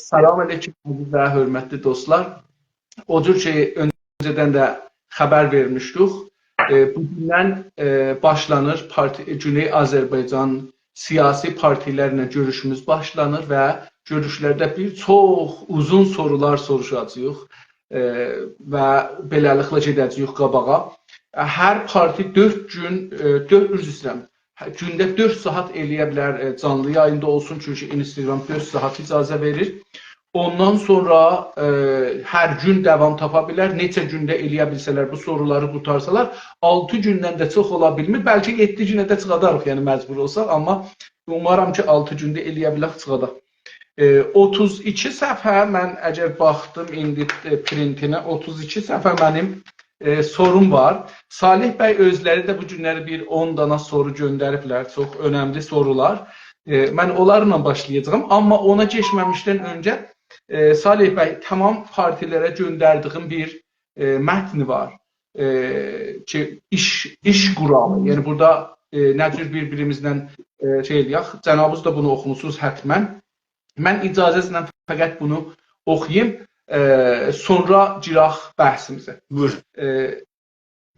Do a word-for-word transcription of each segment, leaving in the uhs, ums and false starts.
سلام علیکم، عزیز و حؤرمتلی دوستلار. او جور کی، اؤنجه‌دن ده خبر وئرمیشدیک، ائ، بوگوندن، ائ، باشلانیر پارتی، گونئی آذربایجان سیاسی پارتی‌لرله گؤروشوموز باشلانیر و گؤروشلرده بیر چوخ اوزون سورولار سوروشاجاغیق، ائ، و بئله‌لیکله گئده‌جه‌ییک قاباغا. ائ، هر پارتی دؤرد گون، ائ، دؤرد، عذر ایسته‌ییرم، هه، گونده دؤرد ساعات ائلیه بیلر، ائ، جانلی یاییندا اولسون، چونکی اینستاگرام دؤرد ساعات اجازه وئریر. اوندان سونرا، ائ، هر گون داوام تاپا بیلر. نئچه گونده ائلیه بیلسه‌لر، بو سورولاری قورتارسالار، آلتی گوندن ده چوخ اولا بیلمیر. بلکه یئددی گونه ده چیخاداریق، یعنی مجبور اولساق، آمما اومارام کی، آلتی گونده ائلیه بیلک چیخاداق. ائ، اوتوز ایکی صفحه، من اگر باخدیم ایندی، ائ، پرینتینه، اوتوز ایکی صفحه منیم ائ، سوروم وار. صالح بی اؤزلری ده بو گونلری بیر اون دانا سورو گؤندریبلر، چوخ اؤنملی سورولار. ائ، من اونلارلا باشلایاجاغام، آمما اونا کئچمه‌میشدن اؤنجه، ائ، صالح بی، تمام پارتی‌لره گؤندردیگیم بیر، ائ، متنی وار. ائ، کی، ایش، ایش قورالی. یعنی بورادا، ائ، نه جور بیر-بیریمیزله، ائ، شئی ائلیک. جنابینیز دا بونو اوخوموسونوز حتماً. من اجازه‌نیزله فقط بونو اوخویوم، ائ، سونرا گیرک بحثیمیزه. بویورون. ائ،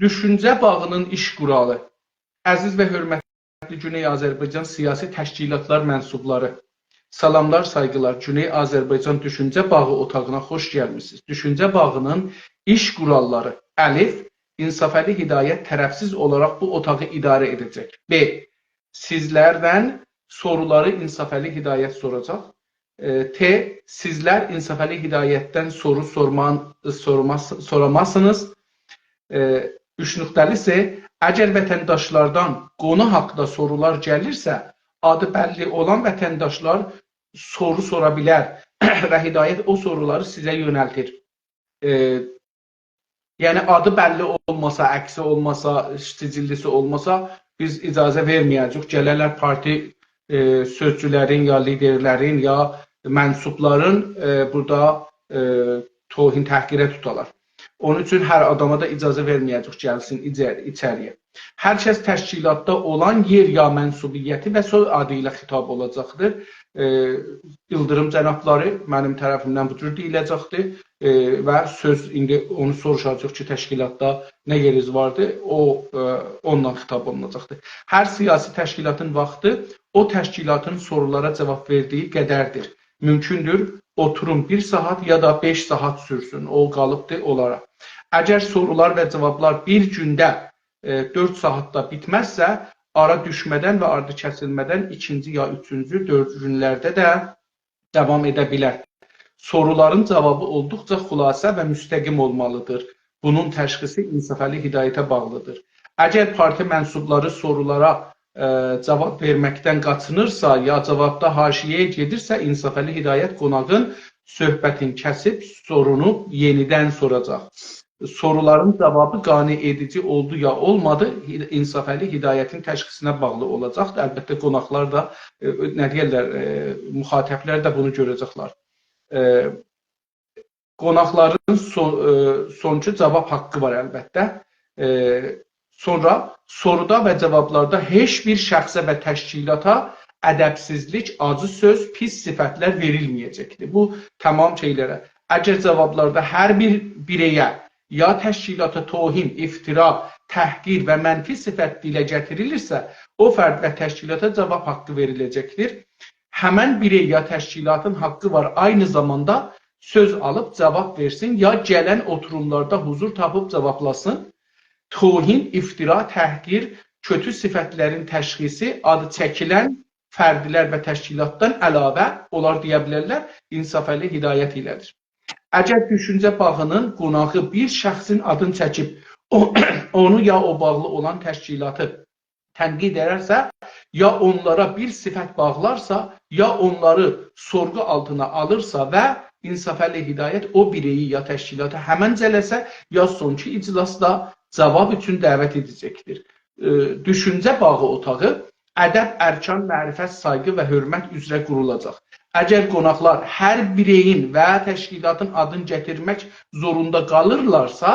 دوشونجه باغینین ایش قورالی. عزیز و حؤرمتلی گونئی آذربایجان سیاسی تشکیلاتلار منسوبلاری. سلاملار، سایغیلار. گونئی آذربایجان دوشونجه باغی اوتاغینا خوش گلمیسینیز. دوشونجه باغینین ایش قوراللاری. الف، انصافعلی هدایت طرفسیز اولاراق بو اوتاغی اداره ائده‌جک. ب، سیزلردن سورولاری انصافعلی هدایت سوراجاق. ائ، ت، سیزلر انصافعلی هدایتدن سورو سورما، سورما، سورامازسینیز. ائ، اوچ نقطه‌لی س، اگر وطنداشلاردان قونو حاقیندا سورولار گلیرسه، آدی بللی اولان وطنداشلار سورو سورا بیلر و هدایت او سورولاری سیزه یؤنلتیر. ائ، یعنی آدی بللی اولماسا، عکسی اولماسا، سجللی‌سی اولماسا، بیز اجازه وئرمه‌یه‌جه‌ییک گله‌لر پارتی، ائ، سؤزجولرین یا لیدرلرین یا منسوبلارین، ائ، بورادا، ائ، توهین تحقیره توتالار. اونون اوچون هر آداما دا اجازه وئرمه‌یه‌جه‌ییک گلسین ایچر-، ایچری‌یه. هر کس تشکیلاتدا اولان یئر یا منسوبیتی و سوی آدی ایله خطاب اولاجاقدیر. ائ، ایلدیریم جنابلاری، منیم طرفیمدن بو جور دئییله‌جکدیر. ائ، و سؤز ایندی اونو سوروشاجاق کی، تشکیلاتدا نه یئرینیز واردی، او، ائ، اوندان خطاب اولوناجاقدیر. هر سیاسی تشکیلاتین واختی او تشکیلاتین سورولارا جاواب وئردیگی قدردیر. مومکوندور، اوتوروم بیر ساعات یا دا بئش ساعات سورسون، او قالیبدیر اونلارا. اگر سورولار و جاوابلار بیر گونده، ائ، دؤرد ساعاتدا بیتمزسه، آرا دوشمه‌دن و آردی کسیلمه‌دن ایکینجی یا اوچونجو، دؤردونجو گونلرده ده داوام ائده بیلر. سورولارین جاوابی اولدوقجا خلاصه و مستقیم اولمالیدیر. بونون تشخیصی انصافعلی هدایته باغلیدیر. اگر پارتی منسوبلاری سورولارا، ائ، جاواب وئرمکدن قاچینیرسا، یا جاوابدا حاشیه‌یه گئدیرسه، انصافعلی هدایت قوناغین صحبتین کسیب، سورونو یئنیدن سوراجاق. سورولارین جاوابی قانع ائدیجی اولدو یا اولمادی، انصافعلی هدایتین تشخیصینه باغلی اولاجاقدیر. البته، قوناقلار دا، ائ، نه دئیرلر، ائ، مخاطبلر ده بونو گؤره‌جکلر. ائ، قوناقلارین سو-، ائ، سونکی جاواب حاققی وار، البته. ائ، سونرا سورودا و جاوابلاردا هئچ بیر شخصه و تشکیلاتا ادبسیزلیک، آجی سؤز، پیس صفتلر وئریلمه‌یه‌جکدیر. بو تمام شئیلره. اگر جاوابلاردا هر بیر بیرئیه یا تشکیلاتا توهین، افترا، تحقیر و منفی صفت دیله گتیریلیرسه، او فرد و تشکیلاتا جاواب حاققی وئریله‌جکدیر. همن بیرئی یا تشکیلاتین حاققی وار عینی زاماندا سؤز آلیب جاواب وئرسین، یا گلن اوتوروملاردا حضور تاپیب جاوابلاسین. توهین، افترا، تحقیر، کؤتو صفتلرین تشخیصی آدی چکیلن فردلر و تشکیلاتدان علاوه، اونلار دئیه بیلرلر، انصافعلی هدایت ایله‌دیر. اگر دوشونجه باغینین قوناغی بیر شخصین آدینی چکیب، او-، اونو یا او باغلی اولان تشکیلاتی تنقید ائدرسه، یا اونلارا بیر صفت باغلارسا، یا اونلاری سورغو آلتینا آلیرسا و انصافعلی هدایت او بیرئیی یا تشکیلاتی همن جلسه یا سونکی اجلاسدا جاواب اوچون دعوت ائده‌جکدیر. ائ، دوشونجه باغی اوتاغی ادب، ارکان، معرفت، سایغی و حؤرمت اوزره قورولاجاق. اگر قوناقلار هر بیرئیین و تشکیلاتین آدینی گتیرمک زوروندا قالیرلارسا،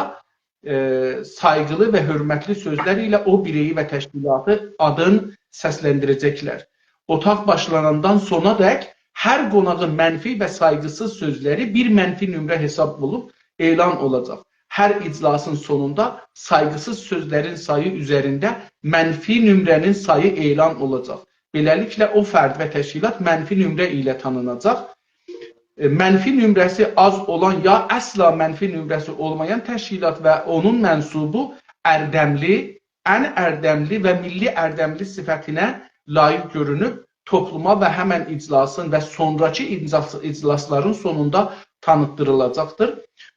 ائ، سایغیلی و حؤرمتلی سؤزلر ایله او بیرئیی و تشکیلاتی آدین سسلندیره‌جکلر. اوتاق باشلاناندان سونادک هر قوناغین منفی و سایغیسیز سؤزلری بیر منفی نمره حساب اولوب اعلان اولاجاق. هر اجلاسین سونوندا سایغیسیز سؤزلرین سایی اوزرینده منفی نمره‌نین سایی اعلان اولاجاق. بئله‌لیکله، او فرد و تشکیلات منفی نمره ایله تانیناجاق. ائ، منفی نمره‌سی آز اولان یا اصلا منفی نمره‌سی اولمایان تشکیلات و اونون منسوبو اردملی، ان اردملی و میللی اردملی صفتینه لایق گؤرونوب، توپلوما و همن اجلاسین و سونراکی اجلاس-، اجلاسلارین سونوندا تانیتدیریلاجاقدیر.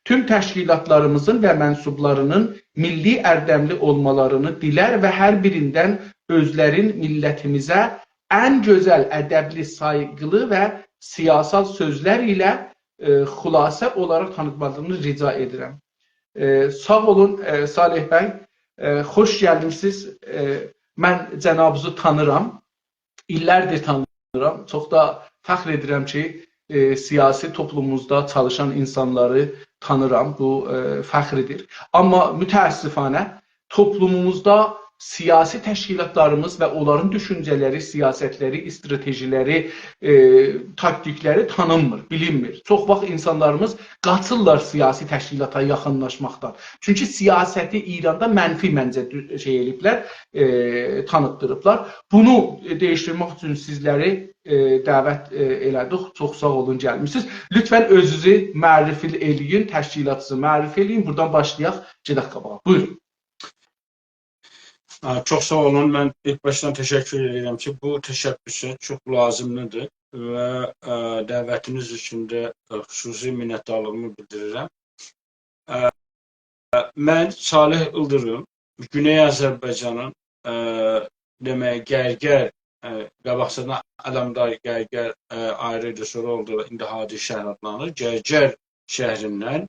توم تشکیلاتلاریمیزین و منسوبلارینین میللی اردملی اولمالارینی دیلر و هر بیریندن اؤزلرین میللتیمیزه ان گؤزل، ادبلی، سایغیلی و سیاسال سؤزلر ایله، ائ، خلاصه اولاراق تانیتمالارینی ریجا ائدیرم. ائ، ساغ اولون، ائ، صالح بی. ائ، خوش گلمیسینیز. ائ، من جنابینیزی تانیرام. ایللردیر تانیرام. چوخ دا فخر ائدیرم کی، ائ، سیاسی توپلوموموزدا چالیشان اینسانلاری تانیرام. بو، ائ، فخریدیر. آمما متأسفانه توپلوموموزدا سیاسی تشکیلاتلاریمیز و اونلارین دوشونجه‌لری، سیاستلری، استراتژیلری، ائ، تاکتیکلری تانینمیر، بیلینمیر. چوخ واخت اینسانلاریمیز قاچیرلار سیاسی تشکیلاتا یاخینلاشماقدان. چونکی سیاستی ایراندا منفی منجه دو-، شئی ائله‌ییبلر، ائ، تانیتدیریبلار. بونو، ائ، دییشدیرمک اوچون سیزلری، ائ، دعوت، ائ، ائله‌دیک. چوخ ساغ اولون، گلمیسینیز. لطفاً اؤزونوزو معرفی ائله‌یین، تشکیلاتینیزی معرفی ائله‌یین. بورادان باشلایاق، گئدک قاباغا. بویورون. هه، چوخ ساغ اولون. من ایلک باشدان تشکر ائدیرم کی، بو تشبث چوخ لازیملیدیر و، ائ، دعوتینیز اوچون ده، ائ، خصوصی منتدارلیغیمی بیلدیریرم. ائ، من صالح ایلدیریم، گونئی آذربایجانین، ائ، دئمک، گرگر، ائ، قاباقجادان علمدار، گرگر، ائ، آیری ایدی، سونرا اولدو، ایندی هادی شهر آدلانیر. گرگر شهریندن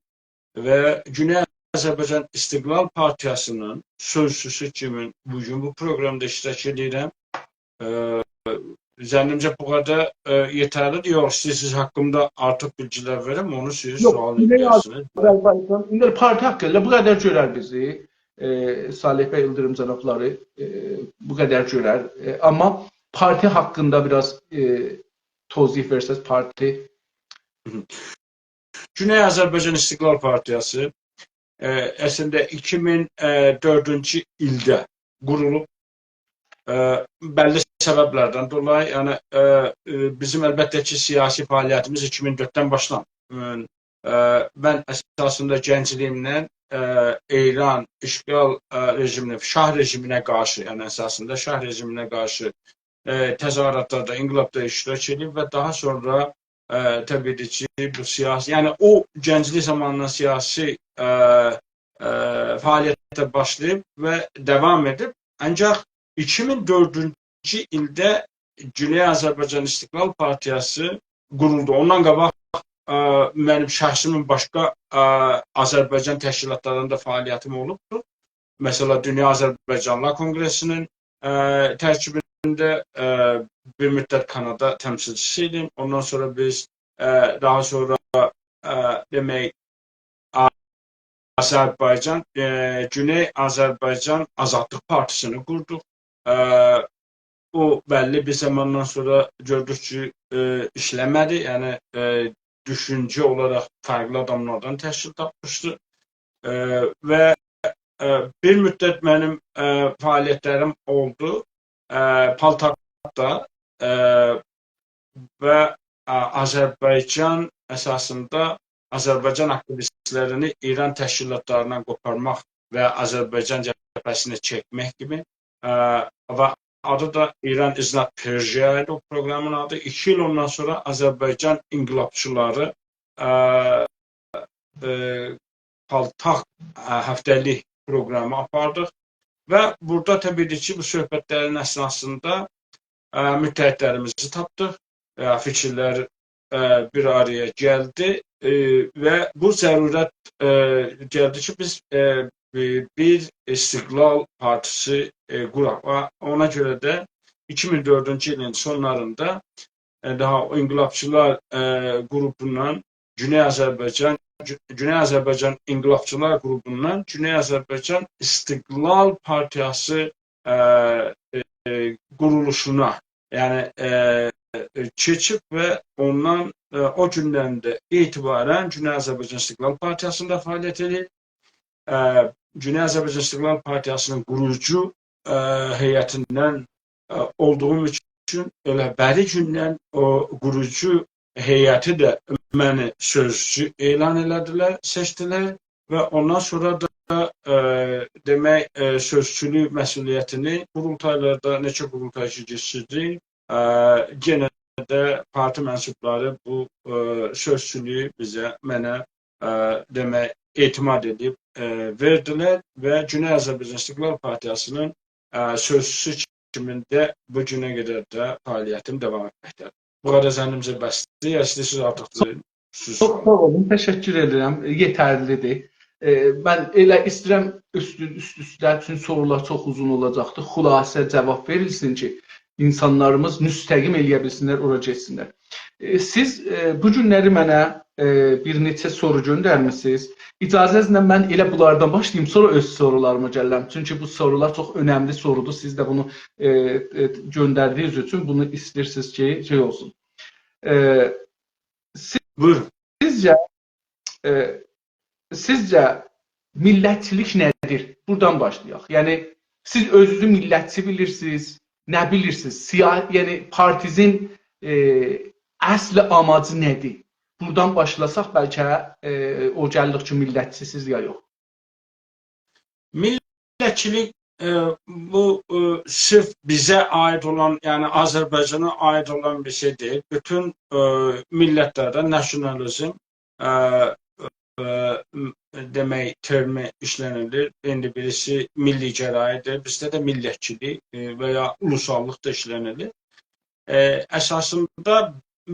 و گونئی آذربایجان استقلال پارتیاسینین سؤزچوسو کیمی بو گون بو پروقرامدا اشتراک ائدیرم. ائ، ظنیمجه بو قدر، ائ، یئترلیدیر. یوخ، ایسته‌ییرسینیز حاققیمدا آرتیق بیلگیلر وئریم، اونو سیز یوخ، سؤال گونئی ائدیرسینیز. آذربایجان، ایندی پارتی حاققیندا بو قدر گؤرر بیزی، ائ، صالح بی ایلدیریم جنابلاری، ائ، بو قدر گؤرر. ائ، آمما پارتی حاققیندا بیر آز، ائ، توضیح وئرسز، پارتی. گونئی آذربایجان استقلال پارتیاسی، ائ، اصلینده ایکی مین دؤردونجو ایلده قورولوب. ائ، بللی سببلردن دولایی، یعنی، ائ، ائ، بیزیم البته کی، سیاسی فعالیتیمیز ایکی مین دؤرددن باشلانیر. ائ، ائ، من اساسیندا گنجلیگیمدن، ائ، ایران اشغال، ائ، رژیمینه، شاه رژیمینه قارشی، یعنی اساسیندا شاه رژیمینه قارشی، ائ، تظاهراتلاردا، انقلابدا اشتراک ائدیب و داها سونرا، ائ، طبیعی کی، بو سیاسی، یعنی او گنجلیک زامانیندان سیاسی، ائ، ائ، فعالیته باشلاییب و داوام ائدیب. آنجاق ایکی مین دؤردونجو ایلده گونئی آذربایجان استقلال پارتیاسی قورولدو. اوندان قاباق، ائ، منیم شخصیمین باشقا، ائ، آذربایجان تشکیلاتلاریندا فعالیتیم اولوبدور. مثلا، دونیا آذربایجانلیلار کونگره‌سینین، ائ، ترکیبینده، ائ، بیر مدت کانادا تمثیلچیسی ایدیم. اوندان سونرا بیز، ائ، داها سونرا، ائ، دئمک، آ-، آذربایجان، ائ، گونئی آذربایجان آزادلیق پارتیسینی قوردوق. ائ، او بللی بیر زاماندان سونرا گؤردوک کی، ائ، ایشله‌مه‌دی. یعنی، ائ، دوشونجه اولاراق فرقلی آداملاردان تشکیل تاپمیشدی. ائ، و، ائ، بیر مدت منیم، ائ، فعالیتلریم اولدو. ائ، پالتاکدا، ائ، و، ائ، آذربایجان اساسیندا آذربایجان آکتیویستلرینی ایران تشکیلاتلاریندان قوپارماق و آذربایجان جبهه‌سینه چکمک کیمی، ائ، و آدی دا ایران is not Persia ایدی او پروقرامین آدی. ایکی ایل اوندان سونرا آذربایجان انقلابچیلاری، ائ، ائ، پالتاک، ائ، هفته‌لیک پروقرامی آپاردیق و بورادا طبیعی کی، بو صحبتلرین اثناسیندا، ائ، متحدلریمیزی تاپدیق. ائ، فیکیرلر، ائ، بیر آرایا گلدی، ائ، و بو ضرورت، ائ، گلدی کی، بیز، ائ، بی-، بیر استقلال پارتیسی، ائ، قوراق. و اونا گؤره ده ایکی مین دؤردونجو ایلین سونلاریندا، ائ، داها او انقلابچیلار، ائ، قروپوندان گونئی آذربایجان، گو-، گونئی آذربایجان انقلابچیلار قروپوندان گونئی آذربایجان استقلال پارتیاسی، ائ، ائ، قورولوشونا، یعنی، ائ، ائ، کئچیب و اوندان، ائ، او گوندن ده اعتباراً گونئی آذربایجان استقلال پارتیاسیندا فعالیت ائدیر. ائ، گونئی آذربایجان استقلال پارتیاسینین قوروجو، ائ، هیئتیندن، ائ، اولدوغوم اوچون ائله بری گوندن او قوروجو هیئتی ده منی سؤزچو اعلان ائله‌دیلر، سئچدیلر و اوندان سونرا دا، ائ، دئمک، ائ، سؤزچولوک مسئولیتینی قورولتایلاردا نئچه قورولتای کی کئچیردیم، ائ، یئنه ده پارتی منسوبلاری بو، ائ، سؤزچولویو بیزه، منه، ائ، دئمک، اعتماد ائدیب، ائ، وئردیلر و گونئی آذربایجان استقلال پارتیاسینین، ائ، سؤزچوسو کیمی ده بو گونه قدر ده فعالیتیم داوام ائتمکده‌دیر. بو قدر ظنیمجه بسدیر. یا ایسته‌ییرسینیز آرتیق سؤز؟ چوخ ساغ اولون، تشکر ائدیرم. یئترلیدیر. ائ، من ائله ایسته‌ییرم اوست، اوست اوسته، چونکی سورولار چوخ اوزون اولاجاقدیر. خلاصه جاواب وئریلسین کی، اینسانلاریمیز مستقیم ائلیه بیلسینلر، اورا گئتسینلر. ائ، سیز، ائ، بو گونلری منه، ائ، بیر نئچه سورو گؤندرمیسینیز. اجازه‌نیزله من ائله بونلاردان باشلاییم، سونرا اؤز سورولاریما گلرم. چونکی بو سورولار چوخ اؤنملی سورودور. سیز ده بونو، ائ، ائ، گؤندردیگینیز اوچون بونو ایسته‌ییرسینیز کی، شئی اولسون. ائ، سیز، بویورون. سیزجه، ائ، سیزجه میللتچیلیک نه‌دیر؟ بورادان باشلایاق. یعنی، سیز اؤزونوزو میللتچی بیلیرسینیز، نه بیلیرسینیز؟ سیا-، یعنی، پارتینیزین، ائ، اصل آماجی نه‌دیر؟ بورادان باشلاساق، بلکه، ائ، او گلیریک کی، میللتچی‌سیز یا یوخ. میللتچیلیک، ائ، بو، ائ، صرف بیزه عاید اولان، یعنی آذربایجانا عاید اولان بیر شئی دئییل. بوتون، ائ، میللتلرده ناسیونالیزم، ائ، ائ، م-، دئمک، ترمی ایشله‌نیلیر. ایندی بیریسی میللی‌گرایی‌دیر، بیزده ده میللتچیلیک، ائ، و یا اولوساللیق دا ایشله‌نیلیر. ائ، اساسیندا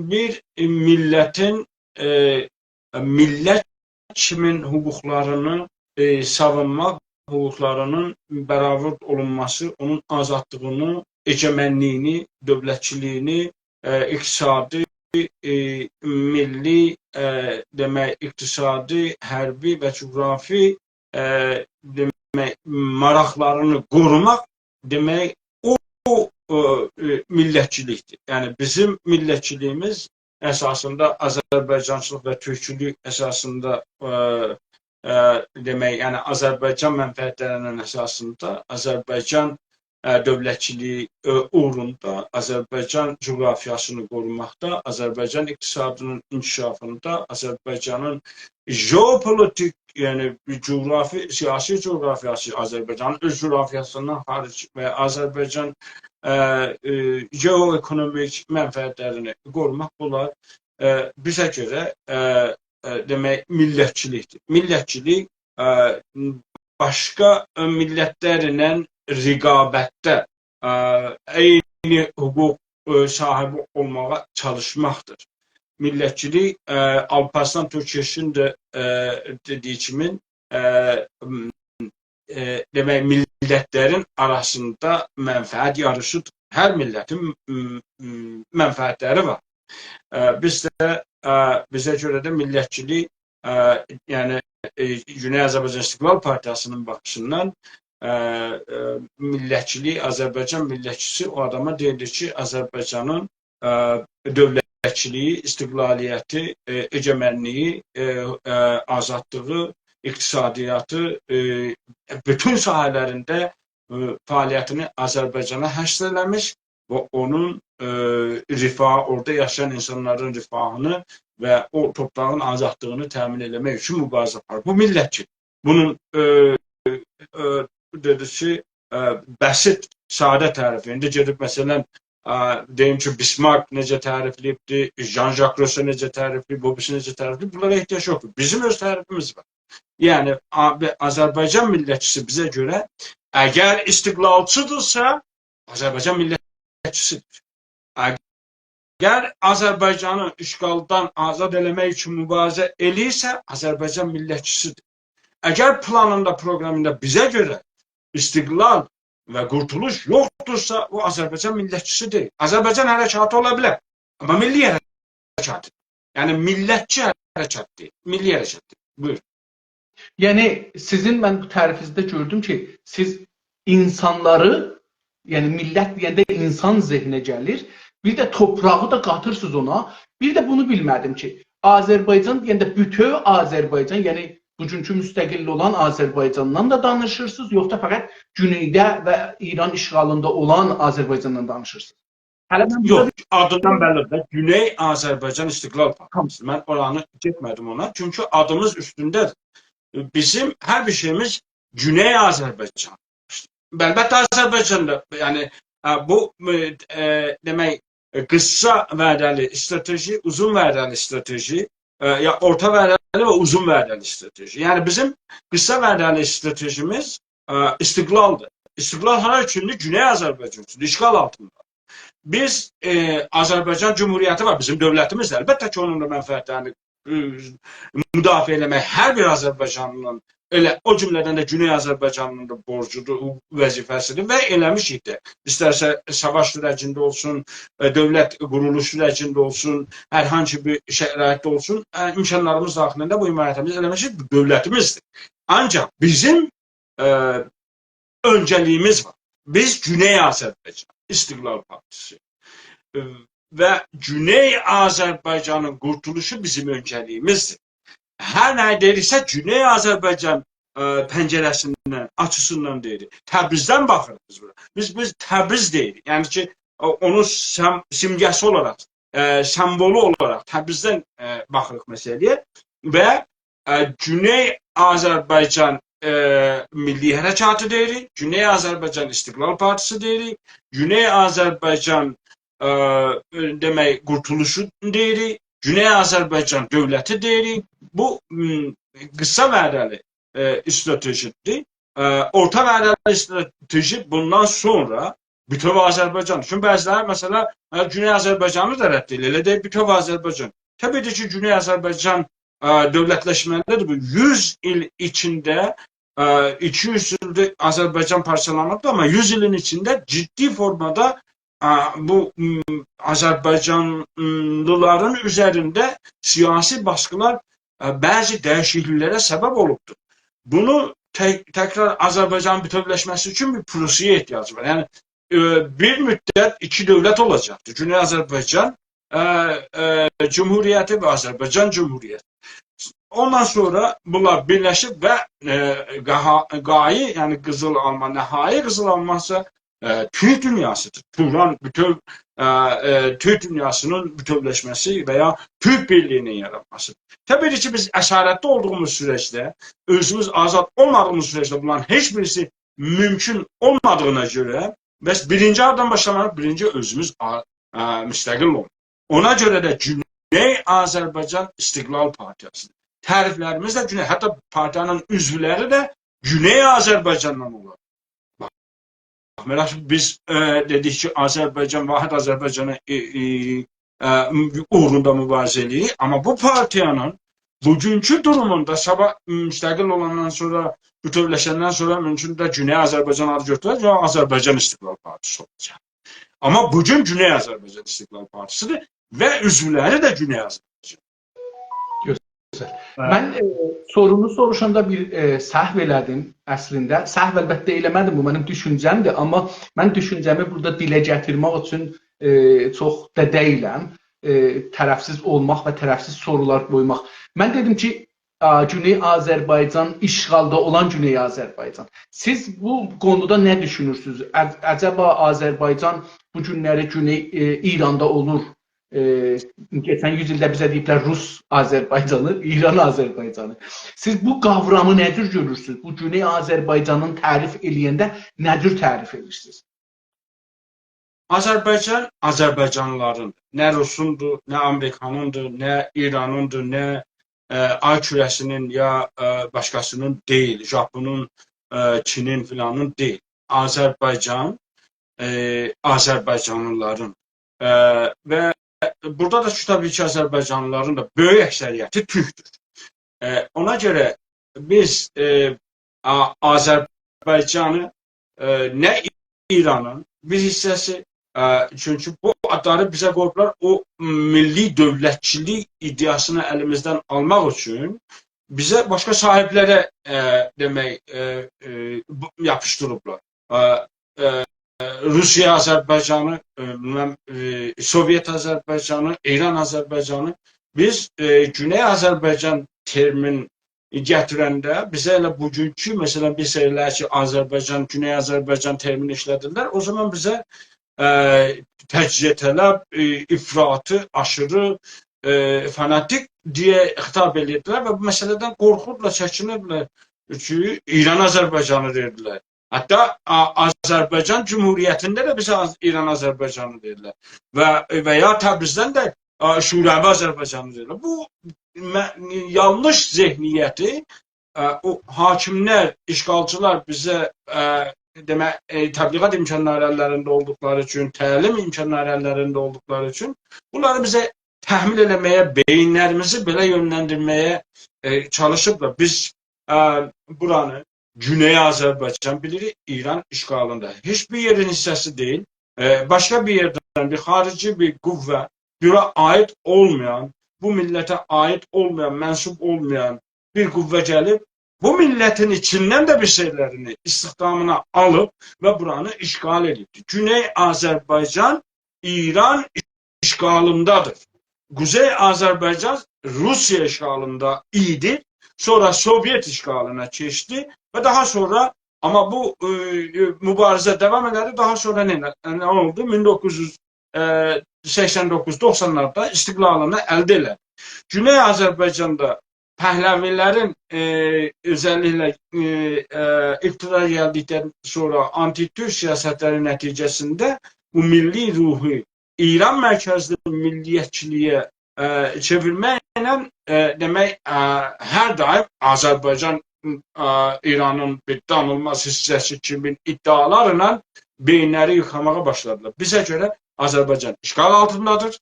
بیر، ائ، میللتین، ائ، میللت کیمین حقوقلارینی، ائ، ساوونماق، حقوقلارینین برآورد اولونماسی، اونون آزادلیغینی، ائگئمنلیگینی، دؤولتچیلیگینی، ائ، اقتصادی، ائ، میللی، ائ، دئمک، اقتصادی، حربی و جغرافی، ائ، دئمک، ماراقلارینی قوروماق، دئمک، او، او، ائ، ائ، میللتچیلیکدیر. یعنی بیزیم میللتچیلیگیمیز اساسیندا آذربایجانچیلیق و تورکچولوک اساسیندا، ائ، ائ، دئمک، یعنی آذربایجان منفعتلری‌نین اساسیندا، آذربایجان، ائ، دؤولتچیلیگی، ائ، اوغروندا، آذربایجان جغرافیاسینی قوروماقدا، آذربایجان اقتصادینین انکشافیندا، آذربایجانین ژئوپولیتیک، یعنی جغرافی، سیاسی جغرافیاسی، آذربایجانین اؤز جغرافیاسیندان خارج و آذربایجان، ائ، ائ، ژئوئکونومیک منفعتلرینی قوروماق، بونلار، ائ، بیزه گؤره، ائ، ائ، دئمک، میللتچیلیکدیر. میللتچیلیک، ائ، باشقا، ائ، میللتلرله رقابتده، ائ، عینی حقوق، ائ، صاحیبی اولماغا چالیشماقدیر. میللتچیلیک، ائ، آلپارسلان تورکئشین ده، ائ، دئدیگی کیمی، ائ، م-، ائ، دئمک، میللتلرین آراسیندا منفعت یاریشیدیر. هر میللتین، م-، م-، منفعتلری وار. ائ، بیز ده، ائ، بیزه گؤره ده میللتچیلیک، ائ، یعنی، ائ، گونئی آذربایجان استقلال پارتیاسینین باخیشیندان، ائ، ائ، میللتچیلیک، آذربایجان میللتچیسی او آداما دئییلیر کی، آذربایجانین، ائ، دؤولتچیلیگی، استقلالیتی، ائ، ائگئمنلیگی، ائ، ائ، آزادلیغی، اقتصادیاتی، ائ، بوتون ساحه‌لرینده، ائ، فعالیتینی آذربایجانا حصر ائله‌میش و اونون، ائ، رفاهی، اورادا یاشایان اینسانلارین رفاهینی و او تورپاغین آزادلیغینی تأمین ائله‌مک اوچون موباریزه آپاریر. بو میللتچی. بونون، ائ، ائ، دئدی کی، ائ، بسیط، ساده تعریفی. ایندی گئدیب، مثلا، ائ، دئییم کی، بیسمارک نئجه تعریفله‌ییبدی، ژان ژاک روسو نئجه تعریفله‌ییب، بو بیریسی نئجه تعریفله‌ییب، بونلارا احتیاج یوخدور. بیزیم اؤز تعریفیمیز وار. یعنی، آ-، بی-، آذربایجان میللتچیسی بیزه گؤره، اگر استقلالچی‌دیرسا، آذربایجان میللتچیسی‌دیر. اگر آذربایجانی اشغالدان آزاد ائله‌مک اوچون موباریزه ائله‌ییرسه، آذربایجان میللتچیسی‌دیر. اگر پلانیندا، پروقرامیندا بیزه گؤره استقلال و قورتولوش یوخدورسا، او آذربایجان میللتچیسی دئییل. آذربایجان حرکاتی اولا بیلر، آمما میللی حرکاتی. یعنی میللتچی حرکتدیر، میللی حرکتدیر. بویورون. یعنی سیزین، من بو تعریفینیزده گؤردوم کی، سیز اینسانلاری، یعنی میللت دئینده اینسان ذهنه گلیر. بیر ده توپراغی دا قاتیرسینیز اونا. بیر ده بونو بیلمه‌دیم کی، آذربایجان، یعنی ده بوتؤو آذربایجان، یعنی بوگونکو مستقل اولان آذربایجاندان دا دانیشیرسینیز، یوخسا فقط گونئیده و ایران اشغالیندا اولان آذربایجاندان دانیشیرسینیز؟ هله من بورادا یوخ، بیر آدیندان بللی‌دیر ده. گونئی آذربایجان استقلال پارتیسی. تامام. من اورانی گئتمه‌دیم اونا. چونکی آدیمیز اوستونده بیزیم هر بیر شئییمیز گونئی آذربایجان. البته، آذربایجاندا، یعنی، ا، بو، ا، ا، دئمک، ا، قیسا وعده‌لی استراتژی، اوزون وعده‌لی استراتژی، ا، یا اورتا وعده‌لی و اوزون وعده‌لی استراتژی. یعنی بیزیم قیسا وعده‌لی استراتژیمیز، ا، استقلال‌دیر. استقلال هارا اوچوندور؟ گونئی آذربایجان اوچوندور، اشغال آلتیندا. بیز، ائ، آذربایجان جمهوریتی وار، بیزیم دؤولتیمیزدیر. البته کی، اونون دا منفعتلرینی، ائ، مدافعه ائله‌مک هر بیر آذربایجانلی‌نین، ائله او جمله‌دن ده گونئی آذربایجانلی‌نین دا بورجودور، وظیفه‌سیدیر و ائله‌میشیک ده. ایسترسه ساواش سورجینده اولسون، ائ، دؤولت قورولوش سورجینده اولسون، هر هانسی بیر شرایطده اولسون، ائ، امکانلاریمیز داخیلینده بو حمایتیمیزی ائله‌میشیک، بو دؤولتیمیزدیر. آنجاق بیزیم، ائ، اؤنجه‌لیگیمیز وار. بیز گونئی آذربایجان استقلال پارتیسی، ائ، و گونئی آذربایجانین قورتولوشو بیزیم اؤنجه‌لیگیمیزدیر. هر نه دئییریکسه، گونئی آذربایجان، ائ، پنجره‌سیندن، آچیسیندان دئییریک. تبریزدن باخیریق بیز بورا. بیز، بیز تبریز دئییریک. یعنی کی، او، اونون سم-، سیمگه‌سی اولاراق، ائ، سمبولو اولاراق تبریزدن، ائ، باخیریق مسئله‌یه و ائ، گونئی آذربایجان، ائ، میللی حرکاتی دئییریک، گونئی آذربایجان استقلال پارتیسی دئییریک، گونئی آذربایجان، ائ، دئمک، قورتولوشو دئییریک، گونئی آذربایجان دؤولتی دئییریک. بو، م، قیسا وعده‌لی، ائ، استراتژی‌دیر. ائ، اورتا وعده‌لی استراتژی بوندان سونرا بوتؤو آذربایجان. چونکی بعضی‌لری، مثلا، ائ، گونئی آذربایجانی دا رد ائدیر، ائله دئییر بوتؤو آذربایجان. طبیعی کی، گونئی آذربایجان، ائ، دؤولتلشمه‌لی‌دیر. بو یوز ایل ایچینده، ائ، ایکی یوز ایلدیر آذربایجان پارچالانیبدیر، آمما یوز ایلین ایچینده جدی فورمادا، ائ، بو، م، آذربایجانلی‌لارین اوزرینده سیاسی باسقیلار، ائ، بعضی دییشیکلیکلره سبب اولوبدور. بونو ته-، تکرار آذربایجانین بوتؤولشمه‌سی اوچون بیر پروسه‌یه احتیاجی وار. یعنی، ائ، بیر مدت ایکی دؤولت اولاجاقدیر. گونئی آذربایجان، ائ، ائ، جمهوریتی و آذربایجان جمهوریتی. اوندان سونرا بونلار بیرلشیب و، ائ، قاها-، قایی، یعنی قیزیل آلما، نهایی قیزیل آلماسی، ائ، تورک دونیاسی‌دیر. توران بوتؤو، ائ، ائ، تورک دونیاسی‌نین بوتؤولشمه‌سی و یا تورک بیرلیگی‌نین یارانماسی. طبیعی کی، بیز اسارتده اولدوغوموز سورجده، اؤزوموز آزاد اولمادیغیمیز سورجده بونلارین هئچ بیریسی مومکون اولمادیغینا گؤره، بس بیرینجی هاردان باشلامالی‌ییق؟ بیرینجی اؤزوموز آ-، ا، مستقل اولمالی‌ییق. اونا گؤره ده گونئی آذربایجان استقلال پارتیاسی‌دیر. تعریفلریمیز ده گونئی، حتی پارتیانین عضولری ده گونئی آذربایجاندان اولار. باخ، باخمایاراق کی، بیز، ائ، دئدیک کی، آذربایجان، واحد آذربایجانی، ائ، ائ، ائ، اوغروندا موباریزه ائله‌ییر. آمما بو پارتیانین بوگونکو دوروموندا، صاباح مستقل اولاندان سونرا، بوتؤولشندن سونرا مومکون ده گونئی آذربایجان آدی گؤتورر، یا آذربایجان استقلال پارتیسی اولاجاق. آمما بوگون گونئی آذربایجان استقلال پارتیسی‌دیر و عضولری ده گونئی آذربایجان. گؤزل. هه. من، ائ، سورونو سوروشاندا بیر، ائ، سهو ائله‌دیم اصلینده. سهو البته ائله‌مه‌دیم، بو منیم دوشونجه‌مدیر، آمما من دوشونجه‌می بورادا دیله گتیرمک اوچون، ائ، چوخ دا دئییلم، ائ، طرفسیز اولماق و طرفسیز سورولار قویماق. من دئدیم کی، آ، گونئی آذربایجان، اشغالدا اولان گونئی آذربایجان. سیز بو قونودا نه دوشونورسونوز؟ ع-، عجبا آذربایجان بو گونلری گونئی، ائ، ایراندا اولور؟ ائ، کئچن یوز ایلده بیزه دئییبلر روس آذربایجانی، ایران آذربایجانی. سیز بو قاورامی نه جور گؤرورسونوز؟ بو گونئی آذربایجانین تعریف ائله‌ینده نه جور تعریف ائدیرسینیز؟ آذربایجان آذربایجانلی‌لاریندیر. نه روسوندور، نه آمریکانیندیر، نه ایرانیندیر، نه، ائ، آی کوره‌سی‌نین یا، ائ، باشقاسی‌نین دئییل، ژاپونون، ائ، چینین فیلانین دئییل. آذربایجان، ائ، آذربایجانلی‌لارین. ائ، و بورادا دا کی، طبیعی کی، آذربایجانلی‌لارین دا بؤیوک اکثریتی تورکدور. ائ، اونا گؤره بیز، ائ، آ-، آذربایجانی، ائ، نه ایرانین بیر حیصه‌سی، ائ، چونکی بو آدلاری بیزه قویوبلار، او میللی دؤولتچیلیک ایده‌یاسینی الیمیزدن آلماق اوچون بیزه باشقا صاحیبلره، ائ، دئمک، ائ، ائ، بو-، یاپیشدیریبلار. ائ، ائ، روسیه آذربایجانی، ائ، بیلمم، ائ، سووئت آذربایجانی، ایران آذربایجانی، بیز، ائ، گونئی آذربایجان ترمین گتیرنده بیزه ائله بوگونکو، مثلا، بیز ائله کی، آذربایجان، گونئی آذربایجان ترمینی ایشله‌دیرلر، او زامان بیزه، ائ، تجزیه‌طلب، ائ، افراطی، آشیری، ائ، فاناتیک دئیه خطاب ائدیردیلر و بو مسئله‌دن قورخوردولار، چکینیردیلر کی، ایران آذربایجانی دئییردیلر. حتی آ-، آذربایجان جمهوریتینده ده بیزه آذ-، ایران آذربایجانی دئییرلر. و، و یا تبریزدن ده، آ، شوروی آذربایجانی دئییرلر. بو مه-، یانلیش ذهنیتی، آ، او حاکملر، اشغالچیلار بیزه، آ، دئمک، ائ، تبلیغات امکانلاری اللرینده اولدوقلاری اوچون، تعلیم امکانلاری اللرینده اولدوقلاری اوچون بونلاری بیزه تحمیل ائله‌مه‌یه، بئیینلریمیزی بئله یؤنلندیرمه‌یه، ائ، چالیشیبلار. بیز، آ، بورانی گونئی آذربایجان بیلیریک، ایران اشغالیندا. هئچ بیر یئرین حیصه‌سی دئییل. ائ، باشقا بیر یئردن بیر خاریجی بیر قوه، بورا عایید اولمایان، بو میللته عایید اولمایان، منسوب اولمایان بیر قوه گلیب، بو میللتین ایچیندن ده بیر شئیلرینی استخدامینا آلیب و بورانی اشغال ائدیبدیر. گونئی آذربایجان ایران اشغالیندادیر. قوزئی آذربایجان روسیه اشغالیندا ایدی، سونرا سووئت اشغالینا کئچدی و داها سونرا، آمما بو، ائ، ائ، موباریزه داوام ائله‌دی. داها سونرا نه، نه اولدو؟ مین دوققوز یوز سکسن دوققوز، دوخسانلاردا استقلالینی الده ائله‌دی. گونئی آذربایجاندا پهلوی‌لرین، ائ، اؤزللیکله، ائ، ائ، اقتدارا گلدیکدن سونرا آنتی‌تورک سیاستلری نتیجه‌سینده بو میللی روحو ایران مرکزلی میللیتچیلییه، ائ، چئویرمکله، ائ، دئمک، ائ، هر دائم آذربایجان، ائ، ایرانین بیر دانیلماز حیصه‌سی کیمی ادعالارلا بئیینلری یوخاماغا باشلادیلار. بیزه گؤره آذربایجان اشغال آلتیندادیر.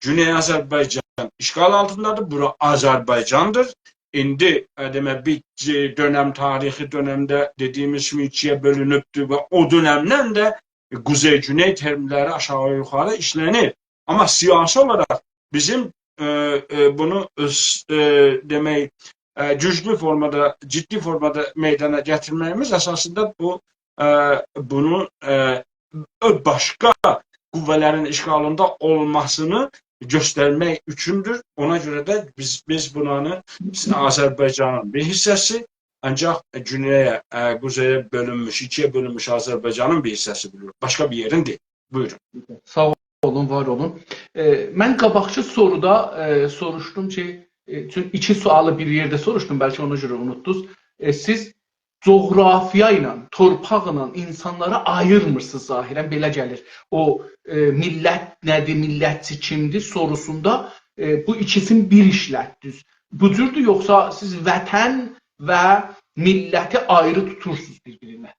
گونئی آذربایجان اشغال آلتیندادیر. بورا آذربایجاندیر. ایندی، ائ، دئمک، بیر، ائ، دؤنم، تاریخی دؤنمده دئدیییمیز کیمی ایکییه بؤلونوبدور و او دؤنمدن ده قوزئی-گونئی ترملری آشاغی-یوخاری ایشله‌نیر. آمما سیاسی اولاراق بیزیم، ائ، ائ، بونو، ائ، س-، ائ، دئمک، ائ، گوجلو فورمادا، جدی فورمادا میدانا گتیرمه‌ییمیز اساسیندا بو، ائ، بونو، ائ، باشقا قوه‌لرین اشغالیندا اولماسینی گؤسترمک اوچوندور. اونا گؤره ده بیز، بیز بونانی آذربایجانین بیر حیصه‌سی، آنجاق گونئیه، ائ، قوزئیه بؤلونموش، ایکییه بؤلونموش آذربایجانین بیر حیصه‌سی بیلیریک. باشقا بیر یئرین دئییل. بویورون. ساغ اولون، وار اولون. ائ، من قاباقکی سورودا، ائ، سوروشدوم کی، ائ، چون ایکی سؤالی بیر یئرده سوروشدوم، بلکه اونا گؤره اونوتدونوز. ائ، سیز جغرافیا ایله، تورپاق ایله اینسانلاری آییرمیرسینیز ظاهرا، بئله گلیر. او، ائ، میللت نه‌دیر، میللتچی کیمدیر سوروسوندا، ائ، بو ایکیسینی بیر ایشلتدینیز. بو جوردور، یوخسا سیز وطن و میللتی آیری توتورسونوز بیر-بیریندن؟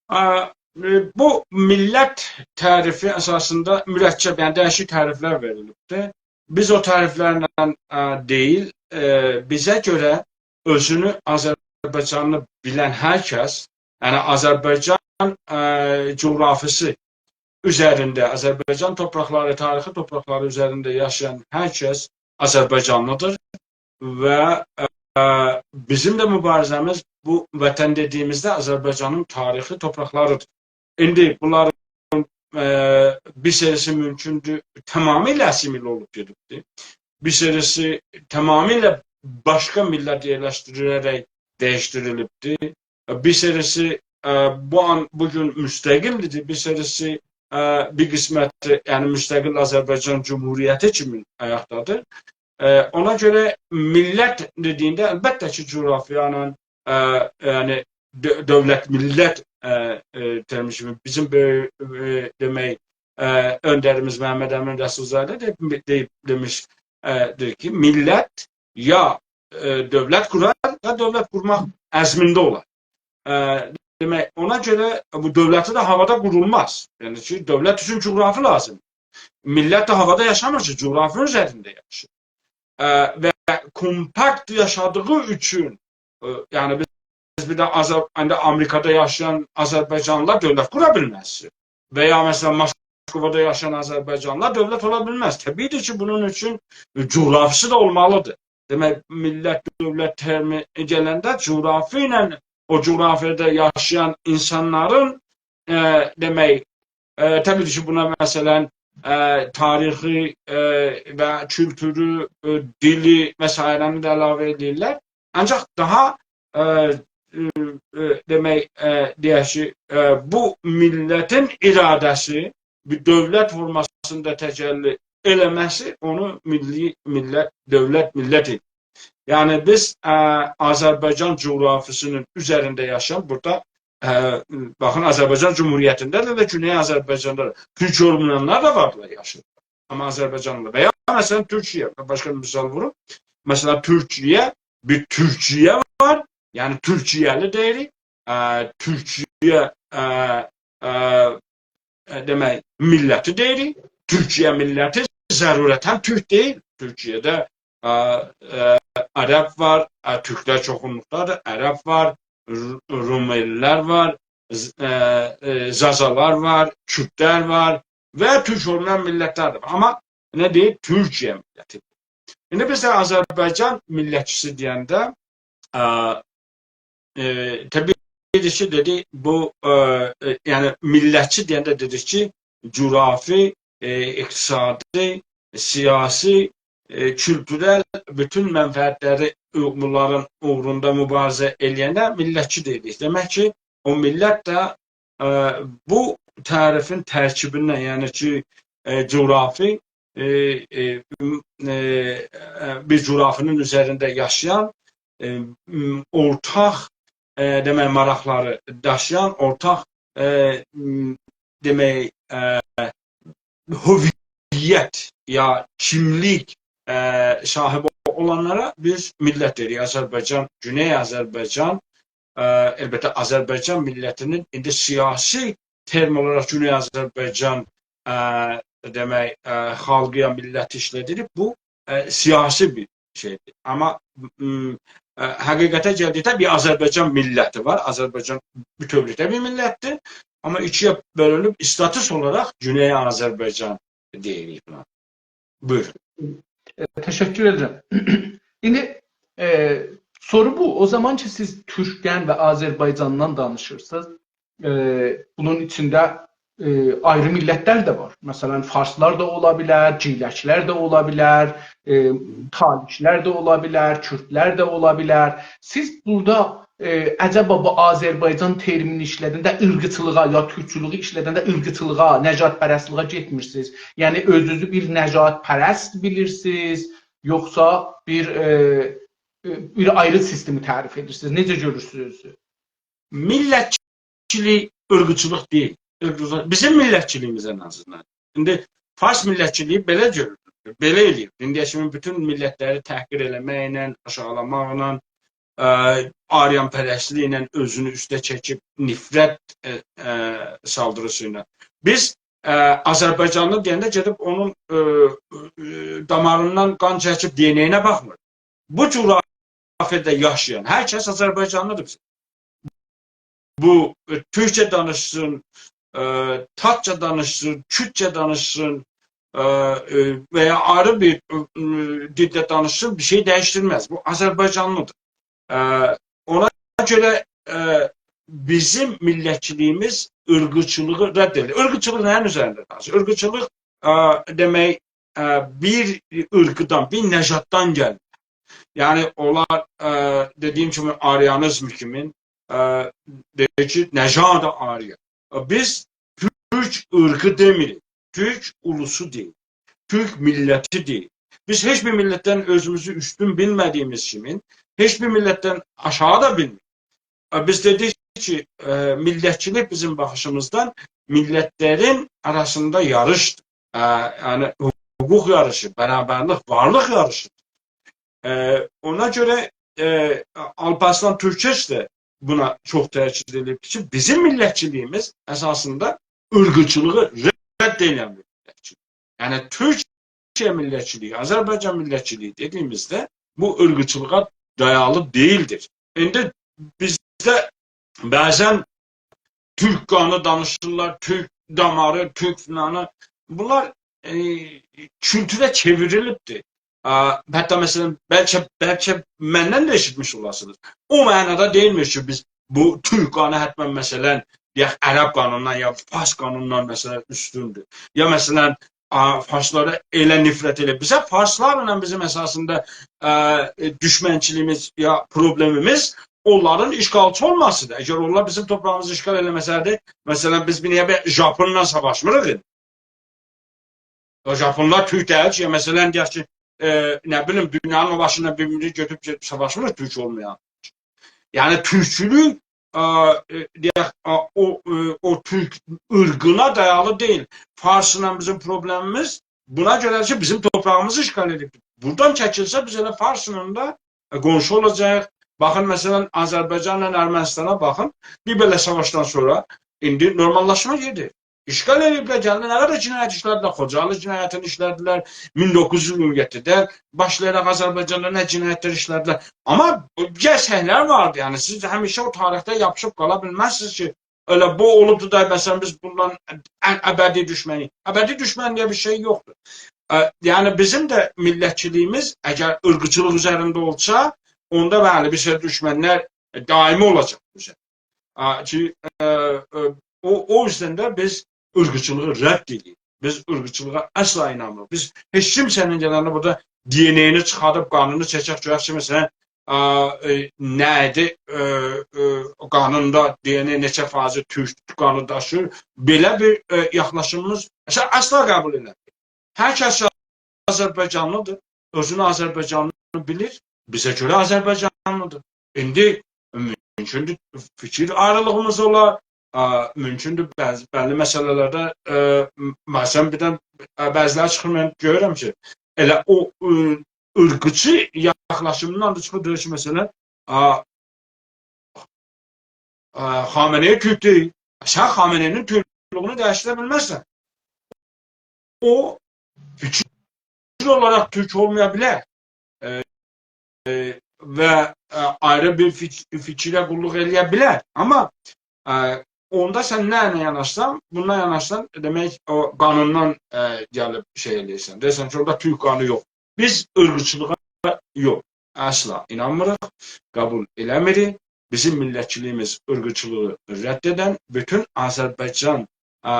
آ، ائ، بو میللت تعریفی اساسیندا مرکب، یعنی دییشیک تعریفلر وئریلیبدیر. بیز او تعریفلرله، آ، دئییل، ائ، بیزه گؤره اؤزونو آذربایجانلی بیلن هر کس، یعنی آذربایجان، ائ، جغرافیاسی اوزرینده، آذربایجان تورپاقلاری، تاریخی تورپاقلاری اوزرینده یاشایان هر کس آذربایجانلیدیر و، ائ، بیزیم ده موباریزه‌میز بو وطن دئدیییمیزده آذربایجانین تاریخی تورپاقلاریدیر. ایندی بونلارین، ائ، بیر سریسی مومکوندور، تمامیله آسیمیله اولوب گئدیبدیر. بیر سریسی تمامیله باشقا میللت یئرلشدیریله‌رک دییشدیریلیبدیر. بیر سریسی، ائ، بو آن، بو گون مستقلدیر، بیر سریسی، ائ، بیر قسمتی، یعنی مستقل آذربایجان جمهوریتی کیمی آیاقدادیر. ائ، اونا گؤره میللت دئدییینده، البته کی، جغرافیا ایله، ائ، یعنی دؤ-، دؤولت، میللت، ائ، ائ، ترمی کیمی بیزیم بؤیوک، ائ، دئمک، ائ، اؤندریمیز محمد امین رسول‌زاده ده دئییب، دئمیش، ائ، دئییر کی، میللت یا، ائ، دؤولت قورار، یا دؤولت قورماق عزمینده اولار. ائ، دئمک، اونا گؤره بو دؤولتی ده هاوادا قورولماز. یعنی کی، دؤولت اوچون جغرافی لازیم. میللت ده هاوادا یاشامیر کی، جغرافی اوزرینده یاشاییر. ائ، و کومپاکت یاشادیغی اوچون، ائ، یعنی بیز بیر ده آذر-، ایندی آمریکادا یاشایان آذربایجانلیلار دؤولت قورا بیلمز. و یا، مثلا، موسکووادا یاشایان آذربایجانلیلار دؤولت اولا بیلمز. طبیعی‌دیر کی، بونون اوچون جغرافیسی ده اولمالیدیر. دئمک، میللت، دؤولت ترمی گلنده جغرافی ایله، او جغرافیادا یاشایان اینسانلارین، ائ، دئمک، ائ، طبیعی کی، بونا، مثلا، ائ، تاریخی، ائ، و کولتورو، ائ، دیلی و سایره‌نی ده علاوه ائدیرلر. آنجاق داها، ائ، ائ، ائ، دئمک، ائ، دئیک کی، ائ، بو میللتین اراده‌سی بیر دؤولت فورماسیندا تجلی ائله‌مه‌سی اونو میللی، میللت، دؤولت، میللت ائدیر. یعنی بیز، ائ، آذربایجان جغرافیاسینین اوزرینده یاشایان بورادا، ائ، باخین، آذربایجان جمهوریتینده ده، ده گونئی آذربایجاندا دا تورک اولمایانلار دا واردیلار، یاشاییرلار. آمما آذربایجاندا و یا، مثلا، تورکیه، باشقا بیر مثال ووروم. مثلا، تورکیه، بیر تورکیه وار، یعنی تورکیه‌لی دئییریک. ائ، تورکیه، ائ، ائ، ائ، دئمک، میللتی دئییریک. تورکیه میللتی ضرورتا تورک دئییل. تورکیه‌ده، ائ، ائ، عرب وار، ائ، تورکلر چوخونلوقدادیر، عرب وار، ر-، روملی‌لر وار، ز-، ائ، ائ، زازالار وار، کوردلر وار و تورک اولمایان میللتلر ده وار. آمما نه دئییر؟ تورکیه میللتی. ایندی بیز ده آذربایجان میللتچیسی دئینده، ائ، ائ، طبیعی کی، دئدی، بو، ائ، ائ، یعنی میللتچی دئینده دئدیک کی، جغرافی، ائ، اقتصادی، سیاسی، ائ، کولتورل بوتون منفعتلری، ائ، بونلارین اوغروندا موباریزه ائله‌ینه میللتچی دئییریک. دئمک کی، او میللت ده، ائ، بو تعریفین ترکیبینده، یعنی کی، ائ، جغرافی، ائ، ائ، م-، ائ، ائ، بیر جغرافی‌نین اوزرینده یاشایان، ائ، م-، اورتاق، ائ، دئمک، ماراقلاری داشییان، اورتاق، ائ، م-، دئمک، ائ، هویت یا کیملیک، ائ، صاحیبی اولانلارا بیز میللت دئییریک. آذربایجان، گونئی آذربایجان، ائ، البته، آذربایجان میللتی‌نین ایندی سیاسی ترم اولاراق گونئی آذربایجان، ائ، دئمک، ائ، خالقی یا میللتی ایشله‌دیریب. بو، ائ، سیاسی بیر شئیدیر. آمما، م، ائ، حقیقته گلدیکده بیر آذربایجان میللتی وار. آذربایجان بوتؤولوکده بیر میللتدیر. آمما ایکی‌یه بؤلونوب، استاتوس اولاراق گونئی آذربایجان دئییریک بونا. بویورون. ائ، تشکر ائدیرم. ایندی، ائ، سورو بو. او زامان کی، سیز تورکدن و آذربایجاندان دانیشیرسینیز، ائ، بونون ایچینده، ائ، آیری میللتلر ده وار. مثلا، فارسلار دا اولا بیلر، گیلکلر ده اولا بیلر، ائ، تالیکلر ده اولا بیلر، کوردلر ده اولا بیلر. سیز بورادا، ائ، عجبا بو آذربایجان ترمینی ایشله‌دنده عیرقچیلیغا، یا تورکچولویو ایشله‌دنده عیرقچیلیغا، نژادپرستلیگه گئتمیرسینیز؟ یعنی اؤزونوزو بیر نژادپرست بیلیرسینیز، یوخسا بیر، ائ، ائ، بیر آیری سیستمی تعریف ائدیرسینیز؟ نئجه گؤرورسونوز اؤزونوزو؟ میللتچیلیک عیرقچیلیق دئییل. عیرقچیلیق، بیزیم میللتچیلیگیمیز ان آزیندان. ایندی فارس میللتچیلیگی بئله گؤرولور، بئله ائله‌ییر. ایندییه کیمی بوتون میللتلری تحقیر ائله‌مکله، آشاغیلاماقلا، ائ، آریان‌پرستلیکله اؤزونو اوسته چکیب، نفرت، ائ، ائ، سالدیریسی ایله. بیز، ائ، آذربایجانلی دئینده گئدیب اونون، ائ، ائ، داماریندان قان چکیب دی ان ائی‌نه باخمیریق. بو جغرافیادا یاشایان هر کس آذربایجانلیدیر بیزیم. بو، ائ، تورکجه دانیشسین، ائ، تاتجا دانیشسین، کوردجه دانیشسین، ائ، ائ، و یا آیری بیر، ائ، دیلده دانیشسین، بیر شئی دییشدیرمز. بو آذربایجانلیدیر. ائ، اونا گؤره، ائ، بیزیم میللتچیلیگیمیز عیرقچیلیغی رد ائدیر. عیرقچیلیق نه‌یین اوزرینده دانیشیر؟ عیرقچیلیق، ائ، دئمک، ائ، بیر عیرقدان، بیر نژاددان گلیر. یعنی اونلار، ائ، دئدیییم کیمی، آریانیزم کیمی، ائ، دئییر کی، نژاد آریا. ائ، بیز تورک عیرقی دئمیریک، تورک اولوسو دئییریک، تورک میللتی دئییریک. بیز هئچ بیر میللتدن اؤزوموزو اوستون بیلمه‌دیییمیز کیمی، هئچ بیر میللتدن آشاغی دا بیلمیریک. ائ، بیز دئدیک کی، ائ، میللتچیلیک بیزیم باخیشیمیزدان میللتلرین آراسیندا یاریشدیر. ائ، یعنی حقوق یاریشی، برابرلیک، وارلیق یاریشی. ائ، اونا گؤره، ائ، آلپ‌ارسلان تورکش ده بونا چوخ تأکید ائدیب کی، بیزیم میللتچیلیگیمیز اساسیندا عیرقچیلیغی رد ائدن بیر میللتچیلیک. یعنی تورکیه میللتچیلیگی، آذربایجان میللتچیلیگی دئدیییمیزده بو عیرقچیلیغا دایالی دئییلدیر. ایندی بیزده بعضا تورک قانی دانیشیرلار، تورک داماری، تورک فلانی. بونلار، ائ، کولتوره چئوریلیبدیر. ائ، حتی، مثلا، بلکه، بلکه مندن ده ائشیتمیش اولاسینیز. او معنادا دئییلمیر کی، بیز بو تورک قانی حتماً، مثلاً، دئیک، عرب قانونوندان یا فارس قانونوندان، مثلاً، اوستوندور. یا، مثلاً، آ، فارسلارا ائله نفرت ائله‌ییب. بیزه فارسلارلا بیزیم اساسیندا، آ، ائ، دوشمنچیلیگیمیز یا پروبلئمیمیز اونلارین اشغالچی اولماسیدیر. اگر اونلار بیزیم تورپاغیمیزی اشغال ائله‌مه‌سه‌یدی، مثلاً، بیز نییه بیر ژاپونلا ساواشمیریق ایندی؟ او ژاپونلار تورک دئییل کی، یا، مثلاً، دئیک کی، ائ، نه بیلیم، دونیانین او باشیندا بیر میللت گؤتوروب گئدیب ساواشمیر تورک اولمایان. یعنی، تورکچولوک، آ، ائ، دئیک، آ، او، ائ، او تورک عرقینا دایالی دئییل. فارسلا بیزیم پروبلئمیمیز بونا گؤره کی، بیزیم تورپاغیمیزی اشغال ائدیب. بورادان چکیلسه، بیز ائله فارسلا دا، ائ، قونشو اولاجاغیق. باخین، مثلاً، آذربایجانلا ارمنیستانا باخین. بیر بئله ساواشدان سونرا ایندی نورماللاشما گئدیر. اشغال ائدیبلر، گلدی، نه قدر جنایت ایشله‌دیلر، خوجالی جنایتینی ایشله‌دیلر، مین دوققوز یوز اییرمی یئددیدن باشلایاراق آذربایجاندا نه جنایتلر ایشله‌دیلر. آمما گرچکلر واردی، یعنی سیز همیشه او تاریخده یاپیشیب قالا بیلمزسینیز کی، ائله بو اولوبدو دا، مثلاً، بیز بوندان ا-، ابدی دوشمنیک. ابدی دوشمن دئیه بیر شئی یوخدور. ا، یعنی بیزیم ده میللتچیلیگیمیز اگر عرقچیلیق اوزرینده اولسا، اوندا، بلی، بیر سری دوشمنلر دائمی اولاجاق بیزه. آ، کی، ائ، ائ، او، او یوزدن ده بیز عرقچیلیغی رد ائدیریک. بیز عرقچیلیغا اصلا اینانمیریق. بیز هئچ کیمسه‌نین گلنده بورادا دی ان ائنی چیخاردیب قانینی چکک، گؤرک کی، مثلاً، آ، ائ، نه ایدی، ائ، ائ، قانیندا دی ان ائ نئچه فایضی تورک قانی داشیییر. بئله بیر، ائ، یاخلاشیمیمیز، مثلاً، اصلا قبول ائله‌میر. هر کس آذربایجانلیدیر، اؤزونو آذربایجانلی بیلیر، بیزه گؤره آذربایجانلیدیر. ایندی مومکوندور فیکیر آیریلیغیمیز اولا، آ، مومکوندور بعضی، بللی مسئله‌لرده، ائ، م-، مثلاً، بیردن، ائ، بعضیلری چیخیر، من گؤرورم کی، ائله او، ائ، عرقچی یاخلاشیمیندان دا چیخیر، دئییر کی، مثلاً، آ، ائ، خامنه‌ای تورک دئییل. سن خامنه‌ای‌نین تورکلوگونو دییشدیره بیلمزسن. او فیکیر اولاراق تورک اولمایا بیلر. ائ، ائ، و، ائ، آیری بیر فیک-، فیکره قوللوق ائله‌یه بیلر. آمما، ائ، اوندا سن نه ایله یاناشسان، بونونلا یاناشسان، دئمک، او قانوندان، ائ، گلیب شئی ائله‌ییرسن. دئییرسن کی، اورادا تورک قانونو یوخ. بیز عرقچیلیغا یوخ، اصلا اینانمیریق، قبول ائله‌میریک. بیزیم میللتچیلیگیمیز عرقچیلیغی رد ائدن، بوتون آذربایجان، ا،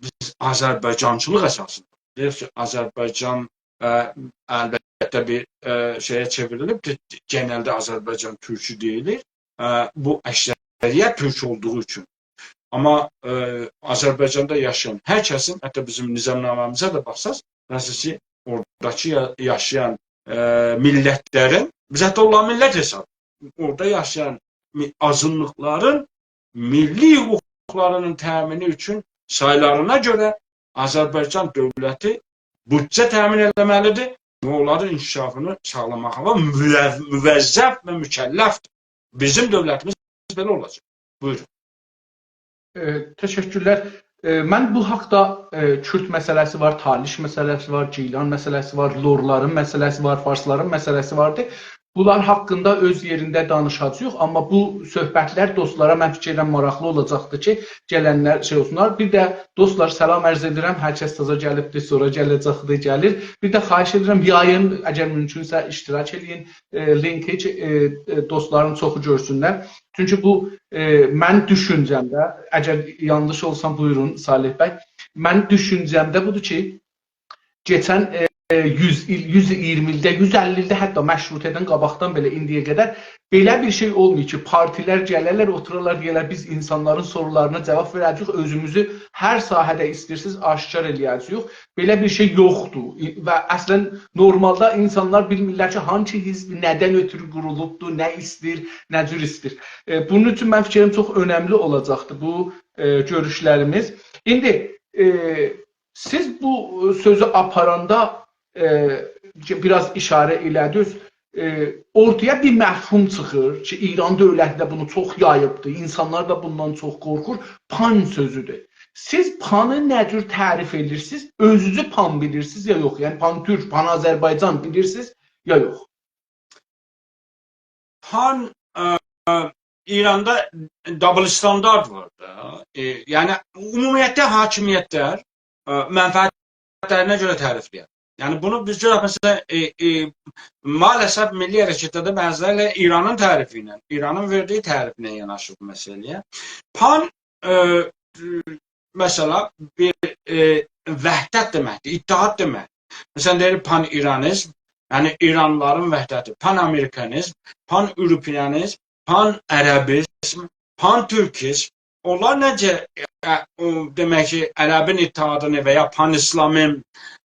بیز آذربایجانچیلیق اساسیندا. دئییریک کی، آذربایجان، ا، البته بیر، ا، شئیه چئوریلیب، گئنلده آذربایجان تورکو دئییلیر. ا، بو اکثریت تورک اولدوغو اوچون. آمما، ائ، آذربایجاندا یاشایان هر کسین، حتی بیزیم نظامنامه‌میزه ده باخساز، مثلاً کی، اوراداکی یا-، یاشایان، ائ، میللتلرین، بیز حتی اونلاری میللت حساب، اورادا یاشایان می-، آزینلیقلارین میللی حقوقلارینین تأمینی اوچون سایلارینا گؤره آذربایجان دؤولتی بودجه تأمین ائله‌مه‌لیدیر و اونلارین انکشافینی ساغلاماغا موظ-، موظف و مکلفدیر. بیزیم دؤولتیمیز بئله اولاجاق. بویورون. ائ، تشکرلر. ائ، من بو حاقدا، ائ، کورد مسئله‌سی وار، تالیش مسئله‌سی وار، گیلان مسئله‌سی وار، لورلارین مسئله‌سی وار، فارسلارین مسئله‌سی واردی. بونلار حاقیندا اؤز یئرینده دانیشاجاغیق، آمما بو صحبتلر دوستلارا، من فیکیر ائدیرم، ماراقلی اولاجاقدیر کی، گلنلر شئی اولسونلار. بیر ده دوستلار، سلام عرض ائدیرم، هر کس تازا گلیبدیر، سونرا گله‌جکدیر، گلیر. بیر ده خواهش ائدیرم، یایین، اگر مومکونسه، اشتراک ائله‌یین، ائ، لینکی کی، ائ، ائ، دوستلارین چوخو گؤرسونلر. چونکی بو، ائ، من دوشونجه‌مده، اگر یانلیش اولسام، بویورون، صالح بی، من دوشونجه‌مده بودور کی، کئچن، ائ، یوز ایل، یوز اییرمی ایلده، یوز اللی ایلده، حتی مشروطه‌دن قاباقدان بئله ایندییه قدر بئله بیر شئی اولماییب کی، پارتیلر گله‌لر، اوتورالار، دئیه‌لر، «بیز اینسانلارین سورونلارینا جاواب وئره‌جه‌ییک، اؤزوموزو هر ساحه‌ده ایسته‌ییرسینیز، آشکار ائله‌یه‌جه‌ییک.» بئله بیر شئی یوخدور. و اصلاً نورمالدا اینسانلار بیلمیرلر کی، هانسی حزب ندن اؤتورو قورولوبدور، نه ایسته‌ییر، نه جور ایسته‌ییر. ائ، بونون اوچون من فیکریم چوخ اؤنملی اولاجاقدیر بو، ائ، گؤروشلریمیز. ایندی، ائ، سیز بو سؤزو آپاراندا، ائ، کی، بیر آز ایشاره ائله‌دینیز، ائ، اورتایا بیر مفهوم چیخیر کی، ایران دؤولتی ده بونو چوخ یاییبدیر، اینسانلار دا بوندان چوخ قورخور، پان سؤزودور. سیز پانی نه جور تعریف ائدیرسینیز؟ اؤزونوزو پان بیلیرسینیز یا یوخ؟ یعنی پان تورک، پان آذربایجان بیلیرسینیز یا یوخ؟ پان، ا، ا، ایراندا دابل استاندارد وار دا. ائ، یعنی، عمومیتله حاکمیتلر، ا، منفعتلرینه گؤره تعریفله‌یر. یعنی بونو بیز گؤرک، مثلا، ائ، ائ، مع‌الاسف میللی حرکتده ده بعضی‌لری ایله ایرانین تعریفی ایله، ایرانین وئردیگی تعریفله یاناشیر بو مسئله‌یه. پان، ائ، مثلا، بیر، ائ، وحدت دئمکدیر، اتحاد دئمک. مثلا، دئییر پان‌ایرانیزم، یعنی ایرانلیلارین وحدتی، پان‌آمریکانیزم، پان‌آوروپیانیزم، پان‌عربیزم، پان‌تورکیزم. اونلار نئجه، ائ، او، دئمک کی، عربین اتحادینی و یا پان‌ایسلامین،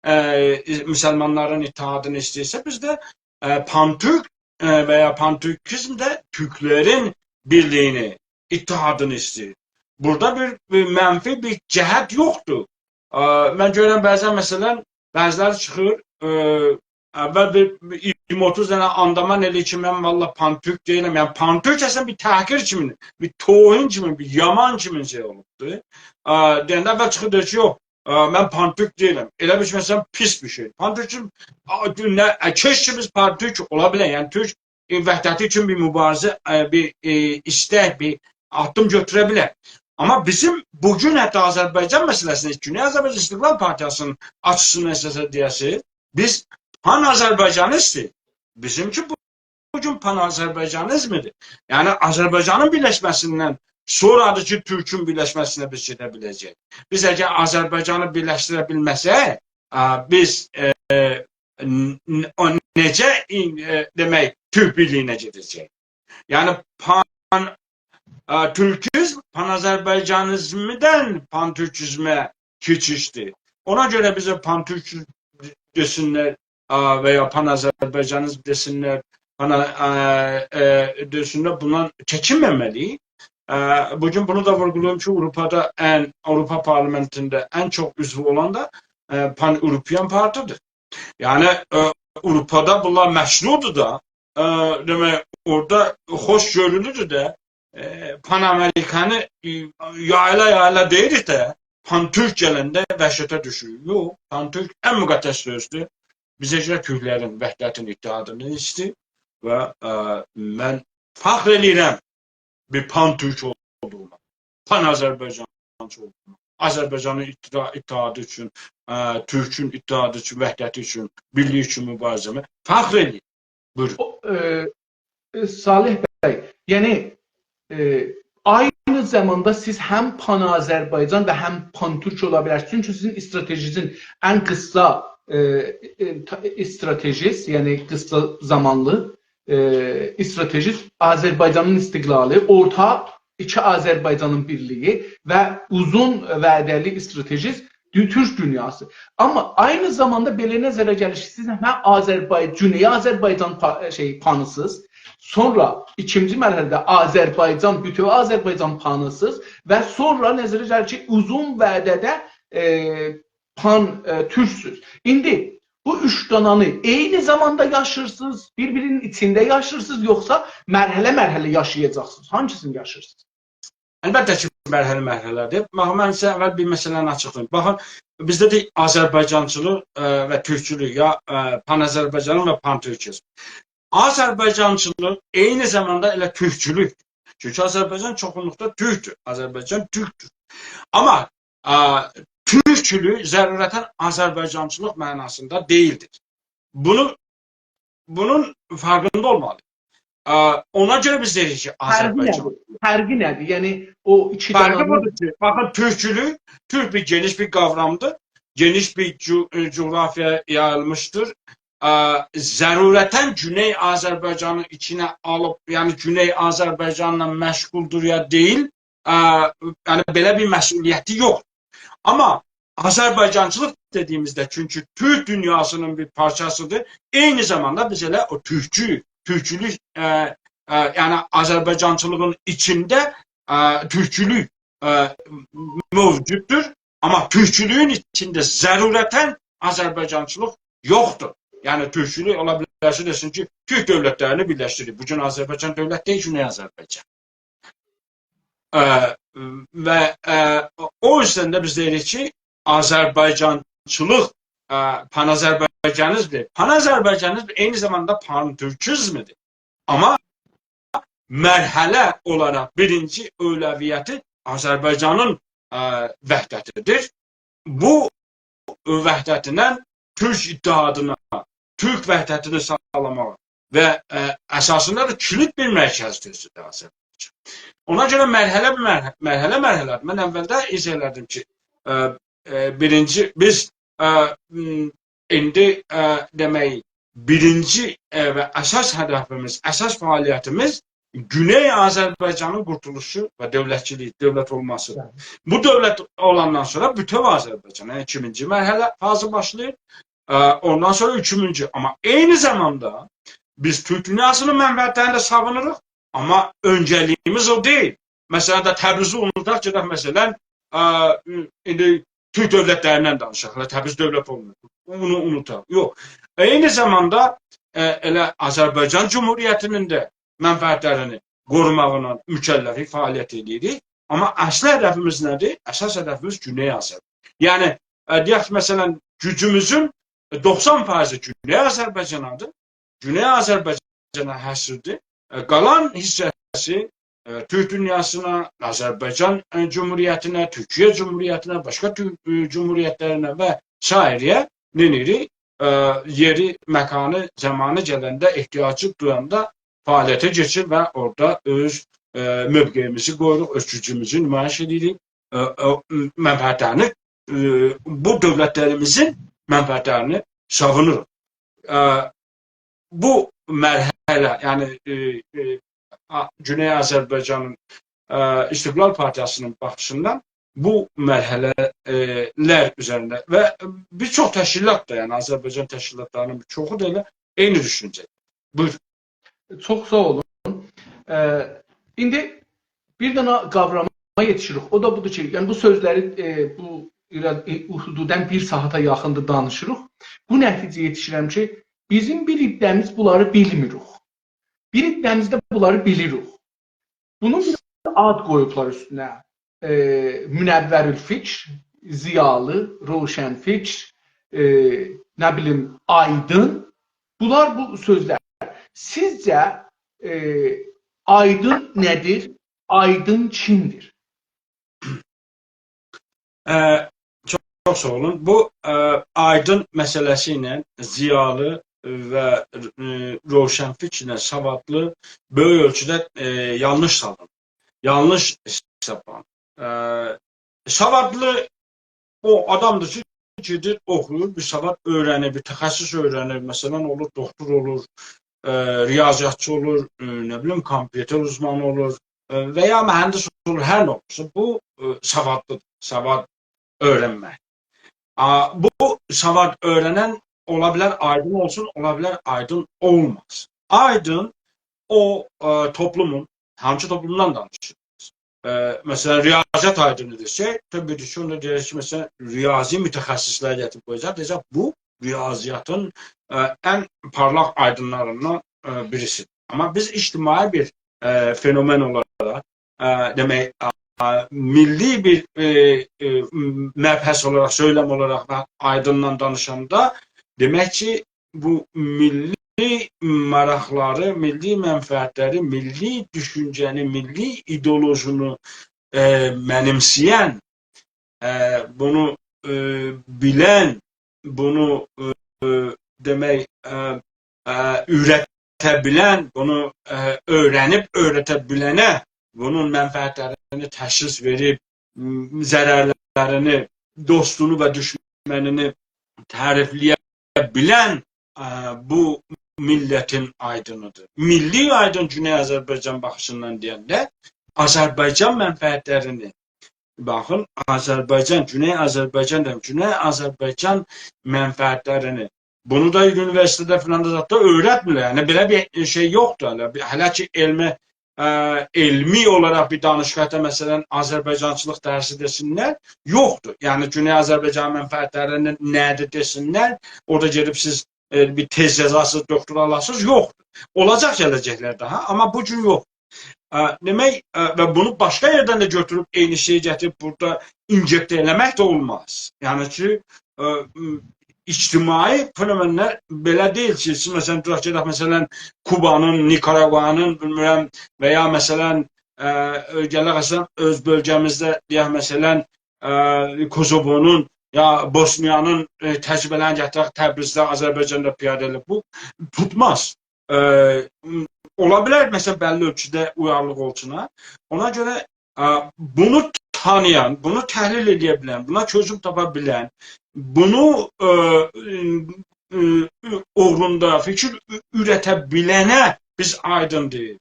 ائ، مسلمانلارین اتحادینی ایسته‌ییرسه، بیز ده، ائ، پان‌تورک، ائ، و یا پان‌تورکیزم ده تورکلرین بیرلیگینی، اتحادینی ایسته‌ییر. بورادا بیر، بیر منفی بیر جهت یوخدور. ائ، من گؤرورم بعضا، مثلا، بعضی‌لری چیخیر، ائ، اول بیر، بیر اییرمی اوتوز دنه آندامان ائله‌ییر کی، من والله پان‌تورک دئییلم. یعنی پان‌تورک اصلا بیر تحقیر کیمی، بیر توهین کیمی، بیر یامان کیمی شئی اولوبدور. ائ، دئینده اول چیخیر دئییر کی، یوخ، ائ، من پان‌تورک دئییلم. ائله بیل کی، مثلا، پیس بیر شئی. پان‌تورک، آ، نه، ائ، کئشکه بیز پان‌تورک اولا بیلک. یعنی تورک، ائ، وحدتی اوچون بیر موباریزه، ائ، بیر، ائ، ایستک، بیر آددیم گؤتوره بیلک. آمما بیزیم بو گون حتی آذربایجان مسئله‌سینده، گونئی آذربایجان استقلال پارتیاسی‌نین آچیسیندان اساسا دئیه‌سیز، بیز پان‌آذربایجانیستیق. بیزیمکی بو، بو گون پان‌آذربایجانیزمدیر. یعنی آذربایجانین بیرلشمه‌سیندن سونرادیر کی، تورکون بیرلشمه‌سینه بیز گئده بیله‌جه‌ییک. بیز اگر آذربایجانی بیرلشدیره بیلمه‌سک، ا، بیز، ائ، ن-، ن-، او نئجه، ائ، دئمک، تورک بیرلیگینه گئده‌جک؟ یعنی پان، ائ، تورکیزم پان‌آذربایجانیزمدن پان‌تورکیزمه کئچیشدیر. اونا گؤره بیزه پان‌تورک دئسینلر، ائ، و یا پان‌آذربایجانیزم دئسینلر، پان، ائ، ائ، دئسینلر، بوندان چکینمه‌مه‌لی‌ییک. ائ، بو گون بونو دا وورغولاییم کی، آوروپادا ان، آوروپا پارلامئنتینده ان چوخ عضوو اولان دا، ائ، پان‌آوروپیان پارتی‌دیر. یعنی، ائ، آوروپادا بونلار مشروعدور دا، ائ، دئمک، اورادا خوش گؤرولودور ده، ائ، پان‌آمریکانی، ائ، یاییلا-یاییلا دئییریک ده، پان‌تورک گلنده وحشته دوشوروک. یوخ، پان‌تورک ان مقدس سؤزدور. بیزه گؤره تورکلرین وحدتین، اتحادینی ایسته‌ییر و، ائ، من فخر ائله‌ییرم بیر پان‌تورک اولدوغوما، پان‌آذربایجانچی اولدوغوما. آذربایجانین اتحا-، اتحادی اوچون، ائ، تورکون اتحادی اوچون، وحدتی اوچون، بیرلیگی اوچون موباریزه‌مه فخر ائله‌ییرم. بویورون. او، ائ، ائ، صالح بی، یعنی، ائ، عینی زاماندا سیز هم پان‌آذربایجان و هم پان‌تورک اولا بیلرسینیز. چونکی سیزین استراتژینیزین ان قیسا، ائ، ائ، تا-، استراتژیز، یعنی قیسا زامانلی، ائ، استراتژیز آذربایجانین استقلالی، اورتا ایکی آذربایجانین بیرلیگی و اوزون وعده‌لی استراتژیز دو-، تورک دونیاسی. آمما عینی زاماندا بئله نظره گلیر کی، سیز هم آذربای-، گونئی آذربایجان پا-، شئی، پانی‌سیز، سونرا ایکینجی مرحله‌ده آذربایجان، بوتؤو آذربایجان پانی‌سیز و سونرا نظره گلیر کی، اوزون وعده‌ده، ائ، پان، ائ، تورکسوز. ایندی بو اوچ دانانی عینی زاماندا یاشیرسینیز، بیر-بیرینین ایچینده یاشیرسینیز، یوخسا مرحله-مرحله یاشایاجاقسینیز؟ هانگیسینی یاشیرسینیز؟ البته کی، مرحله-مرحله‌دیر. باخین، من سیزه اول بیر مسئله‌نی آچیقلاییم. باخین، بیزده ده آذربایجانچیلیق، ائ، و تورکچولوک، یا، ائ، پان‌آذربایجانیزم و پان‌تورکیزم. آذربایجانچیلیق عینی زاماندا ائله تورکچولوکدور. چونکی آذربایجان چوخونلوقدا تورکدور. آذربایجان تورکدور. آمما، ائ، تورکچولوک ضرورتا آذربایجانچیلیق معناسیندا دئییلدیر. بونو، بونون فرقینده اولمالی. ائ، اونا گؤره بیز دئییریک کی، فرقی آذربایجان. نه‌دیر؟ فرقی نه‌دیر؟ یعنی او ایکی فرقی دانانین بودور کی، باخین، تورکچولوک، تورک بیر گئنیش بیر قاورامدیر. گئنیش بیر جو-، ائ، جغرافیایا یاییلمیشدیر. ائ، ضرورتا گونئی آذربایجانین ایچینه آلیب، یعنی گونئی آذربایجانلا مشغولدور یا دئییل، ائ، یعنی بئله بیر مسئولیتی یوخ. آمما آذربایجانچیلیق دئدیییمیزده، چونکی تورک دونیاسینین بیر پارچاسیدیر، عینی زاماندا بیز ائله او تورکچو، تورکچولوک، ائ، ائ، یعنی آذربایجانچیلیغین ایچینده، ائ، تورکچولوک، ائ، موجوددور. آمما تورکچولویون ایچینده ضرورتا آذربایجانچیلیق یوخدور. یعنی تورکچولوک اولا بیلر کی، دئسین کی، تورک دؤولتلرینی بیرلشدیریب. بو گون آذربایجان دؤولت دئییل، گونئی آذربایجان. ائ، و، ائ، او یوزدن ده بیز دئییریک کی، آذربایجانچیلیق، ائ، پان‌آذربایجانیزمدیر. پان‌آذربایجانیزم عینی زاماندا پان‌تورکیزمدیر. آمما مرحله اولاراق بیرینجی اولویتی آذربایجانین، ائ، وحدتیدیر. بو وحدتینن تورک اتحادینا، تورک وحدتینی ساغلاماغا و، ائ، اساسیندا دا کیلید بیر مرکزدیر آذربایجان. اونا گؤره مرحله بیر مرحله، مرحله مرحله‌دیر. من اولده عرض ائله‌دیم کی، ائ، ائ، بیرینجی، بیز، ائ، م، ایندی، ائ، دئمک، بیرینجی، ائ، و اساس هدفیمیز، اساس فعالیتیمیز گونئی آذربایجانین قورتولوشو و دؤولتچیلیگی، دؤولت اولماسی. بلی. بو دؤولت اولاندان سونرا بوتؤو آذربایجان، یعنی ایکینجی مرحله فازی باشلاییر. ائ، اوندان سونرا اوچونجو. آمما عینی زاماندا بیز تورک دونیاسینین منفعتلرینی ده ساوونوروق، آمما اؤنجه‌لیگیمیز او دئییل. مثلا، دا تبریزی اونوداق، گئدک، مثلا، ائ، ایندی تورک دؤولتلریندن دانیشاق. هله تبریز دؤولت اولمور. اونو اونوداق. یوخ. عینی زاماندا، ائ، ائله آذربایجان جمهوریتی‌نین ده منفعتلرینی قوروماقلا مکلفیک فعالیت ائدیریک. آمما اصلی هدفیمیز نه‌دیر؟ اساس هدفیمیز گونئی آذربایجان. یعنی، ائ، دئیک کی، مثلا، گوجوموزون، ائ، دوخسان فایضی گونئی آذربایجاندیر. گونئی آذربایجانا حصردیر. ائ، قالان حیصه‌سی، ائ، تورک دونیاسینا، آذربایجان، ائ، جمهوریتینه، تورکیه جمهوریتینه، باشقا تور-، ائ، جمهوریتلرینه و سایره‌یه نئینیریک؟ ائ، یئری، مکانی، زامانی گلنده، احتیاجی دویاندا فعالیته کئچیر و اورادا اؤز، ائ، موقعیمیزی قویوروق، اؤز گوجوموزو نمایش ائدیریک. ائ، ائ، منفعتلرینی، ائ، بو دؤولتلریمیزین منفعتلرینی ساوونوروق. ائ، بو مرحله، یعنی، ائ، ائ، آ-، گونئی آذربایجانین، ائ، استقلال پارتیاسی‌نین باخیشیندان بو مرحله‌لر اوزرینده و بیر چوخ تشکیلات دا، یعنی آذربایجان تشکیلاتلاری‌نین چوخو دا ائله عینی دوشونجه. بویور. چوخ ساغ اولون. ائ، ایندی بیر دنه قاوراما یئتیشیریک. او دا بودور کی، یعنی بو سؤزلری، ائ، بو بیر آز، ائ، حدوداً بیر ساعاتا یاخیندیر دانیشیریق. بو نتیجه‌یه یئتیشیرم کی، بیزیم بیر حیصه‌میز بونلاری بیلمیریک. بیر حیصه‌میز ده بونلاری بیلیریک. بونون بیر آد قویوبلار اوستونه. ائ، منورالفکر، ضیالی، روشنفکر، ائ، نه بیلیم، آیدین. بونلار بو سؤزلر. سیزجه، ائ، آیدین نه‌دیر؟ آیدین کیمدیر؟ ائ، چوخ، چوخ ساغ اولون. بو، ائ، آیدین مسئله‌سی ایله ضیالی و، ائ، روشنفکر ایله سوادلی بؤیوک اؤلچوده، ائ، یانلیش سالینیر. یانلیش حسابلانیر. ائ، سوادلی او آدامدیر کی، گئدیر، اوخویور، بیر سواد اؤیره‌نیر، بیر تخصص اؤیره‌نیر. مثلا، اولور، دوکتور اولور، ائ، ریاضیاتچی اولور، ائ، نه بیلیم، کامپیوتر اوزمانی اولور، ائ، و یا مهندس اولور، هر نه اولسون. بو، ائ، سوادلیدیر، سواد اؤیرنمک. آ، بو سواد اؤیره‌نن اولا بیلر آیدین اولسون، اولا بیلر آیدین اولماز. آیدین او، ائ، توپلومون، هانسی توپلومدان دانیشیریق؟ ائ، مثلا، ریاضیات آیدینی دئسک، طبیعی کی، اوندا دئیه‌ریک کی، مثلا، ریاضی متخصصلری گتیریب قویاجاق، دئیه‌جک، بو ریاضیاتین، ائ، ان پارلاق آیدینلاریندان، ائ، بیریسیدیر. آمما بیز اجتماعی بیر، ائ، فنومن اولاراق، ائ، دئمک، ائ، میللی بیر، ائ، ائ، م-، مبحث اولاراق، سؤیلم اولاراق و آیدیندان دانیشاندا، دئمک کی، بو میللی ماراقلاری، میللی منفعتلری، میللی دوشونجه‌نی، میللی ایدئولوژی‌نی، ائ، منیمسه‌ین، ائ، بونو، ائ، بیلن، بونو، ائ، ائ، دئمک، ائ، ائ، اورته بیلن، بونو، ائ، اؤیرنیب اؤیرته بیلنه، بونون منفعتلرینی تشخیص وئریب، م، ضررلرینی، دوستونو و دوشمنینی تعریفله‌یه بیلن، ائ، بو میللتین آیدینیدیر. میللی آیدین گونئی آذربایجان باخیشیندان دئینده آذربایجان منفعتلرینی، باخین، آذربایجان، گونئی آذربایجان دئییرم، گونئی آذربایجان منفعتلرینی، بونو دا اونیوئرسیتئتده فلان دا زاددا اؤیرتمیرلر. یعنی، بئله بیر شئی یوخدور هله. بیر، هله کی، علمی، ائ، علمی اولاراق بیر دانشگاهدا، مثلا، آذربایجانچیلیق درسی دئسینلر، یوخدور. یعنی، گونئی آذربایجان منفعتلرینین نه‌دیر دئسینلر، اورادا گئدیب سیز، ائ، بیر تئز یازاسینیز، دوکتورا آلاسینیز، یوخدور. اولاجاق گله‌جکلرده، ها؟ آمما بو گون یوخ. ائ، دئمک، ائ، و بونو باشقا یئردن ده گؤتوروب عینی شئیی گتیریب بورادا اینجکته ائله‌مک ده اولماز. یعنی کی، ائ، م، اجتماعی فنومنلر بئله دئییل کی، سیز، مثلا، دوراق گئدک، مثلا، کوبانین، نیکاراگوانین، بیلمیرم، و یا، مثلا، ائ، گلک، مثلا، اؤز بؤلگه‌میزده، دئیک، مثلا، ائ، کوسووونون، یا بوسنیانین، ائ، تجربه‌لرینی گتیرک، تبریزده، آذربایجاندا پیاده ائدیب. بو توتماز. ائ، م، اولا بیلر، مثلا، بللی اؤلکه‌ده اویارلیق اولسون، ها. اونا گؤره، ائ، بونو تانییان، بونو تحلیل ائده بیلن، بونا چؤزوم تاپا بیلن، بونو، ائ، ائ، ائ، اوغروندا فیکیر اورته بیلنه بیز آیدین دئییریک.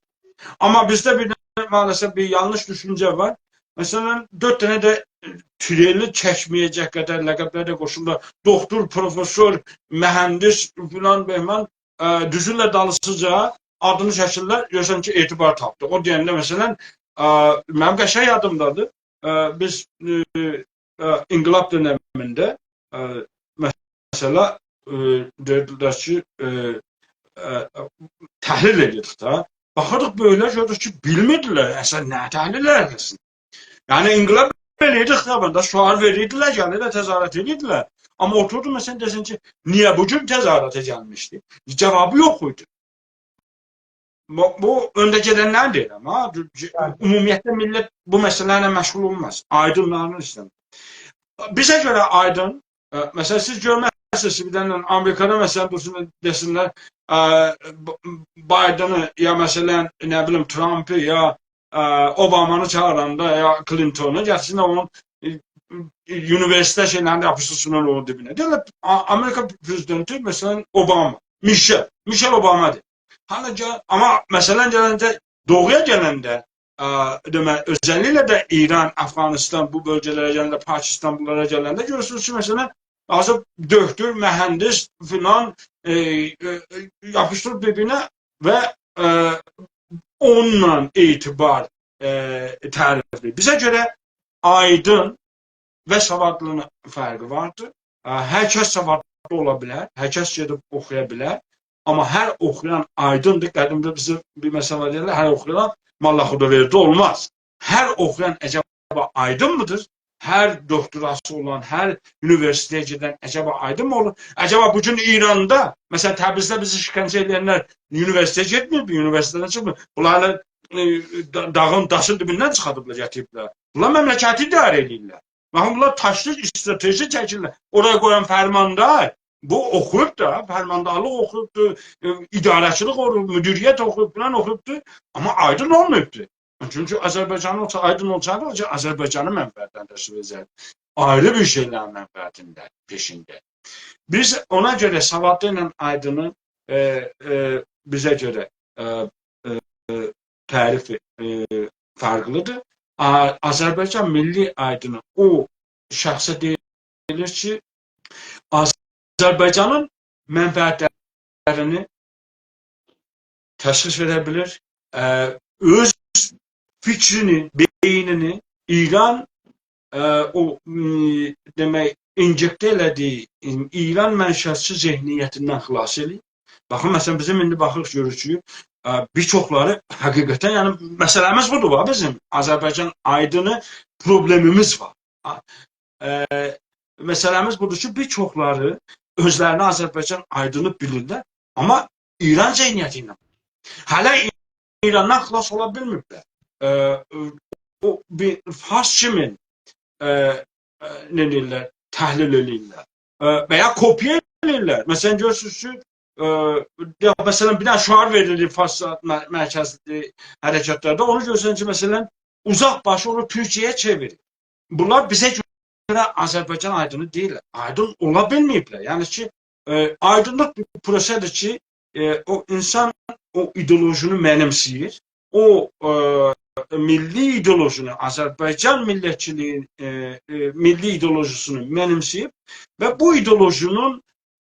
آمما بیزده بیر دنه مع‌الاسف بیر یانلیش دوشونجه وار. مثلا، دؤرد دنه ده تریلی چکمه‌یه‌جک قدر لقب‌لر ده قوشولورلار. دوکتور، پروفسور، مهندس، فلان، بهمان، ائ، دوزورلر دالیسیجا، آدینی چکیرلر، گؤرورسن کی، اعتبار تاپدی. او دئینده، مثلا، ائ، منیم قشنگ یادیمدادیر. ائ، بیز، ائ، ائ، انقلاب دؤنمینده، ائ، مثلا، ائ، دئییردیلر کی، ائ، ائ، تحلیل ائدیردیک ده. باخیردیق بؤیله‌لر، گؤردوک کی، بیلمیردیلر، اصلا نه تحلیل ائده‌سین؟ یعنی، انقلاب ائدیردیک ده، بنده شعار وئریردیلر، گلیردیلر، تظاهرات ائدیردیلر. آمما اوتوردون، مثلا، دئسن کی، نییه بو گون تظاهراتا گلمیشدی؟ جاوابی یوخ ایدی. بو، بو اؤنده گئدنلرین دئییرم، ها. بلی. عمومیتله میللت بو مسئله ایله مشغول اولماز. آیدینلارین ایسته‌میر. بیزه گؤره آیدین، ائ، مثلا، سیز گؤرمزسینیز، بیر دنه آمریکادا، مثلا، دورسون، دئسینلر، ائ، ب-، بایدنی، یا، مثلا، نه بیلیم، ترامپی، یا، ائ، اوبامانی چاغیراندا، یا کلینتونو، گلسینلر اونون، ائ، ائ، اونیوئرسیتئت شئیلرینده یاپیشسینلار اونون دیبینه. دئییرلر، آ-، آمریکا پرزیدنتی، مثلا، اوباما، میشل، میشل اوباما دئییر. حالا گل، آمما مثلا گلنده، دوغرویا گلنده، ا، دئمک، اؤزللیکله ده ایران، افغانستان، بو بؤلگه‌لره گلنده، پاکستان، بونلارا گلنده گؤرورسونوز کی، مثلا، آزی دوکتور، مهندس فلان، ائ، ائ، ائ، یاپیشدیریب بیر-بیرینه و، ائ، اونونلا اعتبار، ائ، تعریف ائدیر. بیزه گؤره آیدین و سوادلی‌نین فرقی واردیر. ا، هر کس سوادلی اولا بیلر، هر کس گئدیب اوخویا بیلر. آمما هر اوخویان آیدیندیر. قدیمده بیزه بیر مثل وار، دئییرلر، هر اوخویان ملا خداوردی اولماز. هر اوخویان عجبا آیدینمیدیر؟ هر دوکتوراسی اولان، هر اونیوئرسیتئته گئدن عجبا آیدینمی اولور؟ عجبا بو گون ایراندا، مثلا، تبریزده بیزی شکنجه ائدنلر اونیوئرسیتئته گئتمیر، بیر اونیوئرسیتئتدن چیخمیر. بونلاری، ائ، دا-، داغین، داشین دیبیندن چیخاردیبلار، گتیریبلر. بونلار مملکتی اداره ائدیرلر. باخین، بونلار تاکتیک، استراتژی چکیرلر. اورایا قویان فرماندار، بو اوخویوب دا، فرماندارلیق اوخویوبدور، ائ، اداره‌چیلیک اوخویوب، مدیریت اوخویوب، فلان اوخویوبدور. آمما آیدین اولماییبدیر. چونکی آذربایجانی اولسا، آیدین اولسایدی، اونجا آذربایجانین منفعتیندن تشکیل ائده‌جکدی. آیری بیر شئیلرین منفعتینده، پئشینده. بیز اونا گؤره سوادلی ایله آیدینین، ائ، ائ، بیزه گؤره، ائ، ائ، تعریفی، ائ، فرقلیدیر. آ-، آذربایجان میللی آیدینی او شخصه دئییلیر کی، آذربایجانین منفعتلرینی تشخیص وئره بیلیر، ائ، اؤز فیکرینی، بئینینی ایران، ائ، او، م، دئمک، انجکته ائله‌دیگی، م، ایران منشأتچی ذهنیتیندن خلاص ائله‌ییر. باخین، مثلا، بیزیم ایندی باخیریق، گؤروروک کی، ائ، بیر چوخلاری حقیقتا، یعنی، مسئله‌میز بودور، باخ، بیزیم آذربایجان آیدینی پروبلئمیمیز وار. آ، ائ، مسئله‌میز بودور کی، بیر چوخلاری اؤزلرینی آذربایجان آیدینی بیلیرلر، آمما ایران ذهنیتی ایله. هله ای-، ایراندان خلاص اولا بیلمه‌ییبلر. ائ، او بیر فارس کیمی، ائ، ائ، نه دئییرلر، تحلیل ائله‌ییرلر. ائ، و یا کوپیا ائله‌ییرلر. مثلا، گؤرورسونوز کی، ائ، یا، مثلا، بیر دنه شعار وئریلیر فارس م-، مرکزلی حرکتلرده. اونو گؤرورسن کی، مثلا، اوزاق باشی اونو تورکجه‌یه چئویریر. بونلار بیزه گؤره آذربایجان آیدینی دئییل. آیدین اولا بیلمه‌ییبلر. یعنی کی، ائ، آیدینلیق بیر پروسه‌دیر کی، ائ، او اینسان او ایدئولوژینی منیمسه‌ییر. او، ائ، میللی ایدئولوژینی، آذربایجان میللتچیلیگی، ائ، ائ، میللی ایدئولوژیسینی منیمسه‌ییب و بو ایدئولوژینین،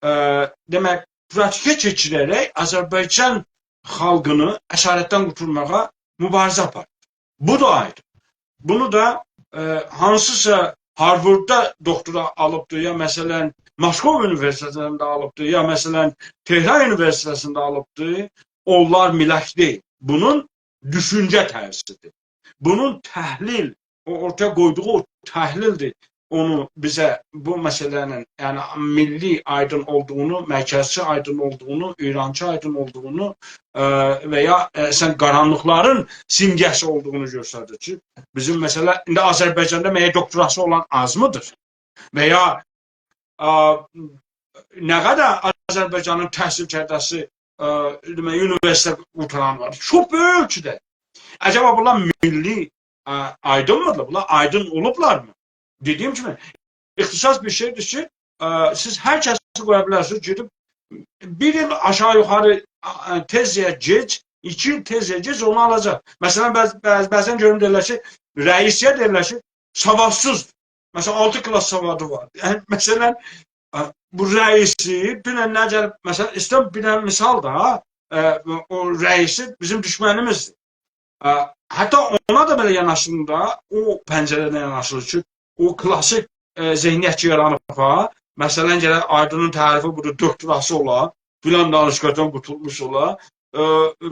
ائ، دئمک، پراتیکه کئچیره‌رک آذربایجان خالقینی اسارتدن قورتارماغا موباریزه آپاریر. بو دا آیدین. بونو دا، ائ، هانسیسا هاروارددا دوکتورا آلیبدی، یا، مثلا، موسکوا اونیوئرسیتئتینده آلیبدی، یا، مثلا، تهران اونیوئرسیتئتینده آلیبدی، اونلار ملاک دئییل. بونون دوشونجه طرزیدیر. بونون تحلیل، او اورتایا قویدوغو او تحلیلدیر. اونو بیزه بو مسئله‌نین، یعنی، میللی آیدین اولدوغونو، مرکزچی آیدین اولدوغونو، ایرانچی آیدین اولدوغونو، ائ، و یا، ائ، سن قارانلیقلارین سیمگه‌سی اولدوغونو گؤستریر کی، بیزیم، مثلا، ایندی آذربایجاندا مگر دوکتوراسی اولان آزمیدیر؟ و یا آ، نه قدر آذربایجانین تحصیل‌کرده‌سی، آ، دئمک، اونیوئرسیتئت قورتاران وار. چوخ بؤیوکدور. عجبا بونلار میللی، آ، آیدینمیدیلار؟ بونلار آیدین اولوبلارمی؟ دئدیگیم کیمی، اختصاص بیر شئیدیر کی، آ، سیز هر کسی قویا بیلرسینیز، گئدیب بیر ایل آشاغی یوخاری، آ، آ، تئز یا گئج، ایکی ایل تئز یا گئج اونو آلاجاق. مثلا، بعض-، بعض-، بعضا گؤروم دئییرلر کی، رئیسیه دئییرلر کی، سوادسیزدیر. مثلا، آلتی کلاس سوادی وار. یعنی، مثلا، آ، بو رئیسی، دونن نه گلیب، مثلا، ایسته‌ییرم بیر دنه مثال دا، آ، او رئیسی بیزیم دوشمنیمیزدیر. آ، حتی اونا دا بئله یاناشیلیر دا، او پنجره‌دن یاناشیلیر کی، او کلاسیک، آ، ذهنیت کی یارانیب ها. مثلا، گرک آیدینین تعریفی بودور، دکتراسی اولا، فلان دانشگاهدان قورتولموش اولا، آ،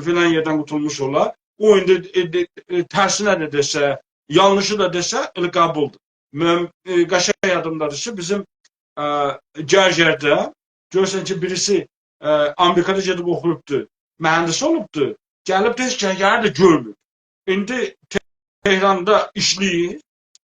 فلان یئردن قورتولموش اولا. او ایندی، ائ، دئ-، ائ، ترسینه ده دئسه، یانلیشی دا دئسه، ائله قبولدور. من، ائ، قشنگ یادیمدادیر کی، بیزیم، آ، گرگرده گؤرورسن کی، بیریسی، آ، آمریکادا گئدیب اوخویوبدو، مهندس اولوبدو، گلیبدی، هئچ گرگری ده گؤرمور. ایندی ته-، تهراندا ایشله‌ییر،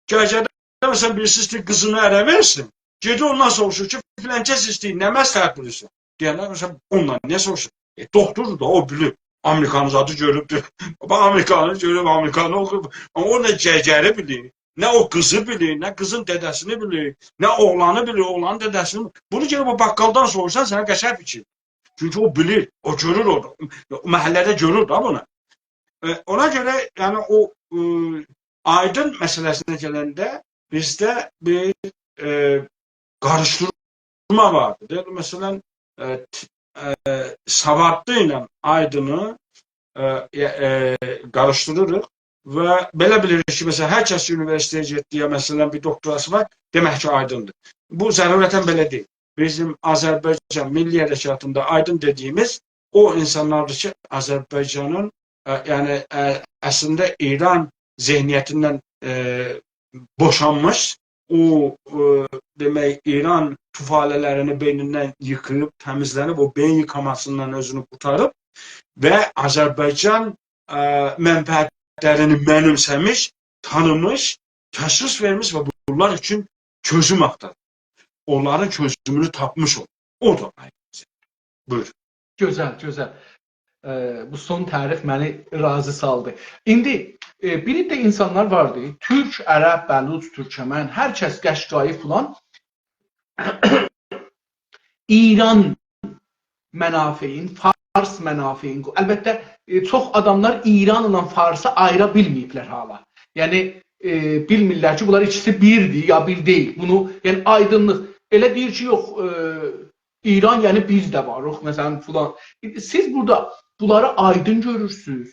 گرگرده، مثلا، بیریسی ایسته‌ییر قیزینی اره وئرسین، گئدیر اوندان سوروشور کی، فلان کس ایسته‌ییر، نه مصلحت بیلیرسن؟ دئینده، مثلا، اوندان نه سوروشور؟ ائ، دکتردور دا، او بیلیر. آمریکانی زادی گؤروبدور. باخ، آمریکانی گؤروب، آمریکانی اوخویوب. آمما او نه گرگری بیلیر، نه او قیزی بیلیر، نه قیزین دده‌سینی بیلیر، نه اوغلانی بیلیر، اوغلانین دده‌سینی بیلیر. بونو گرک او بقالدان سوروشسان، سنه قشنگ فیکیر. چونکی او بیلیر، او گؤرور اورادا. او محله‌ده گؤرور دا بونو. ائ، اونا گؤره، یعنی، او، ائ، آیدین مسئله‌سینه گلنده بیزده بیر، ائ، قاریشدیرما واردیر. دئییر، مثلا، ائ، ت-، ائ، سوادلی ایله آیدینی، ائ، ائ، ائ، قاریشدیریریق و بئله بیلیریک کی، مثلا، هر کس کی اونیوئرسیتئته گئتدی، یا، مثلا، بیر دکتراسی وار، دئمک کی، آیدیندیر. بو ضرورتا بئله دئییل. بیزیم آذربایجان میللی حرکاتیندا آیدین دئدیگیمیز او اینسانلاردیر کی، آذربایجانین، ائ، یعنی، ائ، اصلینده ایران ذهنیتیندن، ائ، بوشانمیش، او، ائ، دئمک، ایران طفاله‌لرینی بئینیندن ییخاییب، تمیزله‌نیب، او بئیین ییخاماسیندان اؤزونو قورتاریب و آذربایجان، ائ، منفعتلرینی منیمسه‌میش، تانیمیش، تشخیص وئرمیش و بونلار اوچون چؤزوم آختاریب. اونلارین چؤزومونو تاپمیش اولوب. او دا آیری. بویور. گؤزل، گؤزل. ائ، بو سون تعریف منی راضی سالدی. ایندی، ائ، بیر عده اینسانلار واردی، تورک، عرب، بلوچ، تورکمن، هر کس، قشقایی فلان، ایران منافعین، فارس منافعین، البته، ائ، چوخ آداملار ایرانلا فارسی آییرا بیلمه‌ییبلر حالا. یعنی، ائ، بیلمیرلر کی، بونلار ایکیسی بیردیر، یا بیر دئییل. بونو، یعنی، آیدینلیق، ائله دئییر کی، یوخ، ائ، ایران، یعنی بیز ده واریق، مثلا، فلان. سیز بورادا بونلاری آیدین گؤرورسونوز.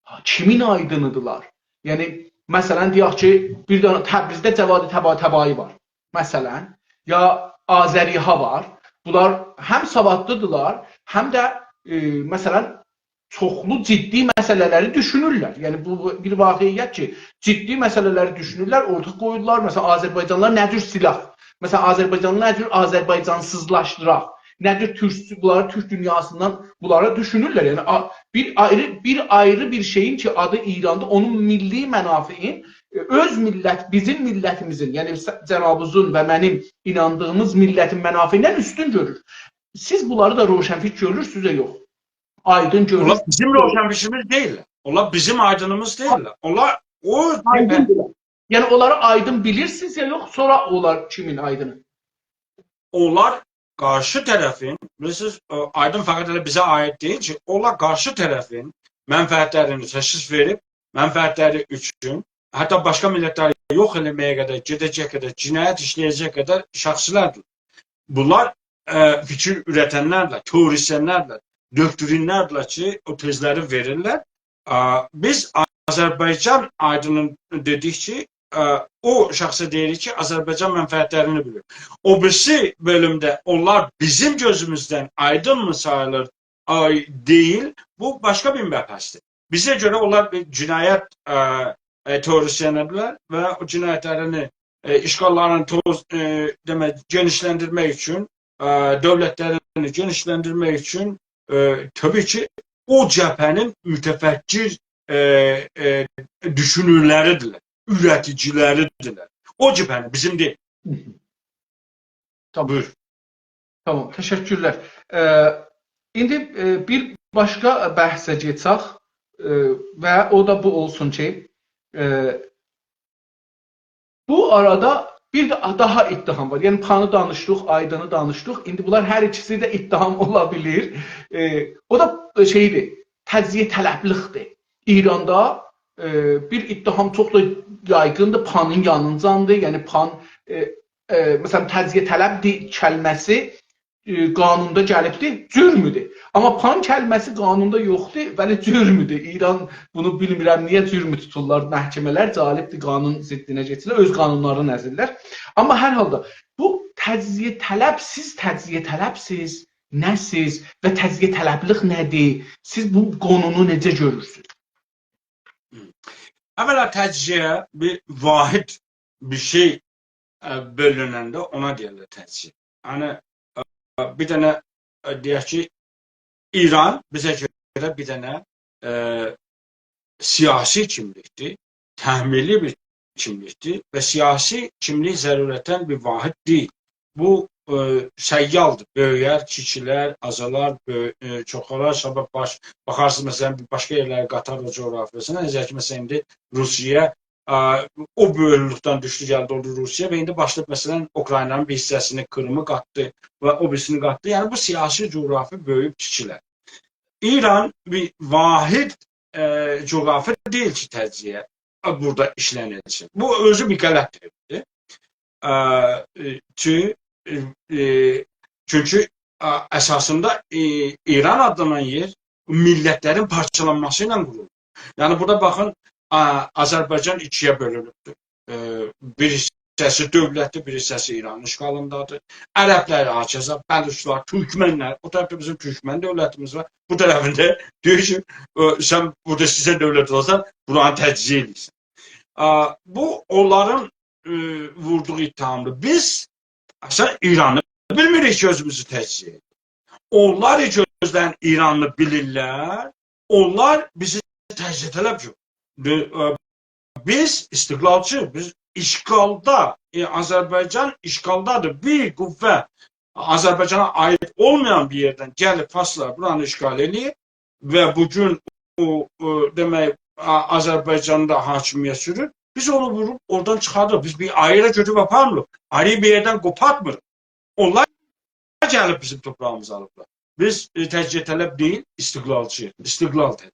ها، کیمین آیدینیدیرلار؟ یعنی، مثلا، دئیک کی، بیر دنه تبریزده جواد طباطبایی وار. مثلا، یا آذری‌ها وار. بونلار هم سوادلیدیرلار، هم ده، ائ، مثلا، چوخلو جدی مسئله‌لری دوشونورلر. یعنی، بو، بو بیر واقعیت کی، جدی مسئله‌لری دوشونورلر، اورتایا قویورلار. مثلا، آذربایجانلیلار نه جور سلاح، مثلا، آذربایجانلیلار نه جور آذربایجانسیزلاشدیراق، نه جور تورک، بونلاری تورک دونیاسیندان، بونلاری دوشونورلر. یعنی، آ-، بیر آیری، بیر آیری بیر شئیین کی، آدی ایراندیر، اونون میللی منافعین، ائ، اؤز میللت، بیزیم میللتیمیزین، یعنی س-، جنابینیزین و منیم ایناندیغیمیز میللتین منافعیندن اوستون گؤرور. سیز بونلاری دا روشنفکر گؤرورسونوز یا یوخ؟ آیدین گؤرور. اونلار بیزیم روشنفکریمیز دئییل. اونلار بیزیم آیدینیمیز دئییل. اونلار او آیدین بیلیر. یعنی، اونلاری آیدین بیلیرسینیز یا یوخ، سونرا اونلار کیمین آیدینی؟ اونلار قارشی طرفین، بیلیرسینیز، او آیدین فقط ائله بیزه عایید دئییل کی، اونلار قارشی طرفین منفعتلرینی تشخیص وئریب، منفعتلری اوچون، حتی باشقا میللتلری یوخ ائله‌مه‌یه قدر، گئده‌جک قدر، جنایت ایشله‌یه‌جک قدر شخصلردیر. بونلار، ائ، فیکیر اورتنلردیلر، تئوریسینلردیلر، دؤکترینلردیلر کی، او تزلری وئریرلر. ا، بیز آذربایجان آیدینین دئدیک کی، ا، او شخصه دئییریک کی، آذربایجان منفعتلرینی بیلیر. او بیریسی بؤلومده اونلار بیزیم گؤزوموزدن آیدینمی ساییلیر، آی، دئییل، بو باشقا بیر مبحثدیر. بیزه گؤره اونلار بیر جنایت، ا، ا، تئوریسینیدیرلر و او جنایتلرینی، ا، اشغاللارینی توز-، ا، دئمک، گئنیشلندیرمک اوچون، ا، دؤولتلرینی گئنیشلندیرمک اوچون، ا، طبیعی کی، او جبهه‌نین متفکر، ا، ا، دوشونورلریدیرلر، اوره‌تیجیلریدیرلر. او جبهه‌نین، بیزیم دئییل. تامام. بویور. تامام، تشکرلر. ائ، ایندی، ائ، بیر باشقا بحثه کئچک، ائ، و او دا بو اولسون کی، ائ، بو آرادا بیر ده داها اتهام وار. یعنی، پانی دانیشدیق، آیدینی دانیشدیق. ایندی بونلار هر ایکیسی ده اتهام اولا بیلیر. ائ، او دا شئیدیر، تجزیه‌طلبلیکدیر. ایراندا، ائ، بیر اتهام چوخ دا یایغیندیر، پانین یانینجاندیر. یعنی، پان، ائ، ائ، مثلا، تجزیه‌طلب دی-، کلمه‌سی، ائ، قانوندا گلیبدیر، جرمدور. آمما پان کلمه‌سی قانوندا یوخدور، ولی جرمدور. ایران بونو بیلمیرم نییه جرم توتورلار محکمه‌لر، جالبدیر، قانون ضدینه گئتسینلر، اؤز قانونلارینی ازیرلر. آمما هر حالدا بو تجزیه‌طلب، سیز تجزیه‌طلبسیز، نه‌سیز و تجزیه‌طلبلیک نه‌دیر؟ سیز بو قونونو نئجه گؤرورسونوز؟ اولا تجزیه بیر واحد بیر شئی، ائ، بؤلوننده اونا دئیرلر تجزیه. یعنی، ائ، بیر دنه، ائ، دئیک کی، ایران بیزه گؤره بیر دنه، ائ، سیاسی کیملیکدیر، تحمیلی بیر کیملیکدیر و سیاسی کیملیک ضرورتاً بیر واحد دئییل. بو، ائ، سیالدیر، بؤیویر، کیچیلر، آزالار، بؤ-، ائ، چوخالار، صاباح باش-، باخارسینیز، مثلا، بیر باشقا یئرلری قاتار او جغرافیاسینا، نئجه کی، مثلا، ایندی روسیه، ا، او بؤیوکلوکدن دوشدو، گلدی، اولدو روسیه و ایندی باشلاییب، مثلا، اوکراینانین بیر حیصه‌سینی، قیریمی قاتدی و او بیریسینی قاتدی. یعنی، بو سیاسی جغرافی بؤیویوب کیچیلر. ایران بیر واحد، ائ، جغرافی دئییل کی، تجزیه، ائ، بورادا ایشلنیلسین. بو اؤزو بیر غلط تئوریدیر. ا، ائ، چون-، ائ، ائ، چونکی، ا، اساسیندا، ائ، ایران آدلانان یئر میللتلرین پارچالانماسی ایله قورولور. یعنی، بورادا باخین، ا، آذربایجان ایکی‌یه بؤلونوبدور. ائ، بیر حیصه‌سی دؤولتدیر، بیر حیصه‌سی ایرانین اشغالیندادیر. عربلر، هکذا، بلوچلار، تورکمنلر، او طرفده بیزیم تورکمن دؤولتیمیز وار. بو طرفینده دئییر کی، ائ، سن بورادا ایسته‌ییرسن دؤولت اولاسان، بورانی تجزیه ائدیرسن. ا، بو اونلارین، ائ، ووردوغو اتهامدیر. بیز اصلا ایرانی بیلمیریک کی، اؤزوموزو تجزیه ائدک. اونلار کی، اؤزلرینی ایرانلی بیلیرلر، اونلار بیزی تجزیه‌طلب گؤرور. ائ، بیز استقلالچی، بیز اشغالدا، ائ، آذربایجان اشغالدادیر. بیر قوه آذربایجانا عایید اولمایان بیر یئردن گلیب فارسلار بورانی اشغال ائله‌ییب و بو گون او، او، دئمک، آ-، آذربایجاندا حاکمیت سورور. بیز اونو ووروب اورادان چیخاردیریق. بیز بیر آیری گؤتوروب آپارمیریق. آیری بیر یئردن قوپارتمیریق. اونلار گلیب بیزیم تورپاغیمیزی آلیبلار. بیز، ائ، تجزیه‌طلب دئییل، استقلالچی‌ییق، استقلال طلب.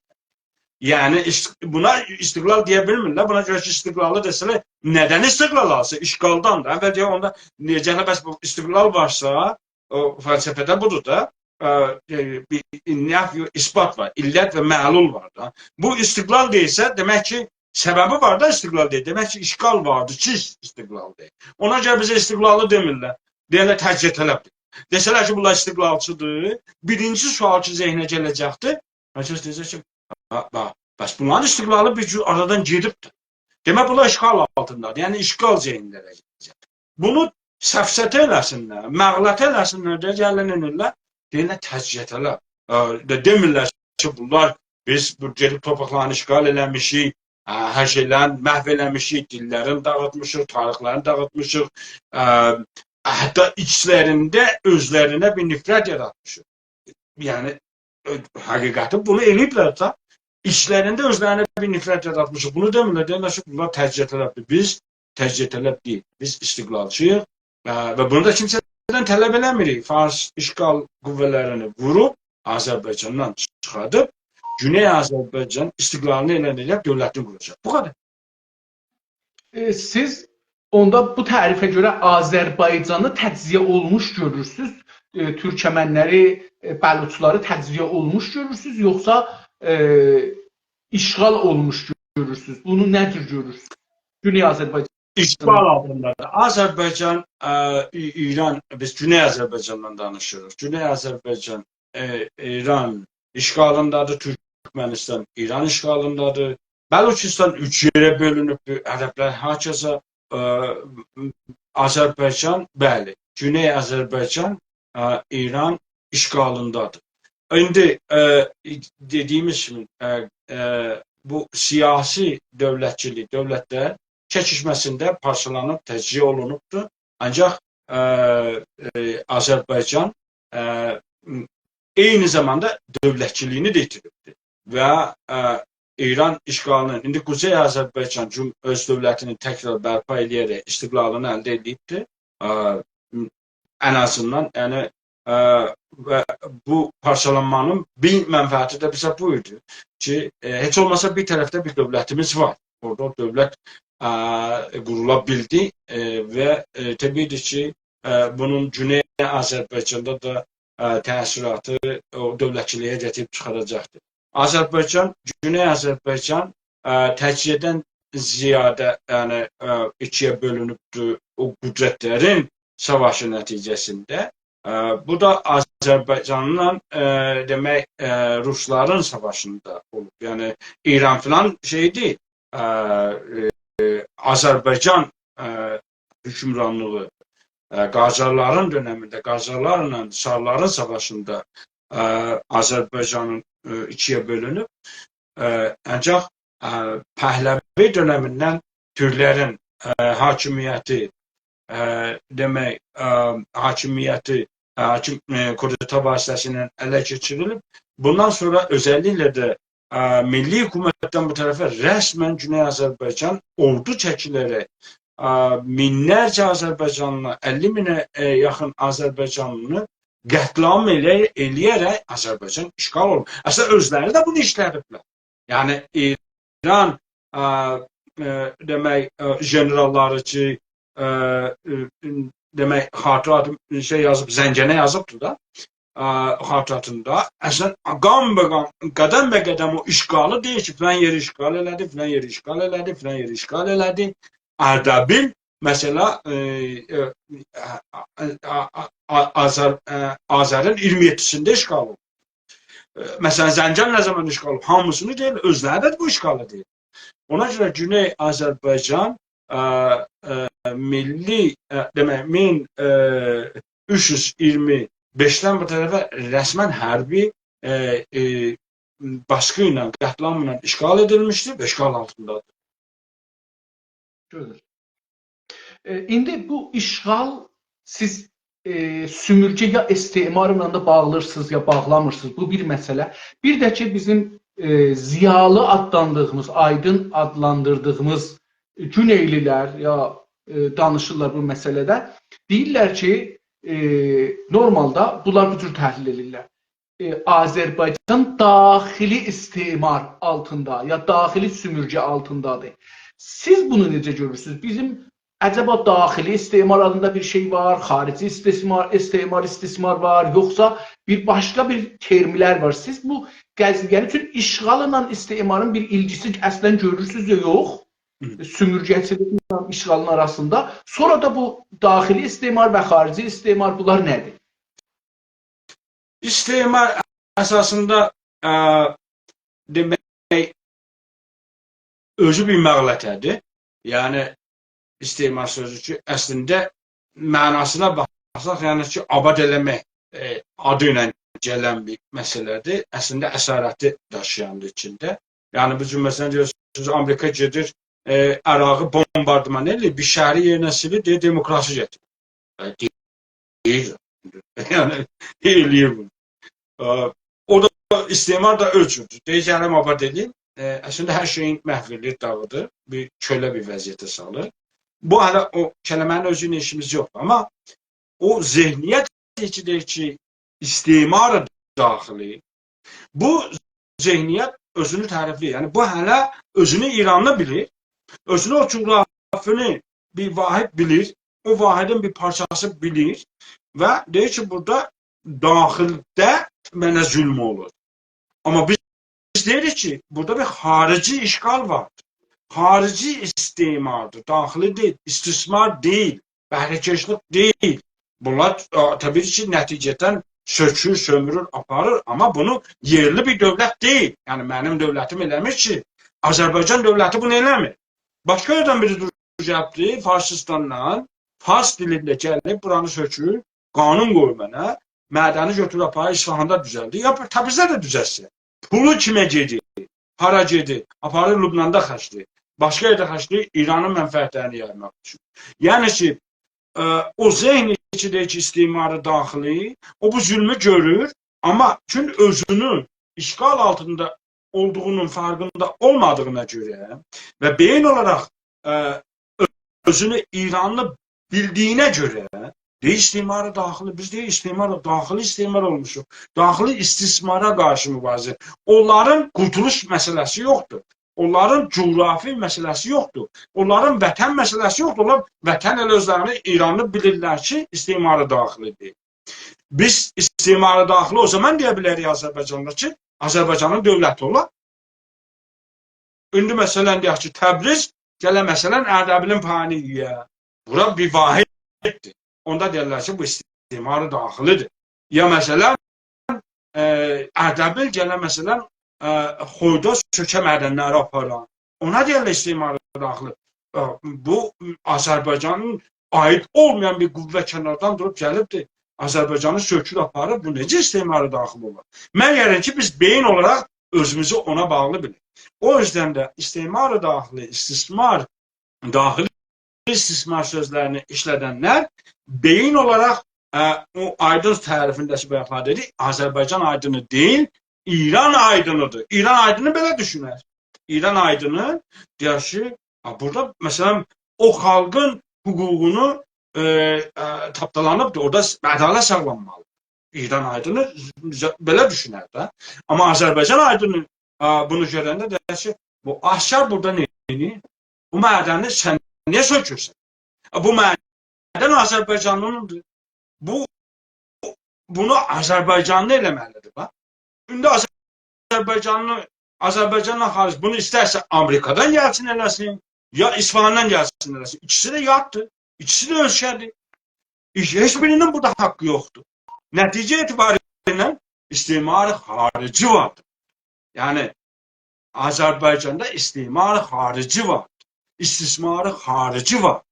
یعنی، است-، بونا استقلال دئیه بیلمیرلر. بونا گؤره کی، استقلالی دئسه‌لر، ندن استقلال آلسین؟ اشغالدان دا. اول دئیک، اوندا نئجه، بس بو استقلال وارسا، او فلسفه‌ده بودور دا، ا، ائ، بیر نفی، اثبات وار، علت و معلول وار دا. بو استقلال دئییلسه، دئمک کی، سببی وار دا استقلال دئییل. دئمک کی، اشغال واردی کی، استقلال دئییل. اونا گؤره بیزه استقلالی دئمیرلر. دئییرلر، تجزیه‌طلبدیر. دئسه‌لر کی، بونلار استقلالچی‌دیر، بیرینجی سؤال کی، ذهنه گله‌جکدیر، هر کس دئیه‌جک کی، «با-، با-، بس بونلارین استقلالی بیر جور آرادان گئدیبدیر. دئمک، بونلار اشغال آلتیندادیر.» یعنی، اشغال ذهنلره گله‌جک. بونو سفسطه ائله‌سینلر، مغلطه ائله‌سینلر دئیه گلین ائدیرلر، دئییرلر، تجزیه‌طلب. ا، دا دئمیرلر کی، بونلار، بیز بو گئدیب تورپاقلارینی اشغال ائله‌میشیک، ا، هر شئیلرین محو ائله‌میشیک، دیللرین داغیتمیشیق، تاریخلرین داغیتمیشیق، ا، حتی ایچلرینده اؤزلرینه بیر نفرت یاراتمیشیق. یعنی، اؤ-، حقیقتی بونو ائله‌ییبلر ده، ایچلرینده اؤزلرینه بیر نفرت یاراتمیشیق. بونو دئمیرلر، دئییرلر کی، بونلار تجزیه‌طلبدیر. بیز تجزیه‌طلب دئییل، بیز استقلالچی‌ییق. ا، و بونو دا کیمسه‌دن طلب ائله‌میریک. فارس اشغال قوه‌لرینی ووروب، آذربایجاندان چیخاردیب، گونئی آذربایجان استقلالینی اعلان ائدیب دؤولتینی قوراجاق. بو قدر. ائ، سیز اوندا بو تعریفه گؤره آذربایجانی تجزیه اولموش گؤرورسونوز، ائ، تورکمنلری، ائ، بلوچلاری تجزیه اولموش گؤرورسونوز، یوخسا، ائ، اشغال اولموش گؤرورسونوز؟ بونو نه جور گؤرورسونوز؟ گونئی آذربایجان. اشغال آلتیندادیر. آذربایجان، ا، ای-، ایران، بیز گونئی آذربایجاندان دانیشیریق. گونئی آذربایجان، ائ، ایران اشغالیندادیر، تورکمنیستان ایران اشغالیندادیر. بلوچیستان اوچ یئره بؤلونوبدور، عربلر هکذا، ا، آذربایجان، بلی، گونئی آذربایجان، ا، ایران اشغالیندادیر. ایندی، ا، دئدیییمیز کیمی، ا، ا، بو سیاسی دؤولتچیلیک، دؤولتلر چکیشمه‌سینده پارچالانیب، تجزیه اولونوبدور. آنجاق، ائ، ائ، آذربایجان، ائ، م-، عینی زاماندا دؤولتچیلیگینی ده ایتیریبدیر. و، ائ، ایران اشغالینین، ایندی قوزئی آذربایجان جوم-، اؤز دؤولتینی تکرار برپا ائله‌یه‌رک استقلالینی الده ائله‌ییبدیر. ائ، م-، ان آزیندان، یعنی، ائ، و بو پارچالانمانین بیر منفعتی ده بیزه بو ایدی کی، ائ، هئچ اولماسا بیر طرفده بیر دؤولتیمیز وار. اورادا او دؤولت، ائ، قورولا بیلدی، ائ، و، ائ، طبیعی‌دیر کی، ائ، بونون گونئی آذربایجاندا دا، ائ، تأثیراتی او دؤولتچیلیگه گتیریب چیخاراجاقدیر. آذربایجان، گونئی آذربایجان، ائ، تجزیه‌دن زیاده، یعنی، ائ، ایکی‌یه بؤلونوبدور او قدرتلرین ساواشی نتیجه‌سینده. ائ، بو دا آذربایجانلا، ائ، دئمک، ائ، روسلارین ساواشیندا اولوب. یعنی، ایران فلان شئیدیر، ائ، ائ، آذربایجان، ائ، حکمرانلیغی، ائ، قاجارلارین دؤنمینده، قاجارلارلا چارلارین ساواشیندا، ائ، آذربایجانین، ائ، ایکی‌یه بؤلونوب. ائ، آنجاق، ائ، پهلوی دؤنمیندن تورکلرین، ائ، حاکمیتی، ائ، دئمک، ائ، حاکمیتی، ائ، حاکم، ائ، کودتا واسطه‌سیله اله کئچیریلیب. بوندان سونرا اؤزللیکله ده، ائ، میللی حکومتدن بو طرفه رسماً گونئی آذربایجان اوردو چکیله‌رک، ائ، مینلرجه آذربایجانلی، اللی مینه، ائ، یاخین آذربایجانلینی قتل‌عام ائله-، ائله‌یه‌رک آذربایجان اشغال اولوب. اصلینده اؤزلری ده بونو ایشله‌دیبلر. یعنی ایران، ائ، ائ، دئمک، ائ، ژنراللاری کی، ائ، ائ، دئمک، خاطرات شئی یازیب، زنگنه یازیبدی دا، ائ، خاطراتیندا. اصلینده قان به قان، قدم به قدم او اشغالی دئییر کی، فلان یئری اشغال ائله‌دی، فلان یئری اشغال ائله‌دی، فلان یئری اشغال ائله‌دی. اردبیل، مثلا، ائ، ائ، ائ، آ-، آ-، آ-، آذر-، ائ، آذرین اییرمی یئددیسینده اشغال اولدو. ائ، مثلا، زنجان نه زامان اشغال اولوب؟ هامیسینی دئییل، اؤزلری ده بو اشغالی دئییل. اونا گؤره گونئی آذربایجان، ائ، ائ، میللی، ائ، دئمک، مین، ائ، اوچ یوز اییرمی بئشدن بو طرفه رسماً حربی، ائ، ائ، باسقی ایله، قتل‌عام ایله اشغال ائدیلمیشدیر و اشغال آلتیندادیر. گؤزل. ائ، ایندی بو اشغال سیز، ائ، سؤمورگه یا استعمارلا دا باغلیرسینیز، یا باغلامیرسینیز. بو بیر مسئله. بیر ده کی، بیزیم، ائ، ضیالی آدلاندیردیغیمیز، آیدین آدلاندیردیغیمیز گونئیلی‌لر یا، ائ، دانیشیرلار بو مسئله‌ده. دئییرلر کی، ائ، نورمالدا بونلار بو جور تحلیل ائدیرلر. ائ، آذربایجان داخلی استعمار آلتیندا، یا داخلی سؤمورگه آلتیندادیر. سیز بونو نئجه گؤرورسونوز؟ بیزیم عجبا داخلی استعمار آدیندا بیر شئی وار، خارجی استثمار، استعمار، استثمار وار، یوخسا بیر باشقا بیر ترملر وار؟ سیز بو قضیه‌نی، چونکی اشغاللا استعمارین بیر ایلگیسی اصلاً گؤرورسونوز یا یوخ؟ هی. سؤمورگه‌چیلیکله اشغالین آراسیندا. سونرا دا بو داخلی استعمار و خارجی استعمار، بونلار نه‌دیر؟ استعمار اساسیندا، ا، دئمک، اؤزو بیر مغلطه‌دیر. یعنی، استعمار سؤزو کی، اصلینده معناسینا باخساق، یعنی کی، آباد ائله‌مک، ائ، آدی ایله گلن بیر مسئله‌دیر. اصلینده اسارتی داشییاندیر ایچینده. یعنی، بو جور، مثلا، گؤرورسونوز، آمریکا گئدیر، ائ، عراقی بومباردمان ائله‌ییر، بیر شهری یئرینه سیلیر، دئییر، دموکراسی گتیریر. ائ، دئییر. یعنی، ائله‌ییر بونو. ائ، او دا استعمار دا اؤز جوردور. دئییر، گلیم آباد ائله‌ییم. ائ، اصلینده هر شئیین محو ائله‌ییر، داغیدیر. بیر کؤله بیر وضعیته سالیر. بو هله او کلمه‌نین اؤزو ایله ایشیمیز یوخدور. آمما او ذهنیت کی، دئییر کی، استعمار داخلی، بو ذهنیت اؤزونو تعریفله‌ییر. یعنی، بو هله اؤزونو ایرانلی بیلیر، اؤزونو او جغرافیانی بیر واحد بیلیر، او واحدین بیر پارچاسی بیلیر و دئییر کی، بورادا داخلده منه ظلم اولور. آمما بیز دئییریک کی، بورادا بیر خارجی اشغال وار. خارجی استعماردیر، داخلی دئییل، استثمار دئییل، بهره‌کشلیک دئییل. بونلار، آ، طبیعی کی، نتیجه‌دن سؤکور، سؤمورور، آپاریر، آمما بونو یئرلی بیر دؤولت دئییل. یعنی، منیم دؤولتیم ائله‌میر کی، آذربایجان دؤولتی بونو ائله‌میر. باشقا یئردن بیری دوروب گلیبدی، فارسیستاندان، فارس دیلینده گلیب بورانی سؤکور، قانون قویور منه، معدنی گؤتورور آپاریر، اصفهاندا دوزلدیر، یا تبریزده ده دوزلتسین. پولو کیمه گئدیر؟ هارا گئدیر؟ آپاریر لبناندا خرجلیر. باشقا یئرده خرجلیر، ایرانین منفعتلرینی یایماق اوچون. یعنی کی، ائ، او ذهن کی، دئییر کی، استعمار داخلی، او بو ظلمو گؤرور، آمما چون اؤزونو اشغال آلتیندا اولدوغونون فرقینده اولمادیغینا گؤره و بئیین اولاراق، ائ، اؤزونو ایرانلی بیلدیگینه گؤره، دئییر، استعمار داخلی، بیز، دئییر، استعمار، داخلی استعمار اولموشوق. داخلی استثمارا قارشی مبارزه. اونلارین قورتولوش مسئله‌سی یوخدور. اونلارین جغرافی مسئله‌سی یوخدور. اونلارین وطن مسئله‌سی یوخدور. اونلار وطن ائله اؤزلرینی ایرانلی بیلیرلر کی، استعمار داخلی‌دیر. بیز استعمار داخلی او زامان دئیه بیلریک آذربایجاندا کی، آذربایجانین دؤولتی اولا. ایندی، مثلا، دئیک کی، تبریز گله، مثلا، اردبیلین پایینی یئیه. بورا بیر واحددیر. اوندا دئیرلر کی، بو استعمار داخلی‌دیر. یا، مثلا، ائ، اردبیل گله، مثلا، ائ، خویدا سؤرکه معدنلری آپارا. اونا دئیرلر استعمار داخلی. ائ، بو آذربایجانین عاید اولمایان بیر قوه کناردان دوروب گلیبدیر، آذربایجانی سؤکوب آپاریب. بو نئجه استعمار داخلی اولار؟ مگر کی، بیز بئیین اولاراق اؤزوموزو اونا باغلی بیلک. او یوزدن ده استعمار داخلی، استثمار، داخلی استثمار سؤزلرینی ایشلدنلر بئیین اولاراق، ائ، او آیدین تعریفینده کی، بایاقلار دئدیک، آذربایجان آیدینی دئییل، ایران آیدینی‌دیر. ایران آیدینی بئله دوشونر. ایران آیدینی دئیر کی، ها، بورادا، مثلا، او خالقین حقوقونو، ائ، ائ، تاپدالانیبدیر، اورادا عدالت ساغلانمالی. ایران آیدینی ز-، بئله دوشونر ده. آمما آذربایجان آیدینی، ائ، بونو گؤرنده دئیر کی، بو آشکار بورادا نئینیر؟ بو معدنی سن نییه سؤکورسن؟ ائ، بو معدن آذربایجانلینیندیر. بو، بونو آذربایجانلی ائله‌مه‌لی‌دیر، باخ. ایندی آذربایجانلی، آذربایجاندان خارج بونو ایسترسه آمریکادان گلسین ائله‌سین، یا اصفهاندان گلسین ائله‌سین. ایکیسی ده یاتدیر، ایکیسی ده اؤلکه‌دیر. هئچ، هئچ بیرینین بورادا حاققی یوخدور. نتیجه اعتباری ایله استعمار خارجی واردیر. یعنی، آذربایجاندا استعمار خارجی وار، استثمار خارجی وار.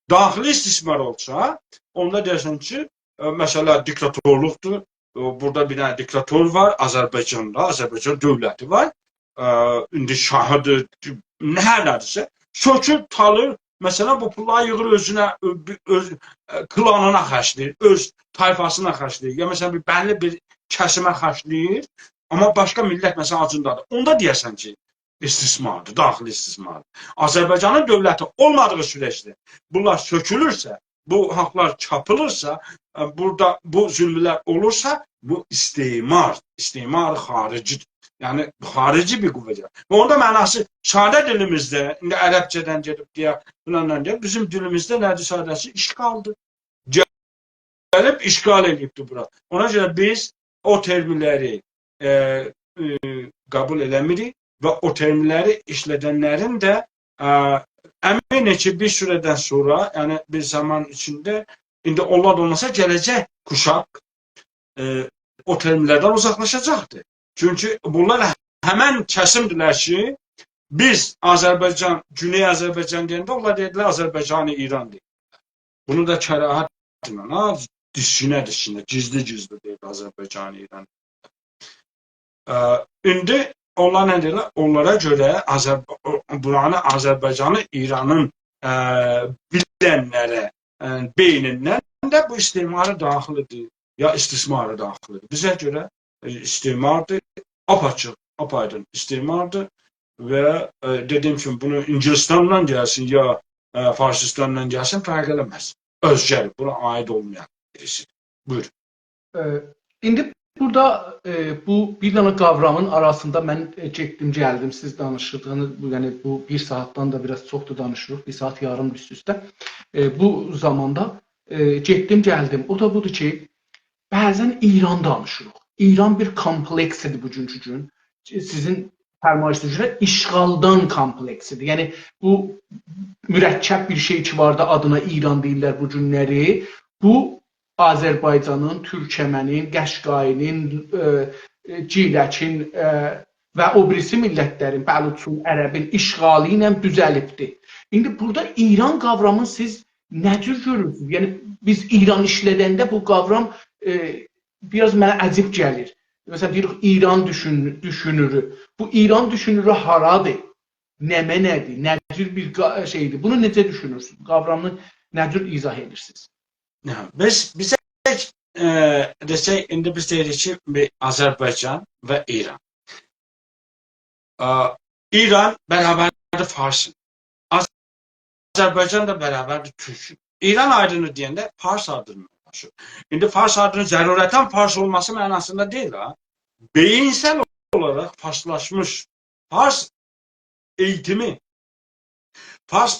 داخلی استثمار اولسا، اوندا دئیه‌سن کی، ائ، مثلا، دیکتاتورلوقدور، ائ، بورادا بیر دنه دیکتاتور وار، آذربایجاندا، آذربایجان دؤولتی وار، ائ، ایندی شاهی‌دیر، نه، هر نه‌دیرسه، سؤکور، تالیر، مثلا، بو پوللاری ییغیر اؤزونه، اؤ-، اؤز، ائ، کلانینا خرجله‌ییر، اؤز طایفاسینا خرجله‌ییر، یا، مثلا، بیر بللی بیر کسیمه خرجله‌ییر، آمما باشقا میللت، مثلا، آجیندادیر. اوندا دئیه‌سن کی، استثماردیر، داخلی استثماردیر. آذربایجانین دؤولتی اولمادیغی سورجده بونلار سؤکولورسه، بو حاقلار چاپیلیرسا، ائ، بورادا بو ظلملر اولورسا، بو استعمار، استعمار خارجی‌دیر. یعنی، خارجی بیر قوه گلیر. و اوندا معناسی ساده دیلیمیزده، ایندی عربجه‌دن گئدیب دئیه، فلاندان دئیه، بیزیم دیلیمیزده نه‌دیر ساده‌سی؟ اشغالدیر. گلیب اشغال ائله‌ییبدیر بورا. اونا گؤره بیز او ترملری، ائ، ائ، قبول ائله‌میریک و او ترملری ایشلدنلرین ده، ائ، امینم کی، بیر سوره‌دن سونرا، یعنی بیر زامان ایچینده، ایندی اونلار دا اولماسا، گله‌جک کوشاق، ائ، او ترملردن اوزاقلاشاجاقدیر. چونکی بونلار همن کسیمدیرلر کی، بیز آذربایجان، گونئی آذربایجان دئینده اونلار دئییردیلر، آذربایجان ایران دئییر. بونو دا کراهتله، ها، دیسکینه-دیسکینه، گیزلی-گیزلی دئییر آذربایجان ایران. ائ، ایندی اونلار نه دئییرلر؟ اونلارا گؤره آذر-، بورانی آذربایجانی ایرانین، ائ، بیلنلره، ائ، بئینیندن ده بو استعمار داخلی‌دیر، یا استثمار داخلی‌دیر. بیزه گؤره، ائ، استعماردیر، آپ‌آچیق، آپ‌آیدین استعماردیر و، ائ، دئدیگیم کیمی، بونو اینگیلیستاندان گلسین، یا، ائ، فارسیستاندان گلسین، فرق ائله‌مز. اؤزگه‌دیر، بونا عاید اولمایان بیریسی‌دیر. بویورون. ائ، ایندی بورادا، ائ، بو بیر دنه قاورامین آراسیندا من، ائ، گئتدیم، گلدیم، سیز دانیشیردینیز، بو، یعنی بو بیر ساعاتدان دا بیر آز چوخدور دانیشیریق، بیر ساعات یاریم اوست-اوسته. ائ، بو زاماندا، ائ، گئتدیم، گلدیم. او دا بودور کی، بعضا ایران دانیشیریق. ایران بیر کامپلکسی‌دیر بوگونکو گون. سیزین فرمایشینیزا گؤره اشغالدان کامپلکسی‌دیر. یعنی بو مرکب بیر شئی کی وار دا، آدینا ایران دئییرلر بو گونلری. بو آذربایجانین، تورکمنین، قشقایی‌نین، ائ، ائ، گیلکین، ائ، و او بیریسی میللتلرین، بلوچون، عربین اشغالی ایله دوزلیبدیر. ایندی بورادا ایران قاورامینی سیز نه جور گؤرورسونوز؟ یعنی بیز ایران ایشلدنده بو قاورام، ائ، بیر آز منه عجیب گلیر. مثلا، دئییریک، ایران دوشون-، دوشونورو. بو ایران دوشونورو هارادیر؟ نمنه‌دیر؟ نه جور بیر قا-، شئی‌دیر؟ بونو نئجه دوشونورسونوز؟ قاورامینی نه جور ایضاح ائدیرسینیز؟ هه، بیز، بیزه، ائ، دئسک، ایندی بیز دئییریک کی، بیر آذربایجان و ایران. ا، ایران برابردیر فارسین. آذربایجان دا برابردیر تورکون. ایران آدینی دئینده فارس آدینی دانیشیر. ایندی فارس آدینی ضرورتاً فارس اولماسی معناسیندا دئییل، ها. بئیینسل اولاراق فارسلاشمیش، فارس ائییتیمی، فارس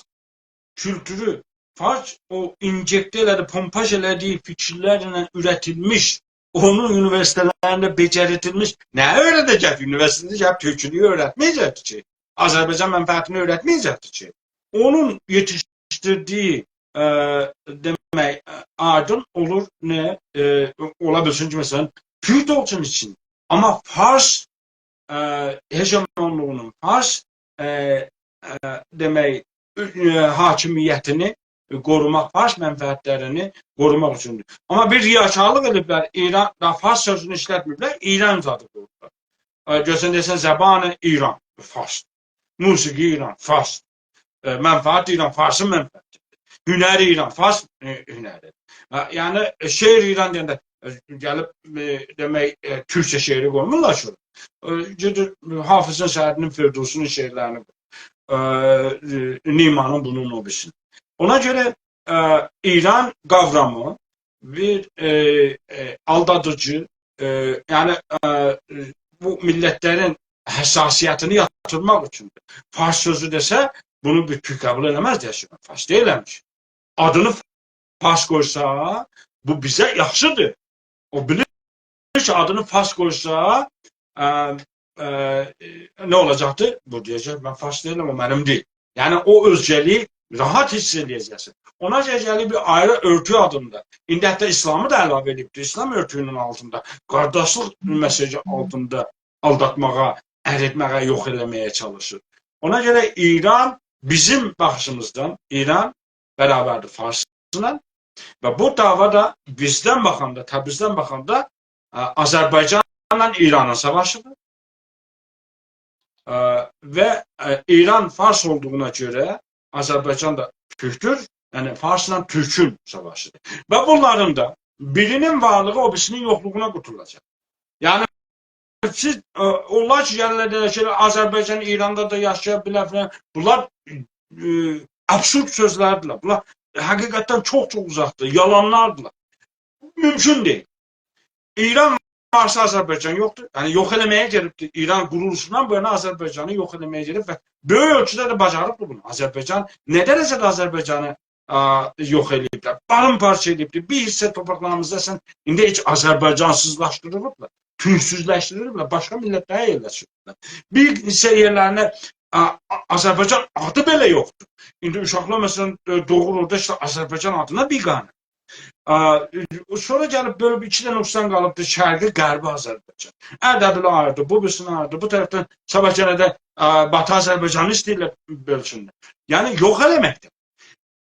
کولتورو، فارس او اینجکته ائله‌دی، پومپاژ ائله‌دیگی فیکیرلرله اوره‌تیلمیش، اونون اونیوئرسیتئتلرینده بئجریدیلمیش، نه اؤیره‌ده‌جک؟ اونیوئرسیتئتده گلیب تورکولویو اؤیرتمه‌یه‌جکدی کی، آذربایجان منفعتینی اؤیرتمه‌یه‌جکدی کی. اونون یئتیشدیردیگی، ا، دئمک، ا، آدین اولور نه، ا، اولا بیلسین کی، مثلاً، تورک ده اولسون ایچینده. آمما فارس، ا، هژمونلوغونو، فارس، ا، ا، دئمک، ا، حاکمیتینی قوروماق، فارس منفعتلرینی قوروماق اوچوندور. آمما بیر ریاکارلیق ائدیبلر، ایران، دا فارس سؤزونو ایشلتمه‌ییبلر، ایران زادی قویوبلار. ا، گؤرسن دئسن، زبان ایران، فارس. موسیقی ایران، فارس. ا، منفعت ایران، فارسین منفعتی. هنر ایران، فارس، ا، هنری. ا، یعنی، ا، شعر ایران دئینده، ا، گلیب، ا، دئمک، ا، تورکجه شعری قویمورلار کی. ا، گئدیر، ا، حافظین، سعدی‌نین، فردوسی‌نین شعرلرینی قویور. ا، ا، نعمانین، بونون، او بیریسینین. اونا گؤره، ا، ایران قاورامی بیر، ا، ا، آلدادیجی، ا، یعنی، ا، بو میللتلرین حساسیتینی یاتیرماق اوچوندور. فارس سؤزو دئسه، بونو بیر تورک قبول ائله‌مز، دئیه‌جک، فارس دئییلم کی. آدینی فارس قویسا، بو بیزه یاخشیدیر. او بیلیر کی، آدینی فارس قویسا، ا، ا، نه اولاجاقدیر؟ بو دئیه‌جک، «من فارس دئییلم، او منیم دئییل.» یعنی، او اؤزگه‌لیگی راحت حیس ائله‌یه‌جکسن. اونا گؤره گلیب بیر آیری اؤرتو آدیندا. ایندی حتی ایسلامی دا علاوه ائدیبدیر. ایسلام اؤرتویونون آلتیندا، قارداشلیق مسیجی آلتیندا آلداتماغا، اریتمه‌یه، یوخ ائله‌مه‌یه چالیشیر. اونا گؤره ایران، بیزیم باخیشیمیزدان ایران برابردیر فارسلا و بو دعوا دا بیزدن باخاندا، تبریزدن باخاندا، ا، آذربایجانلا ایرانین ساواشیدیر. ا، و، ا، ایران فارس اولدوغونا گؤره آذربایجان دا تورکدور، یعنی فارسلا تورکون ساواشیدیر. و بونلارین دا بیرینین وارلیغی او بیریسینین یوخلوغونا قوتولاجاق. یعنی، سیز، ا، اولار کی، گلیرلر، دئییرلر کی، آذربایجان ایراندا دا یاشایا بیلر فلان. بونلار، ا، ابسورد سؤزلردیرلر. بونلار حقیقتدن چوخ-چوخ اوزاقدیر، یالانلاردیلار. مومکون دئییل. ایران وارسا آذربایجان یوخدور. یعنی، یوخ ائله‌مه‌یه گلیبدیر. ایران قورولوشوندان بو یانا آذربایجانی یوخ ائله‌مه‌یه گلیب و بؤیوک اؤلچوده ده باجاریبدیر بونو. آذربایجان نه درجه‌ده آذربایجانی، ا، یوخ ائله‌ییبلر، پارام‌پارچا ائله‌ییبدیر. بیر حیصه تورپاقلاریمیزی اصلاً ایندی هئچ آذربایجانسیزلاشدیریبلار، تورکسوزلشدیریبلر، باشقا میللتلره یئرلشدیریبلر. بیر حیصه یئرلرینه، ا، ا، آذربایجان آدی بئله یوخدور. ایندی اوشاقلار، مثلاً، ا، دوغور اورادا، ایشته آذربایجان آدینا بیگانه. ا، سونرا گلیب بؤلوب ایکی دنه اوستان قالیبدیر، شرقی، غربی آذربایجان. اردبیلی آییردی، بو بیریسینی آییردی، بو طرفدن صاباح یئنه ده، ا، باتی آذربایجانی ایسته‌ییرلر بؤلسونلر. یعنی، یوخ ائله‌مکدیر.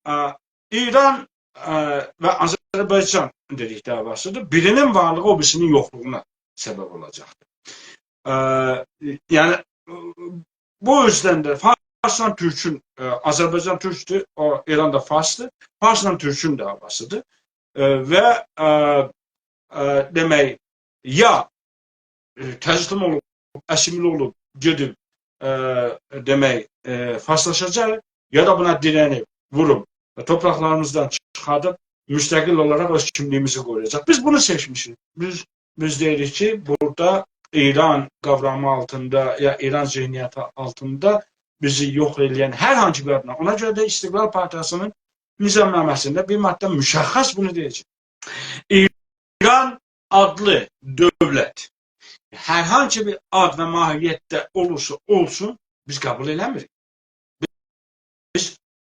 ا، ایران، ا، و آذربایجان دئدیک دعواسیدیر. بیرینین وارلیغی او بیریسینین یوخلوغونا سبب اولاجاقدیر. ا، یعنی، بو اوزدن ده فارسلا تورکون، ا، آذربایجان تورکدور، او، ایران دا فارسدیر. فارسلا تورکون دعواسیدیر. ا، و، ا، ا، دئمک، یا، ا، تسلیم اولوب، آسیمیله اولوب، گئدیب، ا، دئمک، ا، فارسلاشاجاق، یا دا بونا دیره‌نیب، ووروب، تورپاقلاریمیزدان چیخاردیب، مستقل اولاراق اؤز کیملیگیمیزی قورویاجاق. بیز بونو سئچمیشیک. بیز، بیز دئییریک کی، بورادا ایران قاورامی آلتیندا، یا ایران ذهنیتی آلتیندا بیزی یوخ ائله‌ین هر هانسی بیر آدینا. اونا گؤره ده استقلال پارتیاسی‌نین نظامنامه‌سینده بیر ماده مشخص بونو دئیه‌جک. ایران آدلی دؤولت، هر هانسی بیر آد و ماهیتده اولورسا اولسون، بیز قبول ائله‌میریک. بیز،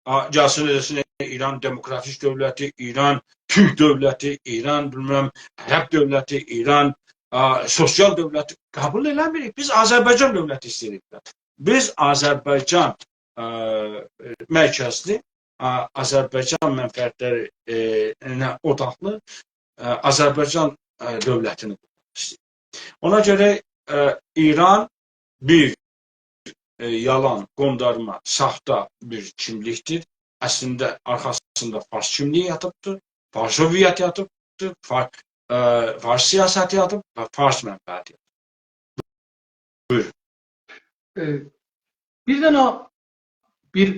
آ، گلسین دئسین، ایران دموکراتیک دؤولتی، ایران تورک دؤولتی، ایران، بیلمم، عرب دؤولتی، ایران، آ، سوسیال دؤولتی قبول ائله‌میریک. بیز آذربایجان دؤولتی ایسته‌ییریک. بیز آذربایجان، آ، مرکزلی، آ، آذربایجان منفعتلری، ائ، نه اوداقلی، آ، آذربایجان، آ، دؤولتینی قورماق ایسته‌ییر. اونا گؤره، آ، ایران بیر، ائ، یالان، قوندارما، ساختا بیر کیملیکدیر. اصلینده آرخاسیندا فارس کیملیگی یاتیبدیر، فارس هویتی یاتیبدیر، فار-، ائ، فارس سیاستی یاتیب و فارس منفعتی یاتیب. بویورون. ائ، بیر دنه بیر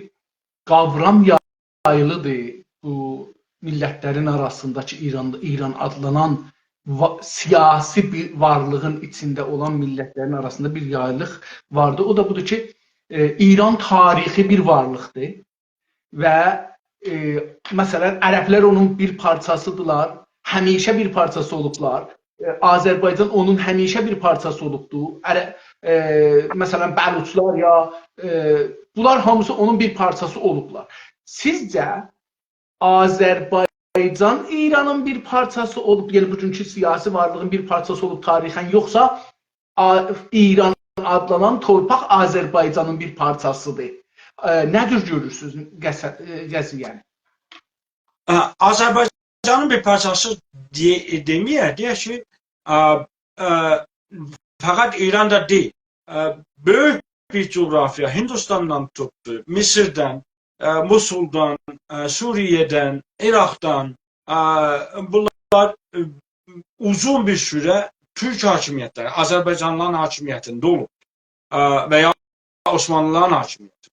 قاورام یاییلیدیر بو میللتلرین آراسیندا کی، ایران، ایران آدلانان وا-، سیاسی بیر وارلیغین ایچینده اولان میللتلرین آراسیندا بیر یاییلیق واردی. او دا بودور کی، ائ، ایران تاریخی بیر وارلیقدیر و، ائ، مثلا، عربلر اونون بیر پارچاسیدیرلار، همیشه بیر پارچاسی اولوبلار. ائ، آذربایجان اونون همیشه بیر پارچاسی اولوبدور. عره-، ائ، مثلا، بلوچلار یا، ائ، بونلار هامیسی اونون بیر پارچاسی اولوبلار. سیزجه آذربایجان ایرانین بیر پارچاسی اولوب، یعنی بوگونکو سیاسی وارلیغین بیر پارچاسی اولوب تاریخاً، یوخسا آ-، ایران آدلانان تورپاق آذربایجانین بیر پارچاسیدیر؟ ائ، نه جور گؤرورسونوز قصه-، ائ، قضیه‌نی؟ ائ، آذربایجانین بیر پارچاسی دئیه-، دئمه‌یک، دئیک کی، ائ، ائ، فقط ایران دا دئییل. ائ، بؤیوک بیر جغرافیا، هندوستاندان توتدو، مصردن، ائ، موصلدان، ائ، سوریه‌دن، عراقدان، ائ، بونلار، ائ، اوزون بیر سوره تورک حاکمیتلری، آذربایجانلیلارین حاکمیتینده اولوب. ائ، و یا عثمانلیلارین حاکمیتی.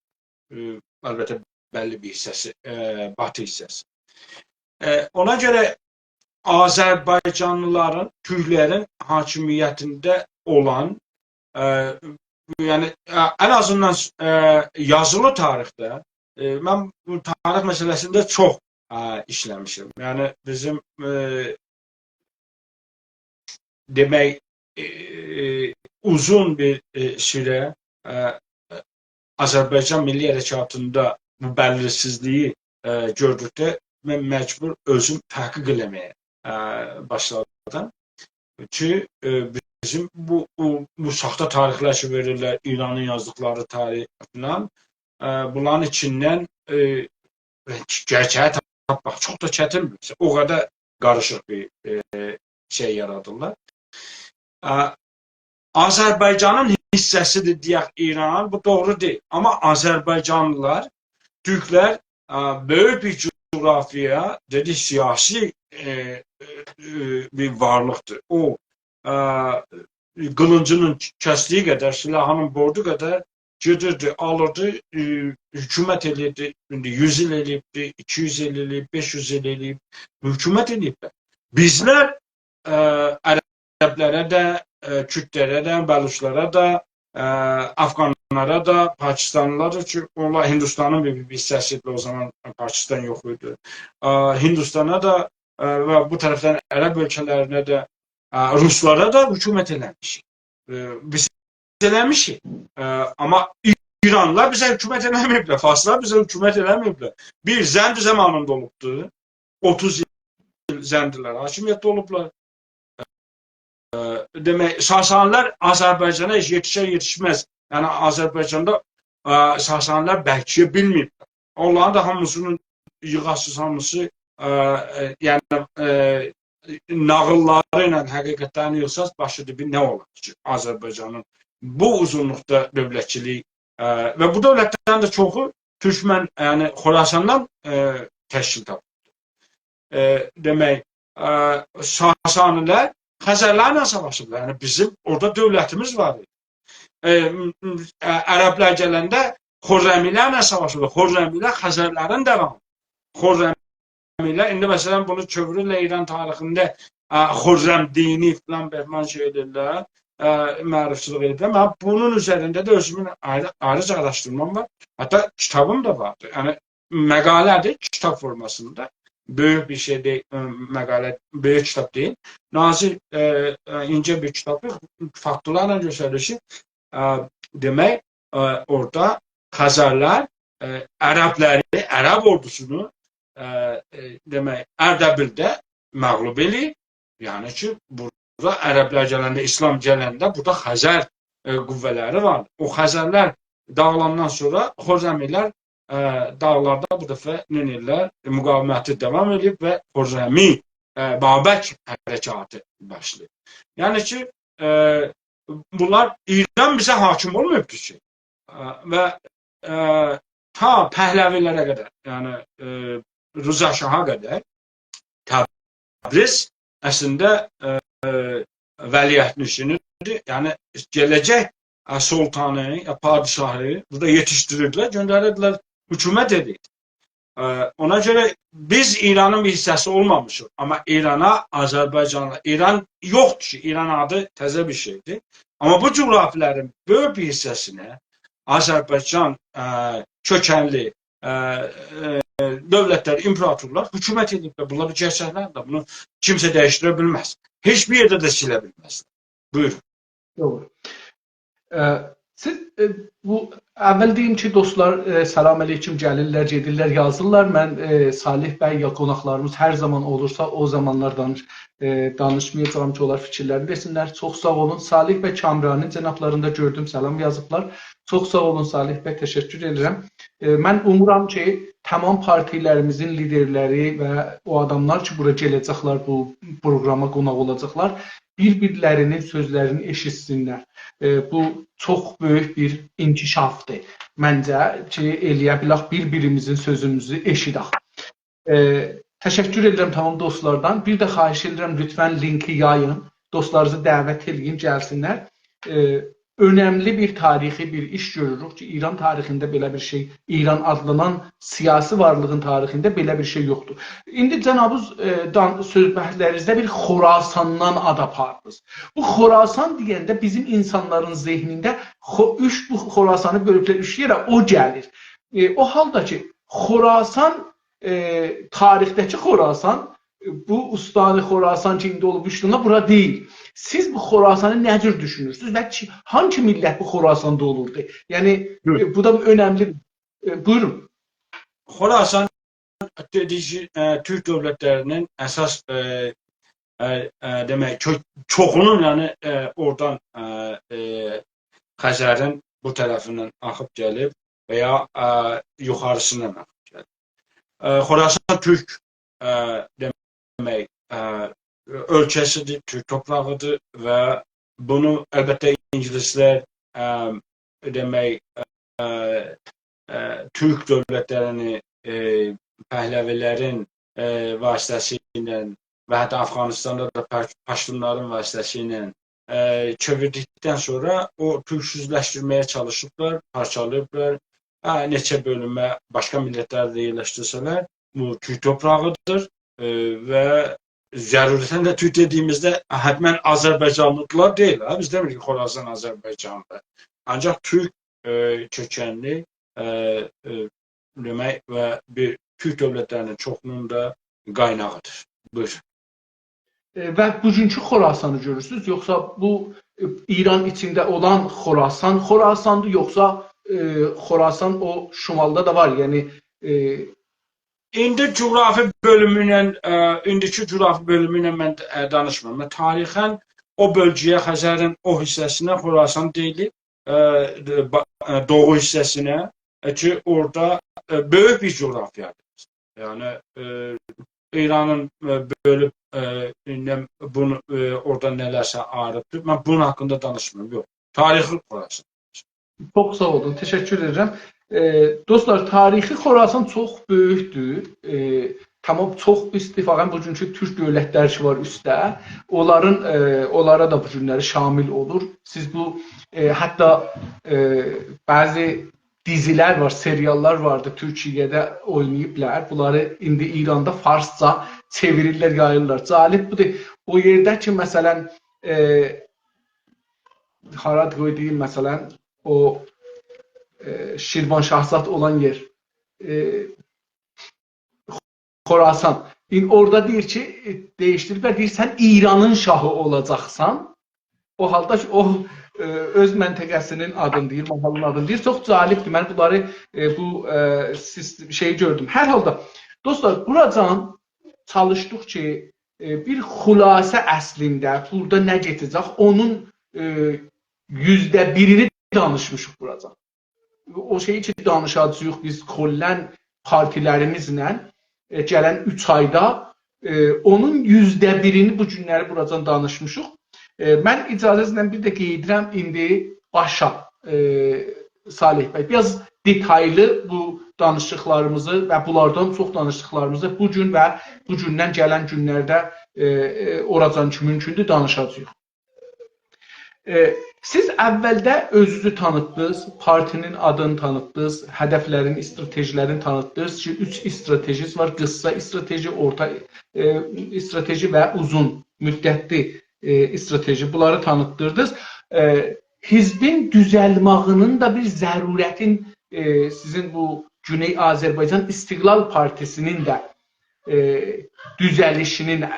ائ، البته، بللی بیر حیصه‌سی، ائ، باتی حیصه‌سی. ائ، اونا گؤره آذربایجانلیلارین، تورکلرین حاکمیتینده اولان، ائ، یعنی، ائ، ان آزیندان، ائ، یازیلی تاریخده، ائ، من بو تاریخ مسئله‌سینده چوخ، ائ، ایشله‌میشم. یعنی، بیزیم، ائ، دئمک، ائ، اوزون بیر، ائ، سوره، ائ، آذربایجان میللی حرکاتیندا بو بلیرسیزلیگی، ائ، گؤردوکده من مجبور اؤزوم تحقیق ائله‌مه‌یه، ائ، باشلادیم کی، ائ، بیزیم بو، بو، بو ساختا تاریخلر کی وئریرلر، ایرانین یازدیقلاری تاریخ فلان، ائ، بونلارین ایچیندن، ائ، گئرچه‌یی تاپماق چوخ دا چتین، او قدر قاریشیق بیر، ائ، شئی یارادیرلار. ائ، آذربایجانین حیصه‌سیدیر دئیک ایران، بو دوغرو دئییل. آمما آذربایجانلیلار، تورکلر، ائ، بؤیوک بیر جغرافیا، دئدیک، سیاسی، ائ، ائ، بیر وارلیقدیر. او، ائ، قیلینجینین کسدیگی قدر، سلاحینین بوردو قدر گئدیردی، آلیردی، ائ، حکومت ائله‌ییردی. ایندی یوز ایل ائله‌ییبدی، ایکی یوز ایل ائله‌ییب، بئش یوز ایل ائله‌ییب، حکومت ائله‌ییبلر. بیزلر، ائ، عربلره ده، ائ، کوردلره ده، بلوچلارا دا، ائ، افغانلارا دا، پاکستانلیلارا دا کی، اونلار هندوستانین بیر، بیر حیصه‌سی ایدی او زامان، پاکستان یوخ ایدی. ائ، هندوستانا دا، ائ، و بو طرفدن عرب اؤلکه‌لرینه ده، ائ، روسلارا دا حکومت ائله‌میشیک. ائ، بیز ائله‌میشیک. ائ، آمما ایرانلیلار بیزه حکومت ائله‌مه‌ییبلر، فارسلار بیزه حکومت ائله‌مه‌ییبلر. بیر زند زامانیندا اولوبدو. اوتوز ایل زندلیلر حاکمیتده اولوبلار. ائ، دئمک، ساسانیلار آذربایجانا هئچ یئتیشر یئتیشمز. یعنی، آذربایجاندا، ائ، ساسانیلار برکییه بیلمه‌ییبلر. اونلارین دا هامیسینین ییغاسیز هامیسی، ائ، ائ، یعنی، ائ، ناغیللاری ایله حقیقتلرینی ییغساز، باشی دیبی نه اولار کی، آذربایجانین بو اوزونلوقدا دؤولتچیلیگی، ائ، و بو دؤولتلرین ده چوخو تورکمن، یعنی خوراساندان، ائ، تشکیل تاپیب. ائ، دئمک، ائ، ساسانیلار خزرلرله ساواشیبلار. یعنی بیزیم اورادا دؤولتیمیز وار ایدی. ائ، م-، م-، ائ، عربلر گلنده خرمیلرله ساواشیبلار. خرمیلر خزرلرین داوامینی. خرمیلر، ایندی مثلا بونو چئویریرلر ایران تاریخینده، ائ، خرم دینی فلان بهمان شئی ائدیرلر، ائ، معروفچولوق ائدیرلر. من بونون اوزرینده ده اؤزومون آیری، آیریجا آراشدیرمام وار. حتی کیتابیم دا واردیر. یعنی مقاله‌دیر، کیتاب فورماسیندا. بؤیوک بیر شئی دئییل، ائ، مقاله، بؤیوک کیتاب دئییل. نازیک، ائ، ائ، اینجه بیر کیتابدیر. فاکتلارلا گؤستریر کی، ائ، دئمک، ائ، اورادا خزرلر، ائ، عربلری، عرب اوردوسونو، ائ، ائ، دئمک، اردبیلده مغلوب ائله‌ییب. یعنی کی، بورادا عربلر گلنده، ایسلام گلنده بورادا خزر، ائ، قوه‌لری وار. او خزرلر داغیلاندان سونرا خرمیلر، ائ، داغلاردا بو دفعه نه ائدیرلر؟ ائ، مقاومتی داوام ائدیب و خرمی، ائ، بابک حرکاتی باشلاییر. یعنی کی، ائ، بونلار، ایران بیزه حاکم اولماییبدیر کی. ائ، و، ائ، تا پهلوی‌لره قدر، یعنی، ائ، رضا شاها قدر تبریز اصلینده، ائ، ائ، ولیعهدنشینی‌دیر. یعنی، گله‌جک، ائ، سلطانی، یا پادشاهی بورادا یئتیشدیریردیلر، گؤندریردیلر، حکومت ائدیردی. ائ، اونا گؤره بیز ایرانین بیر حیصه‌سی اولمامیشیق. آمما ایرانا آذربایجانلا، ایران یوخدور کی، ایران آدی تزه بیر شئیدیر. آمما بو جغرافی‌لرین بؤیوک بیر حیصه‌سینه آذربایجان، ائ، کؤکنلی، ائ، ائ، دؤولتلر، ایمپراتورلار حکومت ائدیبلر. بونلار بیر گئرچکلردیر. بونو کیمسه دییشدیره بیلمز. هئچ بیر یئرده ده سیله بیلمزلر. بویورون. دوغرو. ائ، سیز، ائ، بو، اول دئییم کی، دوستلار، ائ، سلام علیکم، گلیرلر، گئدیرلر، یازیرلار. من، ائ، صالح بی، یا قوناقلاریمیز هر زامان اولورسا، او زامانلار دانیش-، ائ، دانیشمایاجاغام کی، اونلار فیکیرلرینی دئسینلر. چوخ ساغ اولون. صالح بی کامرانی جنابلارینی دا گؤردوم، سلام یازیبلار. چوخ ساغ اولون صالح بی، تشکر ائدیرم. ائ، من اومورام کی، تمام پارتی‌لریمیزین لیدرلری و او آداملار کی، بورا گله‌جکلر، بو پروگراما قوناق اولاجاقلار، بیر-بیرلرینین سؤزلرینی ائشیتسینلر. ائ، بو چوخ بؤیوک بیر انکشافدیر منجه کی، ائلیه بیلک بیر-بیریمیزین سؤزوموزو ائشیدک. ائ، تشکر ائدیرم تمام دوستلاردان. بیر ده خواهش ائدیرم، لطفاً لینکی یایین، دوستلارینیزی دعوت ائله‌یین، گلسینلر. ائ، اؤنملی بیر تاریخی بیر ایش گؤروروک کی، ایران تاریخینده بئله بیر شئی، ایران آدلانان سیاسی وارلیغین تاریخینده بئله بیر شئی یوخدور. ایندی جنابینیز، ائ، دان-، صحبتلرینیزده بیر خوراساندان آد آپاردینیز. بو خوراسان دئینده بیزیم اینسانلارین ذهنینده خو-، اوچ، بو خوراسانی بؤلوبلر اوچ یئره، او گلیر. ائ، او حالدا کی، خوراسان، ائ، تاریخده‌کی خوراسان، ائ، بو استان خوراسان کی، ایندی اولوب اوچ دنه، بورا دئییل. سیز بو خوراسانی نه جور دوشونورسونوز و کی، هانسی میللت بو خوراساندا اولوردو؟ یعنی، بویورون. ائ، بو دا اؤنملی. ائ، بویورون. خوراسان، دئدیگی، ائ، تورک دؤولتلرینین اساس، ائ، ائ، ائ، دئمک، چو-، چوخونون، یعنی، ائ، اورادان، ائ، ائ، خزرین بو طرفیندن آخیب گلیب و یا، ائ، یوخاریسیندان آخیب گلیب. ائ، خوراسان تورک، ائ، دئمک، ائ، اؤلکه‌سیدیر، تورک توپراغیدیر و بونو البته اینگیلیسلر، ائ، دئمک، ائ، ائ، تورک دؤولتلرینی، ائ، پهلوی‌لرین، ائ، واسطه‌سی ایله و حتی افغانستاندا دا پش-، پشتونلارین واسطه‌سی ایله، ائ، چئویردیکدن سونرا او تورکسوزلشدیرمه‌یه چالیشیبلار، پارچالاییبلار. هه، نئچه بؤلومه باشقا میللتلری ده یئرلشدیرسه‌لر، بو تورک توپراغیدیر. ائ، و ضرورتاً ده تورک دئدیگیمیزده حتماً آذربایجانلی‌دیرلار دئییل، ها. بیز دئمیریک خوراسان آذربایجانلی. آنجاق تورک، ائ، کؤکنلی، ائ، ائ، دئمک، و بیر تورک دؤولتلرینین چوخونون دا قایناغیدیر. بویورون. ائ، و بوگونکو خوراسانی گؤرورسونوز، یوخسا بو، ائ، ایران ایچینده اولان خوراسان، خوراساندیر، یوخسا، ائ، خوراسان او شمالدا دا وار، یعنی، ائ، ایندی جغرافی بؤلومو ایله، ائ، ایندیکی جغرافی بؤلومو ایله من، ائ، دانیشمیرام. من تاریخاً او بؤلگه‌یه، خزرین او حیصه‌سینه خوراسان دئییلیر، ائ، د-، با-، ائ، دوغو حیصه‌سینه، ائ، کی، اورادا، ائ، بؤیوک بیر جغرافیادیر. یعنی، ائ، ایرانین، ائ، بؤلوب، ائ، ایندی بونو، ائ، اورادا نه‌لرسه آییریبدیر. من بونون حاقیندا دانیشمیرام، یوخ. تاریخی خوراسان. چوخ ساغ اولون، تشکر ائدیرم. ائ، دوستلار، تاریخی خوراسان چوخ بؤیوکدور. ائ، تمام، چوخ اتفاقاً بوگونکو تورک دؤولتلری کی وار اوستده، اونلارین، ائ، اونلارا دا بو گونلری شامل اولور. سیز بو، ائ، حتی، ائ، بعضی دیزی‌لر وار، سریال‌لار واردی، تورکیه‌ده اویناییبلار. بونلاری ایندی ایراندا فارسجا چئویریرلر، یاییرلار. جالب بودور. او یئرده کی، مثلاً، ائ، هارا قوی دئییم، مثلاً، او، ائ، شیروان شاهزاد اولان یئر، ائ، خوراسان. این اورادا دئییر کی، ائ، دییشدیریبلر، دئییر، «سن ایرانین شاهی اولاجاقسان.» او حالدا کی، او، ائ، اؤز منطقه‌سینین آدینی دئییر، محلین آدینی دئییر. چوخ جالبدیر. من بونلاری، ائ، بو، ائ، سیز-، شئیی گؤردوم. هر حالدا، دوستلار، بوراجان چالیشدیق کی، ائ، بیر خلاصه اصلینده بورادا نه گئده‌جک، اونون، ائ، یوزده بیرینی دانیشمیشیق بوراجان. او شئیی کی، دانیشاجاغیق بیز کلاً پارتی‌لریمیزله، ائ، گلن اوچ آیدا، ائ، اونون یوزده بیرینی بو گونلری بوراجان دانیشمیشیق. ائ، من اجازه‌نیزله بیر ده قئییدیرم ایندی باشا، ائ، صالح بی. بیر آز دئتایلی بو دانیشدیقلاریمیزی و بونلاردان چوخ دانیشدیقلاریمیزی بو گون و بو گوندن گلن گونلرده، ائ، ائ، اوراجان کی مومکوندور، دانیشاجاغیق. ائ، سیز اولده اؤزونوزو تانیتدینیز، پارتی‌نین آدینی تانیتدینیز، هدفلرین، استراتژی‌لرین تانیتدینیز کی، اوچ استراتژی‌نیز وار: قیسا استراتژی، اورتا، ائ، استراتژی و اوزون مدتلی، ائ، استراتژی. بونلاری تانیتدیردینیز. ائ، حزبین دوزلماغینین دا بیر ضرورتین، ائ، سیزین بو گونئی آذربایجان استقلال پارتی‌سی‌نین ده، ائ، دوزلیشی‌نین، ائ،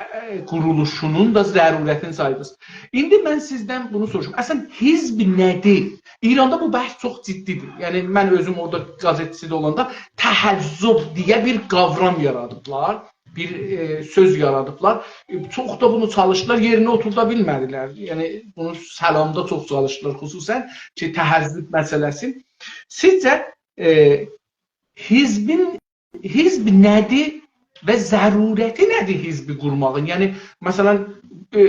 قورولوشونون دا ضرورتینی سایدینیز. ایندی من سیزدن بونو سوروشوم. اصلاً حزب نه‌دیر؟ ایراندا بو بحث چوخ جدی‌دیر. یعنی من اؤزوم اورادا قزئتچی ده اولاندا تحزب دئیه بیر قاورام یارادیبلار. بیر، ائ، سؤز یارادیبلار. ائ، چوخ دا بونو چالیشدیلار، یئرینه اوتوردا بیلمه‌دیلر. یعنی بونو سلامدا چوخ چالیشدیلار، خصوصاً کی، تحزب مسئله‌سین. سیزجه، ائ، حزبین، حزب نه‌دیر و ضرورتی نه‌دیر حزبی قورماغین؟ یعنی، مثلاً، ائ،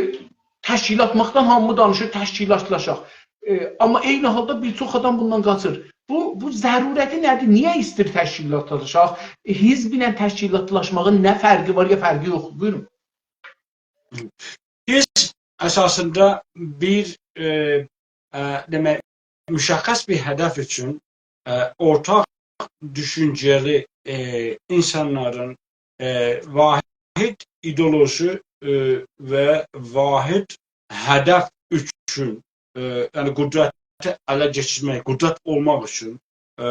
تشکیلاتماقدان هامی دانیشیر، تشکیلاتلاشاق. ائ، آمما عینی حالدا بیر چوخ آدام بوندان قاچیر. بو، بو ضرورتی نه‌دیر؟ نییه ایستیر تشکیلاتلاشاق؟ ائ، حزب ایله تشکیلاتلاشماغین نه فرقی وار، یا فرقی یوخدور؟ بویورون. حزب اساسیندا بیر، ائ، ائ، دئمک، مشخص بیر هدف اوچون، ائ، اورتاق دوشونجه‌لی، ائ، اینسانلارین، ائ، واحد ایدئولوژی، ائ، و واحد هدف اوچون، ائ، یعنی قدرتی اله کئچیرمک، قدرت اولماق اوچون، ائ،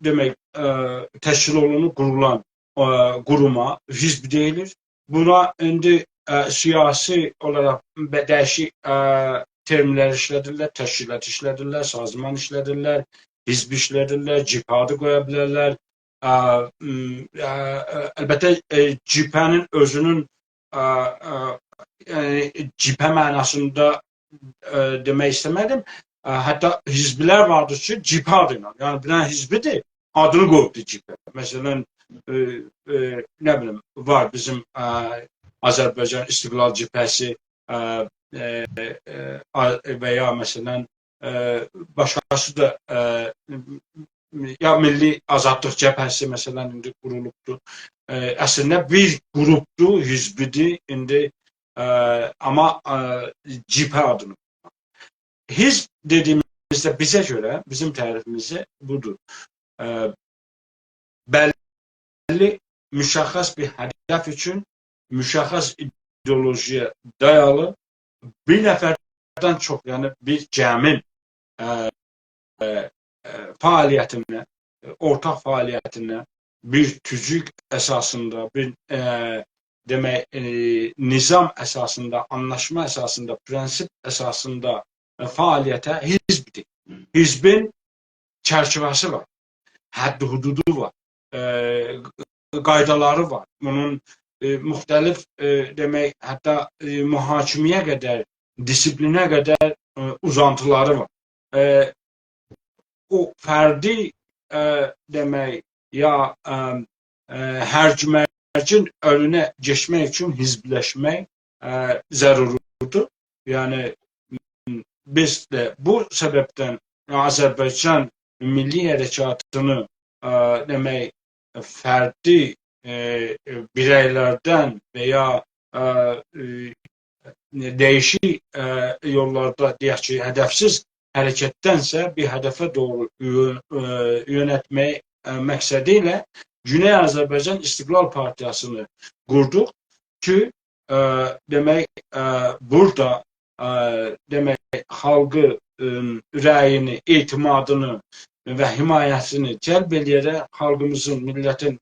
دئمک، ائ، تشکیل اولونوب قورولان، ائ، قوروما حزب دئییلیر. بونا ایندی، ائ، سیاسی اولاراق به-، دییشیک، ائ، ترملر ایشله‌دیرلر، تشکیلات ایشله‌دیرلر، سازمان ایشله‌دیرلر، حزب ایشله‌دیرلر، جبهه آدی قویا بیلرلر. ائ، م، ائ، ائ، البته، ائ، جبهه‌نین اؤزونون، ائ، ائ، یعنی جبهه معناسیندا، ائ، دئمک ایسته‌مه‌دیم. ائ، حتی حزبلر واردیر کی، جبهه آدی ایله. یعنی بیر دنه حزبی‌دیر، آدینی قویوبدور جبهه. مثلاً، ائ، ائ، نه بیلیم، وار بیزیم، ائ، آذربایجان استقلال جبهه‌سی، ائ، ائ، ائ، آ-، و یا مثلاً، ائ، باشقاسی دا، ائ، یا میللی آزادلیق جبهه‌سی، مثلاً، ایندی قورولوبدور. ائ، اصلینده بیر قروپدور، حزبی‌دیر. ایندی، ائ، آمما، ائ، جبهه آدینی. حزب دئدیییمیزده بیزه گؤره، بیزیم تعریفیمیزده بودور. ائ، بللی، مشخص بیر هدف اوچون، مشخص ایدئولوژی‌یه دایالی، بیر نفردن چوخ، یعنی بیر جمعین، ائ، ائ، ائ، فعالیتینه، اورتاق فعالیتینه، بیر توزوک اساسیندا، بیر، ائ، دئمک، ائ، نظام اساسیندا، آنلاشما اساسیندا، پرنسیپ اساسیندا، ائ، فعالیته حزبدیر. حزبین چرچیوه‌سی وار، حد و حدودو وار، ائ، قایدالاری وار. بونون، ائ، مختلف، ائ، دئمک، حتی، ائ، محاکمه‌یه قدر، دیسیپلینه قدر، ائ، اوزانتیلاری وار. ائ، او فردی، ائ، دئمک، یا، ائ، ائ، هرج و مرجین اؤنونه کئچمک اوچون حزبلشمک، ائ، ضروری‌دیر. یعنی، بیز ده بو سببدن آذربایجان میللی حرکاتینی، ائ، دئمک، فردی، ائ، ائ، بیرئی‌لردن و یا، ائ، ائ، دییشیک، ائ، یوللاردا، دئیک کی، هدفسیز حرکتدنسه بیر هدفه دوغرو یؤ-، ائ، یؤنتمک، ائ، مقصدی ایله گونئی آذربایجان استقلال پارتیاسینی قوردوق کی، ائ، دئمک، ائ، بورادا، ائ، دئمک، خالقی، ائ، اوره‌یینی، اعتمادینی و حمایه‌سینی جلب ائله‌یه‌رک خالقیمیزین، میللتین،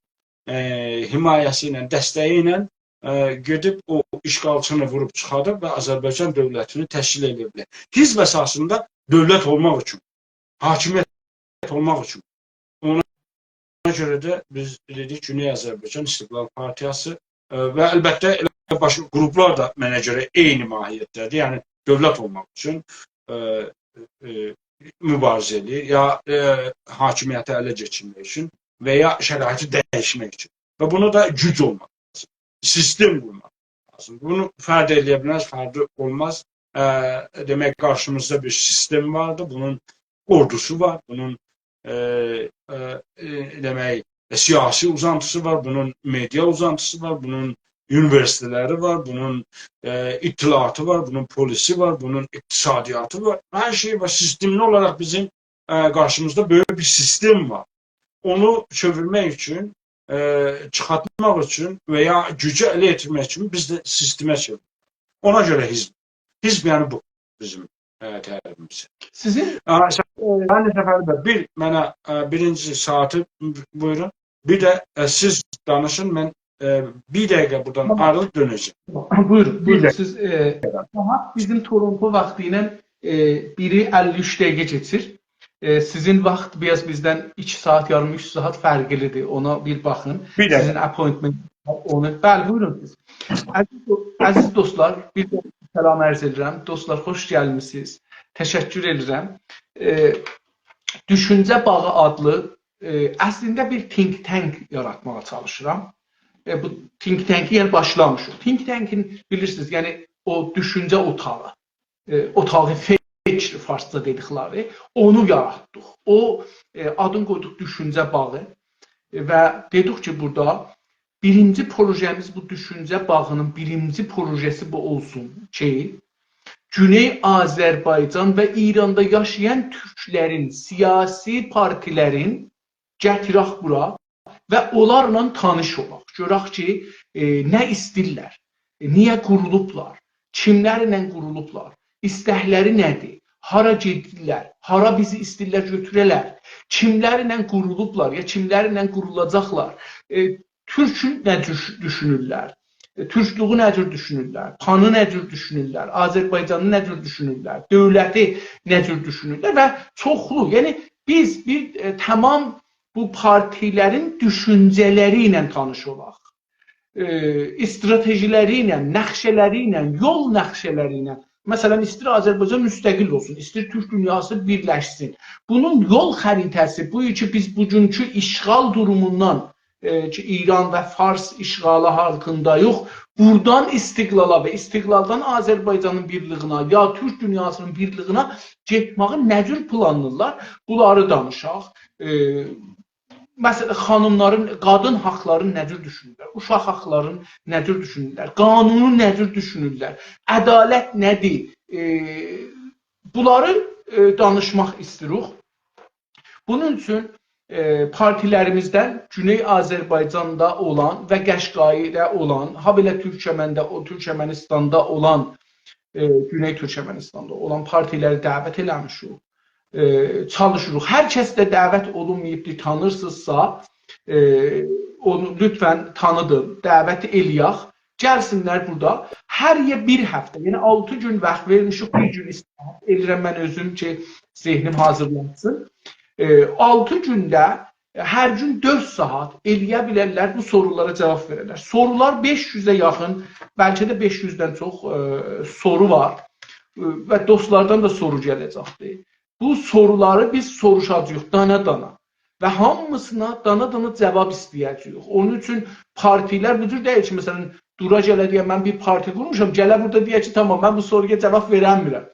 ائ، حمایه‌سی ایله، دستگی ایله، ائ، گئدیب او اشغالچینی ووروب چیخاردیب و آذربایجان دؤولتینی تشکیل ائله‌یه بیلر. حزب اساسیندا دؤولت اولماق اوچون، حاکمیت اولماق اوچون. اونا گؤره ده بیز دئدیک کی، گونئی آذربایجان استقلال پارتیاسی، ائ، و البته ائله باشقا قروپلار دا منه گؤره عینی ماهیتده‌دیر. یعنی دؤولت اولماق اوچون، ائ، ائ، موباریزه ائله‌ییر، یا، ائ، حاکمیتی اله کئچیرمک اوچون و یا شرایطی دییشمک اوچون. و بونا دا گوج اولماق لازیم، سیستم قورماق لازیم. بونو فرد ائله‌یه بیلمز، فردی اولماز. ائ، دئمک، قارشیمیزدا بیر سیستم واردیر، بونون اوردوسو وار، بونون، ائ، ائ، ائ، دئمک، سیاسی اوزانتیسی وار، بونون مئدیا اوزانتیسی وار، بونون اونیوئرسیتئتلری وار، بونون، ائ، اطلاعاتی وار، بونون پلیسی وار، بونون اقتصادیاتی وار. هر شئی وار. سیستملی اولاراق بیزیم، ائ، قارشیمیزدا بؤیوک بیر سیستم وار. اونو چئویرمک اوچون، ائ، چیخارتماق اوچون و یا گوجو اله گتیرمک اوچون بیز ده سیستمه چئویریریک. اونا گؤره حزب. حزب، یعنی بو بیزیم، ائ، تعریفیمیز. سیزین، ائ، سن، ائ، سن نئچه فریبه، بیر منه، ائ، بیرینجی ساعاتی بویورون. بیر ده، ائ، سیز دانیشین، من، ائ، بیر دقیقه بورادان، تامام، آیریلیب دؤنه‌جم. بویورون، بیر بویورون. دقیقه. سیز، ائ، ساعات بیزیم تورونتو واختی ایله، ائ، بیری اللی اوچ دقیقه کئچیر. ائ، سیزین واخت بیر آز بیزدن ایکی ساعات یاریم، اوچ ساعات فرقلی‌دیر. اونا بیر باخین. بیر دقیقه. سیزین appointment اونو، بلی، بویورون سیز. عزیز دو-، عزیز دوستلار، بیر ده سلام عرض ائدیرم. دوستلار، خوش گلمیسینیز. تشکر ائدیرم. ائ، دوشونجه باغی آدلی، ائ، اصلینده بیر think tank یاراتماغا چالیشیرام. ائ، بو think tank-ی، یعنی، باشلامیشیق. Think tank-ین، بیلیرسینیز، یعنی او دوشونجه اوتاغی، ائ، اتاق فکر فارسجا دئدیکلری، اونو یاراتدیق. او، ائ، آدین قویدوق دوشونجه باغی. ائ، و دئدیک کی، بورادا بیرینجی پروژه‌میز، بو دوشونجه باغی‌نین بیرینجی پروژه‌سی بو اولسون کی، گونئی آذربایجان و ایراندا یاشایان تورکلرین سیاسی پارتی‌لرین گتیرک بورا و اونلارلا تانیش اولاق. گؤرک کی، ائ، نه ایسته‌ییرلر، ائ، نییه قورولوبلار، کیملرله قورولوبلار، ایستکلری نه‌دیر، هارا گئدیرلر، هارا بیزی ایسته‌ییرلر گؤتوره‌لر، کیملرله قورولوبلار، یا کیملرله قورولاجاقلار، ائ، تورکو نه جور دوشونورلر، ائ، تورکلوگو نه جور دوشونورلر، پانی نه جور دوشونورلر، آذربایجانی نه جور دوشونورلر، دؤولتی نه جور دوشونورلر و چوخلو، یعنی بیز بیر، ائ، تامام بو پارتی‌لرین دوشونجه‌لری ایله تانیش اولاق. ائ، استراتژی‌لری ایله، نقشه‌لری ایله، یول نقشه‌لری ایله. مثلا، ایسته‌ییر آذربایجان مستقل اولسون، ایسته‌ییر تورک دونیاسی بیرلشسین. بونون یول خریطه‌سی بو کی، بیز بوگونکو اشغال دوروموندان، ائ، کی، ایران و فارس اشغالی آلتینداییق، بورادان استقلالا و استقلالدان آذربایجانین بیرلیگینه، یا تورک دونیاسینین بیرلیگینه گئتمه‌یی نه جور پلانلیرلار؟ بونلاری دانیشاق. ائ، مثلا، خانیملارین، قادین حاقلارینی نه جور دوشونورلر؟ اوشاق حاقلارینی نه جور دوشونورلر؟ قانونو نه جور دوشونورلر؟ عدالت نه‌دیر؟ ائ، بونلاری، ائ، دانیشماق ایسته‌ییریک. بونون اوچون، ائ، پارتی‌لریمیزدن گونئی آذربایجاندا اولان و قشقایی‌ده اولان، هابئله تورکمنده، او تورکمنیستاندا اولان، ائ، گونئی تورکمنیستاندا اولان پارتی‌لری دعوت ائله‌میشیک. ائ، چالیشیریق. هر کس ده دعوت اولونماییبدیر، تانیرسینیزسا، ائ، اونو لطفا تانیدین، دعوت ائله‌یک. گلسینلر بورادا. هر یئ بیر هفته، یعنی آلتی گون واخت وئرمیشیک، بیر گون استراحت ائله‌ییرم من اؤزوم کی، ذهنیم حاضیرلانسین. ائ، آلتی گونده هر گون دؤرد ساعات ائله‌یه بیلرلر، بو سورولارا جاواب وئررلر. سورولار بئش یوزه یاخین، بلکه ده بئش یوزدن چوخ، ائ، سورو وار. ائ، و دوستلاردان دا سورو گله‌جکدیر. بو سورولاری بیز سوروشاجاغیق دانا-دانا. و هامیسینا دانا-دانا جاواب ایسته‌یه‌جه‌ییک. اونون اوچون پارتی‌لر بو جور دئییل کی، مثلا، دورا گله دئیه، «من بیر پارتی قورموشام»، گله بورادا دئیه کی، «تامام، من بو سورویا جاواب وئرنمیرم.»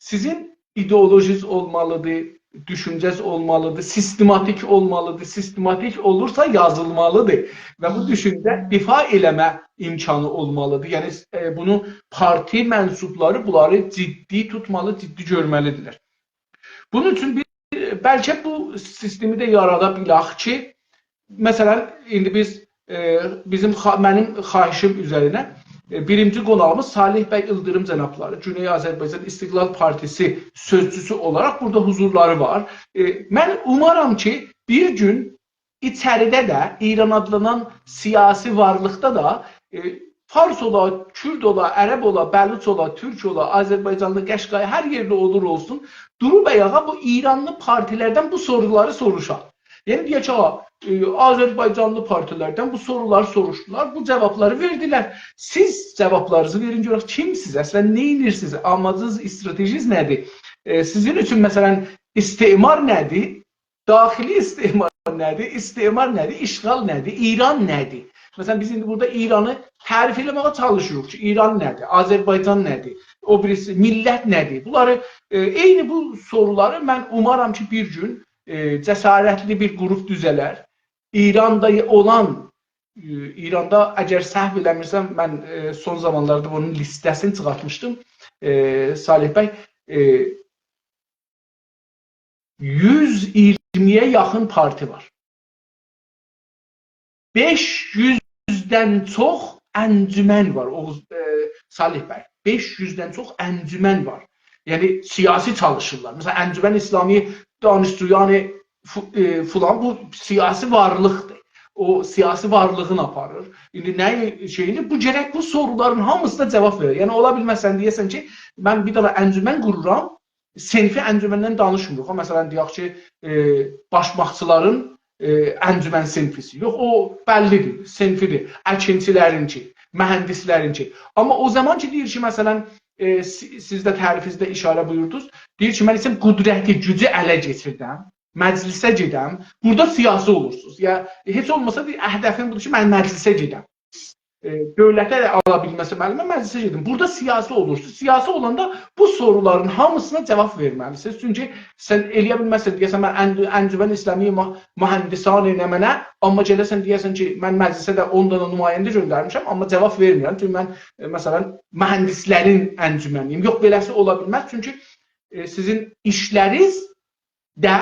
سیزین ایدئولوژیز اولمالیدیر، دوشونجه‌ز اولمالیدیر، سیستماتیک اولمالیدیر. سیستماتیک اولورسا یازیلمالیدیر. و بو دوشونجه دفاع ائله‌مه امکانی اولمالیدیر. یعنی، ائ، بونو پارتی منسوبلاری بونلاری جدی توتمالی، جدی گؤرمه‌لیدیرلر. بونون اوچون بیر، بلکه بو سیستمی ده یارادا بیلک کی، مثلا، ایندی بیز، ائ، بیزیم خوا-، منیم خواهیشیم اوزرینه، ائ، بیرینجی قوناغیمیز صالح بی ایلدیریم جنابلاری، گونئی آذربایجان استقلال پارتیسی سؤزچوسو اولاراق بورادا حضورلاری وار. ائ، من اومارام کی، بیر گون ایچریده ده، ایران آدلانان سیاسی وارلیقدا دا، ائ، فارس اولا، کورد اولا، عرب اولا، بلوچ اولا، تورک اولا، آذربایجانلی، قشقایی، هر یئرده اولور اولسون، دوروب آیاغا بو ایرانلی پارتی‌لردن بو سورولاری سوروشا. یعنی دئیک کی، «آ، ائ، آذربایجانلی پارتی‌لردن بو سورولاری سوروشدولار، بو جاوابلاری وئردیلر.» سیز جاوابلارینیزی وئرین، گؤرک کیمسیز، اصلا نه ائدیرسینیز، آماجینیز، استراتژیز نه‌دیر؟ ائ، سیزین اوچون، مثلا، استعمار نه‌دیر؟ داخلی استعمار نه‌دیر؟ استعمار نه‌دیر؟ اشغال نه‌دیر؟ ایران نه‌دیر؟ مثلا، بیز ایندی بورادا ایرانی تعریف ائله‌مه‌یه چالیشیریق کی، ایران نه‌دیر؟ آذربایجان نه‌دیر؟ او بیریسی میللت نه‌دیر؟ بونلاری، ائ، عینی بو سورولاری من اومارام کی، بیر گون، ائ، جسارتلی بیر گروپ دوزه‌لر. ایراندا اولان، ائ، ایراندا، اگر سهو ائله‌میرسم، من، ائ، سون زامانلاردا بونون لیسته‌سینی چیخارتمیشدیم، ائ، صالح بی، ائ، یوز اییرمی‌یه یاخین پارتی وار. بئش یوزدن چوخ انجمن وار، اوغوز، ائ، صالح بی. بئش یوزدن چوخ انجمن وار. یعنی، سیاسی چالیشیرلار. مثلا، انجمن اسلامی دانشجویان ف-، ائ، فلان، بو سیاسی وارلیقدیر. او سیاسی وارلیغینی آپاریر. ایندی نه شئیدیر؟ بو گرک بو سورولارین هامیسینا جاواب وئرر. یعنی، اولا بیلمز سن دئیه‌سن کی، من بیر دنه انجمن قورورام، صنفی انجمندن دانیشمیریق. او، مثلا، دئیک کی، ائ، باشماقچیلارین، ائ، انجمن صنفی‌سی. یوخ، او بللی‌دیر، صنفی‌دیر. اکینچیلرینکی، مهندسلرینکی. آمما او زامان کی، دئییر کی، مثلا، ائ، سی-، سیز ده تعریفینیزده اشاره بویوردونوز، دئییر کی، من ایسته‌ییرم قدرتی، گوجو اله کئچیردم، مجلسه گئدم، بورادا سیاسی اولورسونوز. یا، هئچ اولماسا، دئییر، هدفیم بودور کی، من مجلسه گئدم. ائ، دؤولته ده آلا بیلمه‌سه معلومه، مجلسه گئدیم. بورادا سیاسی اولورسوز. سیاسی اولاندا بو سورولارین هامیسینا جاواب وئرمه‌لیسینیز. چونکی سن ائلیه بیلمزسن، دئیه‌سن، من ان-، انجمن اسلامی مو-، مهندسان نمنه، آمما گله‌سن دئیه‌سن کی، من مجلسه ده اون دنه نماینده گؤندرمیشم، آمما جاواب وئرمیرم. چونکی من، ائ، مثلا، مهندسلرین انجمنی‌یم. یوخ، بئله‌سی اولا بیلمز. چونکی، ائ، سیزین ایشلرینیز ده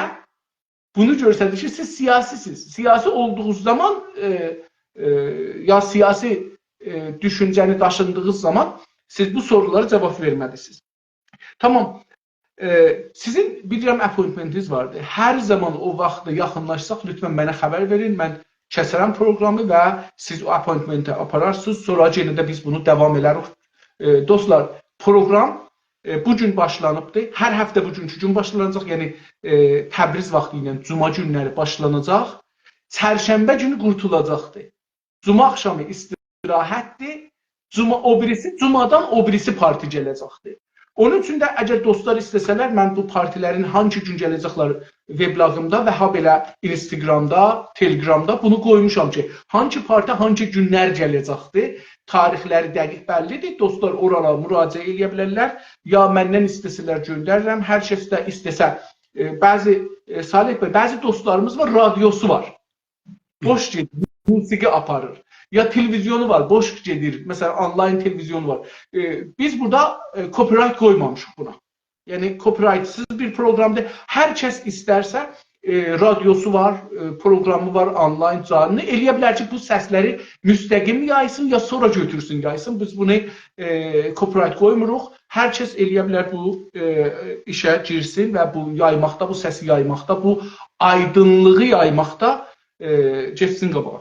بونو گؤستریر کی، سیز سیاسی‌سینیز. سیاسی اولدوغونوز زامان، ائ، ائ، یا سیاسی، ائ، دوشونجه‌نی داشیدیغینیز زامان سیز بو سورولارا جاواب وئرمه‌لیسینیز. تامام. ائ، سیزین، بیلیرم، appointment-ینیز واردی. هر زامان او واختا یاخینلاشساق، لطفا منه خبر وئرین. من کسرم پروگرامی و سیز او appointment-ی آپارارسینیز. سونرا یئنه ده بیز بونو داوام ائلریک. ائ، دوستلار، پروگرام، ائ، بو گون باشلانیبدی. هر هفته بوگونکو گون باشلاناجاق. یعنی، ائ، تبریز واختی ایله جمعه گونلری باشلاناجاق. چرشنبه گونو قورتولاجاقدی. جمعه آخشامی استراحتدیر. جمعه، او بیریسی، جمعه‌دن او بیریسی پارتی گله‌جکدیر. اونون اوچون ده اگر دوستلار ایسته‌سه‌لر، من بو پارتیلرین هانسی گون گله‌جکلر وبلاگیمدا و هابئله اینستاگرامدا، تلگرامدا بونو قویموشام کی، هانسی پارتی هانسی گونلر گله‌جکدیر. تاریخلری دقیق بللی‌دیر. دوستلار اورالارا مراجعه ائلیه بیلرلر. یا مندن ایسته‌سه‌لر گؤندریرم. هر کس ده ایسته‌سه، ائ، بعضی، ائ، صالح بی، بعضی دوستلاریمیز وار، رادیوسو وار. بوش گئدیر، موسیقی آپاریر. یا تلویزیونو وار، بوش گئدیر. مثلا، آنلاین تلویزیونو وار. ائ، بیز بورادا، ائ، copyright قویمامیشیق بونا. یعنی، copyright-سیز بیر پروگرامدیر. هر کس ایسترسه، ائ، رادیوسو وار، ائ، پروگرامی وار، آنلاین جانلی. ائلیه بیلر کی، بو سسلری مستقیم یایسین، یا سونرا گؤتورسون، یایسین. بیز بونو، ائ، copyright قویموروق. هر کس ائلیه بیلر بو، ائ، ایشه گیرسین و بو یایماقدا، بو سسی یایماقدا، بو آیدینلیغی یایماقدا، ائ، گئتسین قاباغا.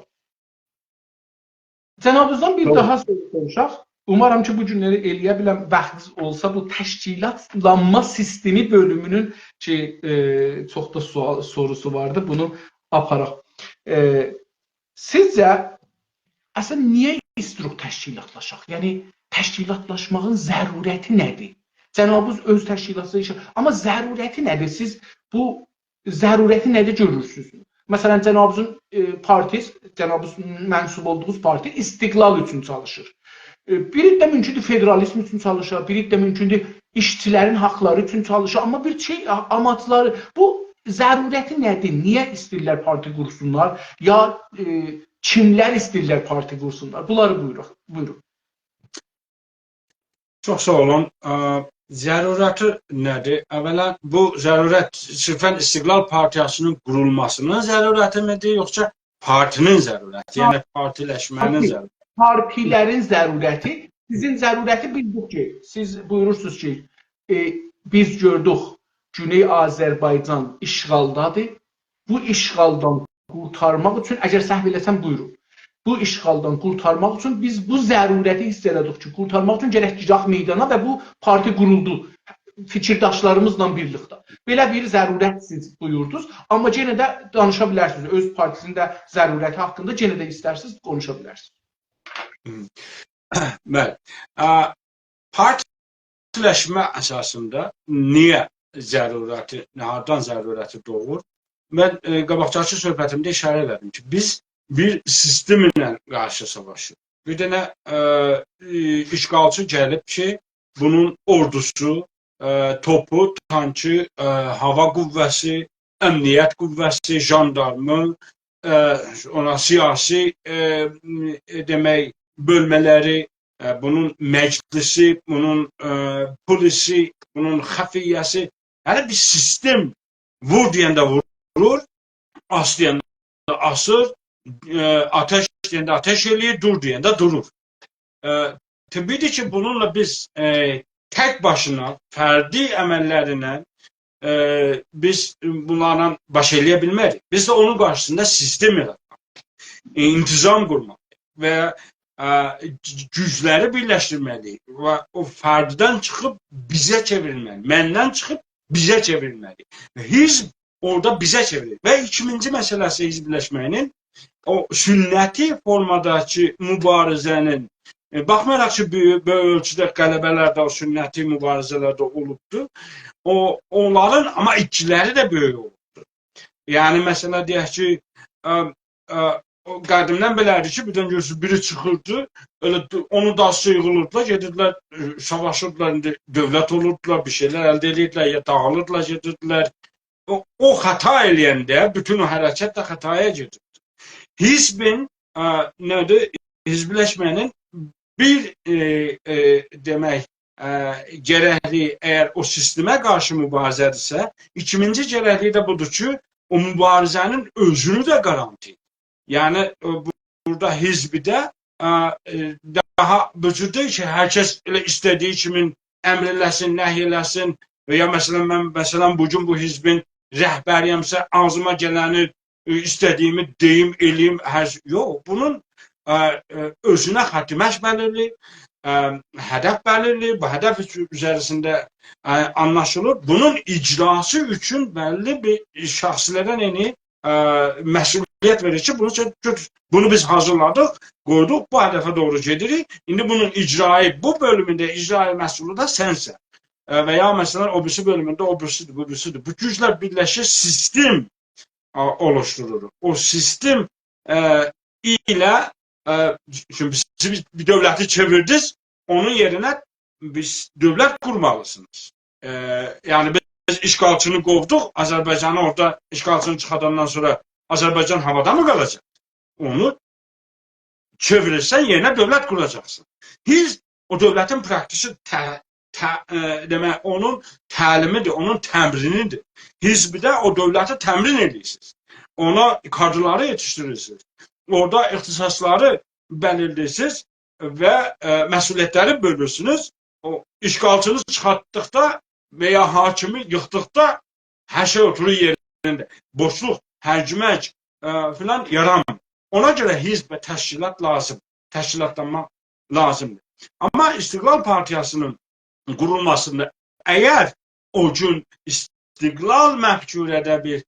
جنابینیزدان بیر، تامام، داها سوروشاق. اومارام کی، بو گونلری ائلیه بیلم، واختینیز اولسا، بو تشکیلاتلانما سیستمی بؤلومونون کی، ائ، چوخ دا سوال، سوروسو واردی، بونو آپاراق. ائ، سیزجه، اصلا، نییه ایستیروق تشکیلاتلاشاق؟ یعنی، تشکیلاتلاشماغین ضرورتی نه‌دیر؟ جنابینیز اؤز تشکیلاتینیزدا ایشه، آمما ضرورتی نه‌دیر؟ سیز بو ضرورتی نه‌ده گؤرورسونوز؟ مثلا، جنابینیزین، ائ، پارتیز، جنابینیز منسوب اولدوغونوز پارتی استقلال اوچون چالیشیر. ائ، بیری ده مومکوندور فدرالیزم اوچون چالیشا، بیری ده مومکوندور ایشچیلرین حاقلاری اوچون چالیشا، آمما بیر شئی، آ-، آماجلاری، بو ضرورتی نه‌دیر؟ نییه ایسته‌ییرلر پارتی قورسونلار؟ یا، ائ، کیملر ایسته‌ییرلر پارتی قورسونلار؟ بونلاری بویوروق، بویورون. چوخ ساغ اولون. ا، ضرورتی نه‌دیر؟ اولا، بو ضرورت صرفا استقلال پارتیاسینین قورولماسینین ضرورتی‌میدیر، یوخسا پارتی‌نین ضرورتی، یعنی پارتیلشمه‌نین، پارتی، ضرورتی؟ پارتیلرین ضرورتی. سیزین ضرورتی بیلدیک کی، سیز بویورورسونوز کی، ائ، بیز گؤردوک، گونئی آذربایجان اشغالدادیر. بو اشغالدان قورتارماق اوچون، اگر سهو ائله‌سم، بویورون. بو اشغالدان قورتارماق اوچون بیز بو ضرورتی حیس ائله‌دیک کی، قورتارماق اوچون گرک گیرک میدانا و بو پارتی قورولدو فیکیرداشلاریمیزلا بیرلیکده. بئله بیر ضرورت سیز بویوردونوز. آمما یئنه ده دانیشا بیلرسینیز. اؤز پارتی‌نین ده ضرورتی حاقیندا یئنه ده ایسترسینیز، قونوشا بیلرسینیز. هوم. بلی. ا، پارتیلشمه اساسیندا نییه ضرورتی، هاردان ضرورتی دوغور؟ من، ائ، قاباقداکی صحبتیمده اشاره ائله‌دیم کی، بیز بیر سیستم ایله قارشی ساواشیریق. بیر دنه، ائ، ائ، اشغالچی گلیب کی، بونون اوردوسو، ائ، توپو، تانکی، ائ، هاوا قوه‌سی، امنیت قوه‌سی، ژاندارمی، ائ، اونا سیاسی، ائ، ائ، دئمک، بؤلمه‌لری، ائ، بونون مجلسی، بونون، ائ، پلیسی، بونون خفیه‌سی. یعنی بیر سیستم، وور دئینده وورور، آس دئینده آسیر، ائ، آتش دئینده آتش ائله‌ییر، دور دئینده دورور. ائ، طبیعی‌دیر کی، بونونلا بیز، ائ، تک باشینا، فردی عمللرله، ائ، بیز بونلارلا باش ائله‌یه بیلمه‌ریک. بیز ده اونون قارشیسیندا سیستم یاراتمالی‌ییق. ائ، انتظام قورمالی‌ییق و، ائ، گو-، گوجلری بیرلشدیرمه‌لی‌ییک و او فرددن چیخیب بیزه چئوریلمه‌لی، مندن چیخیب بیزه چئوریلمه‌لی. حزب اورادا بیزه چئوریلیر. و ایکینجی مسئله‌سی حزبلشمه‌نین او سنتی فورماداکی مبارزه‌نین، ائ، باخمایاراق کی، بؤیوک، بؤیوک اؤلچوده غلبه‌لر ده او سنتی مبارزه‌لرده اولوبدور. او، اونلارین، آمما ایتکیلری ده بؤیوک اولوبدور. یعنی، مثلا، دئیک کی، ا، ا، او قدیمدن بئله‌دیر کی، بیردن گؤرورسونوز، بیری چیخیردی، ائله د-، اونون دالیسیجا ییغیلیردیلار، گئدیردیلر، ائ، ساواشیردیلار، ایندی دؤولت اولوردولار، بیر شئیلر الده ائدیردیلر، یا داغیلیردیلار، گئدیردیلر. او، او خطا ائله‌ینده بوتون او حرکت ده خطایا گئدیردی. حزبین، ا، نه‌دیر؟ حزبلشمه‌نین بیر، ائ، ائ، دئمک، ا، گرکلی، اگر او سیستمه قارشی مبارزه‌دیرسه، ایکینجی گرکلی ده بودور کی، او مبارزه‌نین اؤزونو ده گارانتی. یعنی، ائ، بو-، بورادا حزبده، ا، ائ، داها بو جور دئییل کی، هر کس ائله ایسته‌دیگی کیمین امر ائله‌سین، نهی ائله‌سین و یا، مثلا، من، مثلا، بو گون بو حزبین رهبری‌یمسه، آغزیما گلنی، ائ، ایسته‌دیگیمی دئییم، ائله‌ییم، هر ش-، یوخ، بونون، ا، ا، اؤزونه خط مشی بلیرلی، ا، هدف بلیرلی، بو هدف اوچ-، اوزریسینده، ا، آنلاشیلیر. بونون اجراسی اوچون بللی بیر شخصلره، یعنی، ا، مسئولیت وئریر کی، بونو چک-، گؤتور. بونو بیز حاضیرلادیق، قویدوق، بو هدفه دوغرو گئدیریک. ایندی بونون اجرایی، بو بؤلومونده اجرایی مسئولو دا سنسن. ا، و یا، مثلا، او بیریسی بؤلومونده او بیریسی‌دیر، بو بیریسی‌دیر. بو گوجلر بیرلشیر، سیستم، ا، اولوشدورور. او سیستم، ا، ایله، ا، چونکی بیز، بیز بیر دؤولتی چئویردینیز، اونون یئرینه بیز دؤولت قورمالیسینیز. ا، یعنی، بیز اشغالچینی قوودوق، آذربایجانی اورادا اشغالچینی چیخارداندان سونرا آذربایجان هاوادا می قالاجاق؟ اونو چئویریرسن، یئرینه دؤولت قوراجاقسان. حزب او دؤولتین پراکتیسی، ته-، ته-، ائ، دئمک، اونون تعلیمی‌دیر، اونون تمرینی‌دیر. حزبده او دؤولتی تمرین ائدیرسینیز. اونا کادرلاری یئتیشدیریرسینیز. اورادا اختصاصلاری بلیرله‌ییرسینیز و، ائ، مسئولیتلری بؤلورسونوز. او اشغالچینی چیخارتدیقدا و یا حاکمی ییخدیقدا هر شئی اوتورور یئرینده. بوشلوق، هرگیمک، ا، فلان یارانمیر. اونا گؤره حزب و تشکیلات لازیم، تشکیلاتلانما لازیمدیر. آمما استقلال پارتیاسی‌نین قورولماسیندا اگر او گون استقلال مفکوره‌ده بیر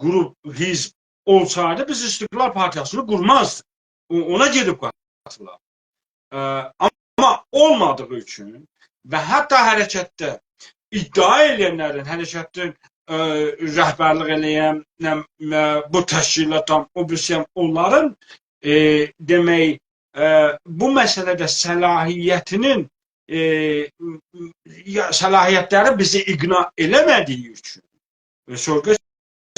قروپ، حزب اولسایدی، بیز استقلال پارتیاسینی قورمازدیق. او-، اونا گئدیب قاتیلاق. ا، آمما اولمادیغی اوچون و حتی حرکتده ادعا ائله‌ینلرین، حرکتین، ا، رهبرلیک ائله‌ین، نه، ا، بو تشکیلاتام، او بیریسی‌یم، اونلارین، ا، دئمک، ا، بو مسئله‌ده صلاحیتی‌نین، ا، یا، صلاحیتلری بیزی اقناع ائله‌مه‌دیگی اوچون، ا، سورغو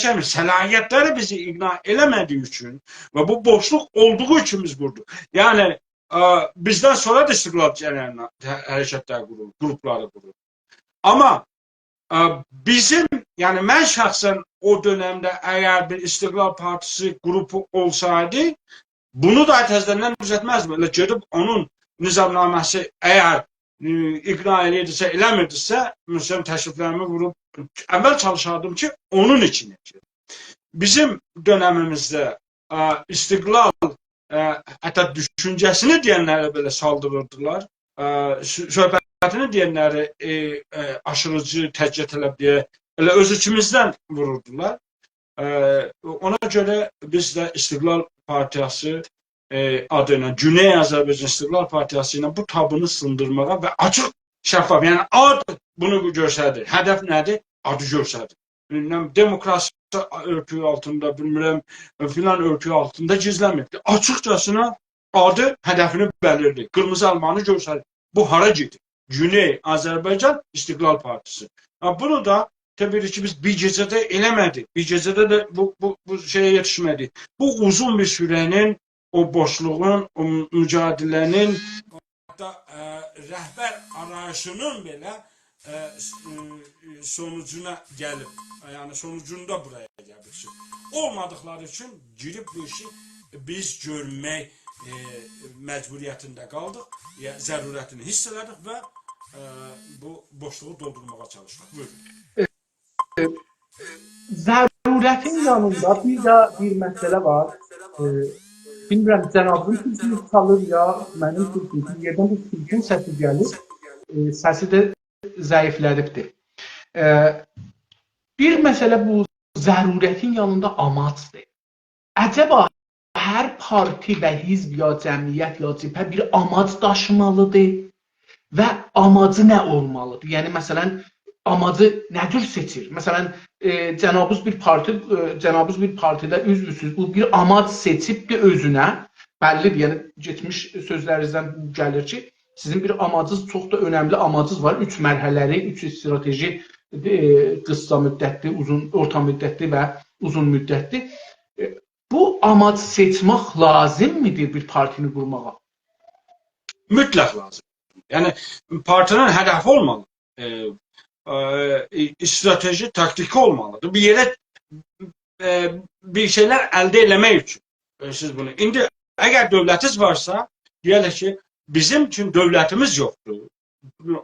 چکمیر، صلاحیتلری بیزی اقناع ائله‌مه‌دیگی اوچون و بو بوشلوق اولدوغو اوچون بیز قوردوق. یعنی، ا، بیزدن سونرا دا استقلال جریانینا حرکتلر قورور، قروپلاری قورور. آمما، ا، بیزیم، یعنی من شخصا او دؤنمده اگر بیر استقلال پارتیسی قروپو اولسایدی، بونو دا تزه‌دن دوزلتمزدیم. ائله گئدیب اونون نظامنامه‌سی اگر، ائ، اقناع ائله‌ییردیسه، ائله‌میردیسه، مثلا، تشریفلریمی ووروب اول چالیشاردیم کی، اونون ایچینه گیرم. بیزیم دؤنمیمیزده، ا، استقلال، ا، حتی دوشونجه‌سینی دئینلری بئله سالدیریردیلار. ا، سو-، صحبتینی دئینلری، ائ، ائ، آشیریجی، تجزیه‌طلب دئیه ائله اؤز ایچیمیزدن ووروردولار. ا، اونا گؤره بیز ده استقلال پارتیاسی، ائ، آدی ایله، گونئی آذربایجان استقلال پارتیاسی ایله بو تابونو سیندیرماغا و آچیق، شفاف، یعنی آد بونو گؤستریر. هدف نه‌دیر؟ آدی گؤستریر. بیلمیرم، دموکراسی اؤرتویو آلتیندا، بیلمیرم، فلان اؤرتویو آلتیندا گیزلنمه‌ییبدیر. آچیقجاسینا آدی، هدفینی بلیرله‌ییر. قیرمیزی آلمانی گؤستریر. بو هارا گئدیر؟ گونئی آذربایجان استقلال پارتیسی. ها، بونو دا طبیعی کی، بیز بیر گئجه‌ده ائله‌مه‌دیک. بیر گئجه‌ده ده بو، بو، بو شئیه یئتیشمه‌دیک. بو اوزون بیر سوره‌نین، او بوشلوغون، او مجادله‌نین، حتی، ائ، رهبر آراییشینین بئله، ائ، س-، ائ، سونوجونا گلیب، یعنی سونوجوندا بورایا گلیب کی، اولمادیقلاری اوچون گیریب بو ایشی بیز گؤرمک، ائ، مجبوریتینده قالدیق، یا ضرورتینی حیس ائله‌دیک و، ائ، بو بوشلوغو دولدورماغا چالیشدیق. بویورون. ضرورتین یانیندا بیر ده بیر مسئله وار. ائ، بیلمیرم، جنابین تلفونو چالیر یا منیم تلفونوم. بیر یئردن بیر تلفون سسی گلیر. ائ، سسی ده ضعیفله‌دیبدیر. ائ، بیر مسئله بو ضرورتین یانیندا آماجدیر. عجبا هر پارتی و حزب یا جمعیت یا جبهه بیر آماج داشیمالیدیر و آماجی نه اولمالیدیر؟ یعنی، مثلا، آماجی نه جور سئچیر؟ مثلا، ائ، جنابیز بیر پارتی، ائ، جنابیز بیر پارتیده عضوسوز، بو بیر آماج سئچیبدیر اؤزونه، بللیدیر. یعنی، کئچمیش سؤزلرینیزدن بو گلیر کی، سیزین بیر آماجینیز، چوخ دا اؤنملی آماجینیز وار. اوچ مرحله‌لی، اوچ استراتژی، ائ، قیسا مدتلی، اوزون، اورتا مدتلی و اوزون مدتلی. ائ، بو آماج سئچمک لازیممیدیر بیر پارتینی قورماغا؟ مطلق لازیم. یعنی، پارتینین هدفی اولمالی. ائ، ائ، استراتژی، تاکتیکی اولمالیدیر. بیر یئره، ائ، بیر شئیلر الده ائله‌مک اوچون، ائ، سیز بونو. ایندی اگر دؤولتینیز وارسا، دئیرلر کی، بیزیم اوچون دؤولتیمیز یوخدور.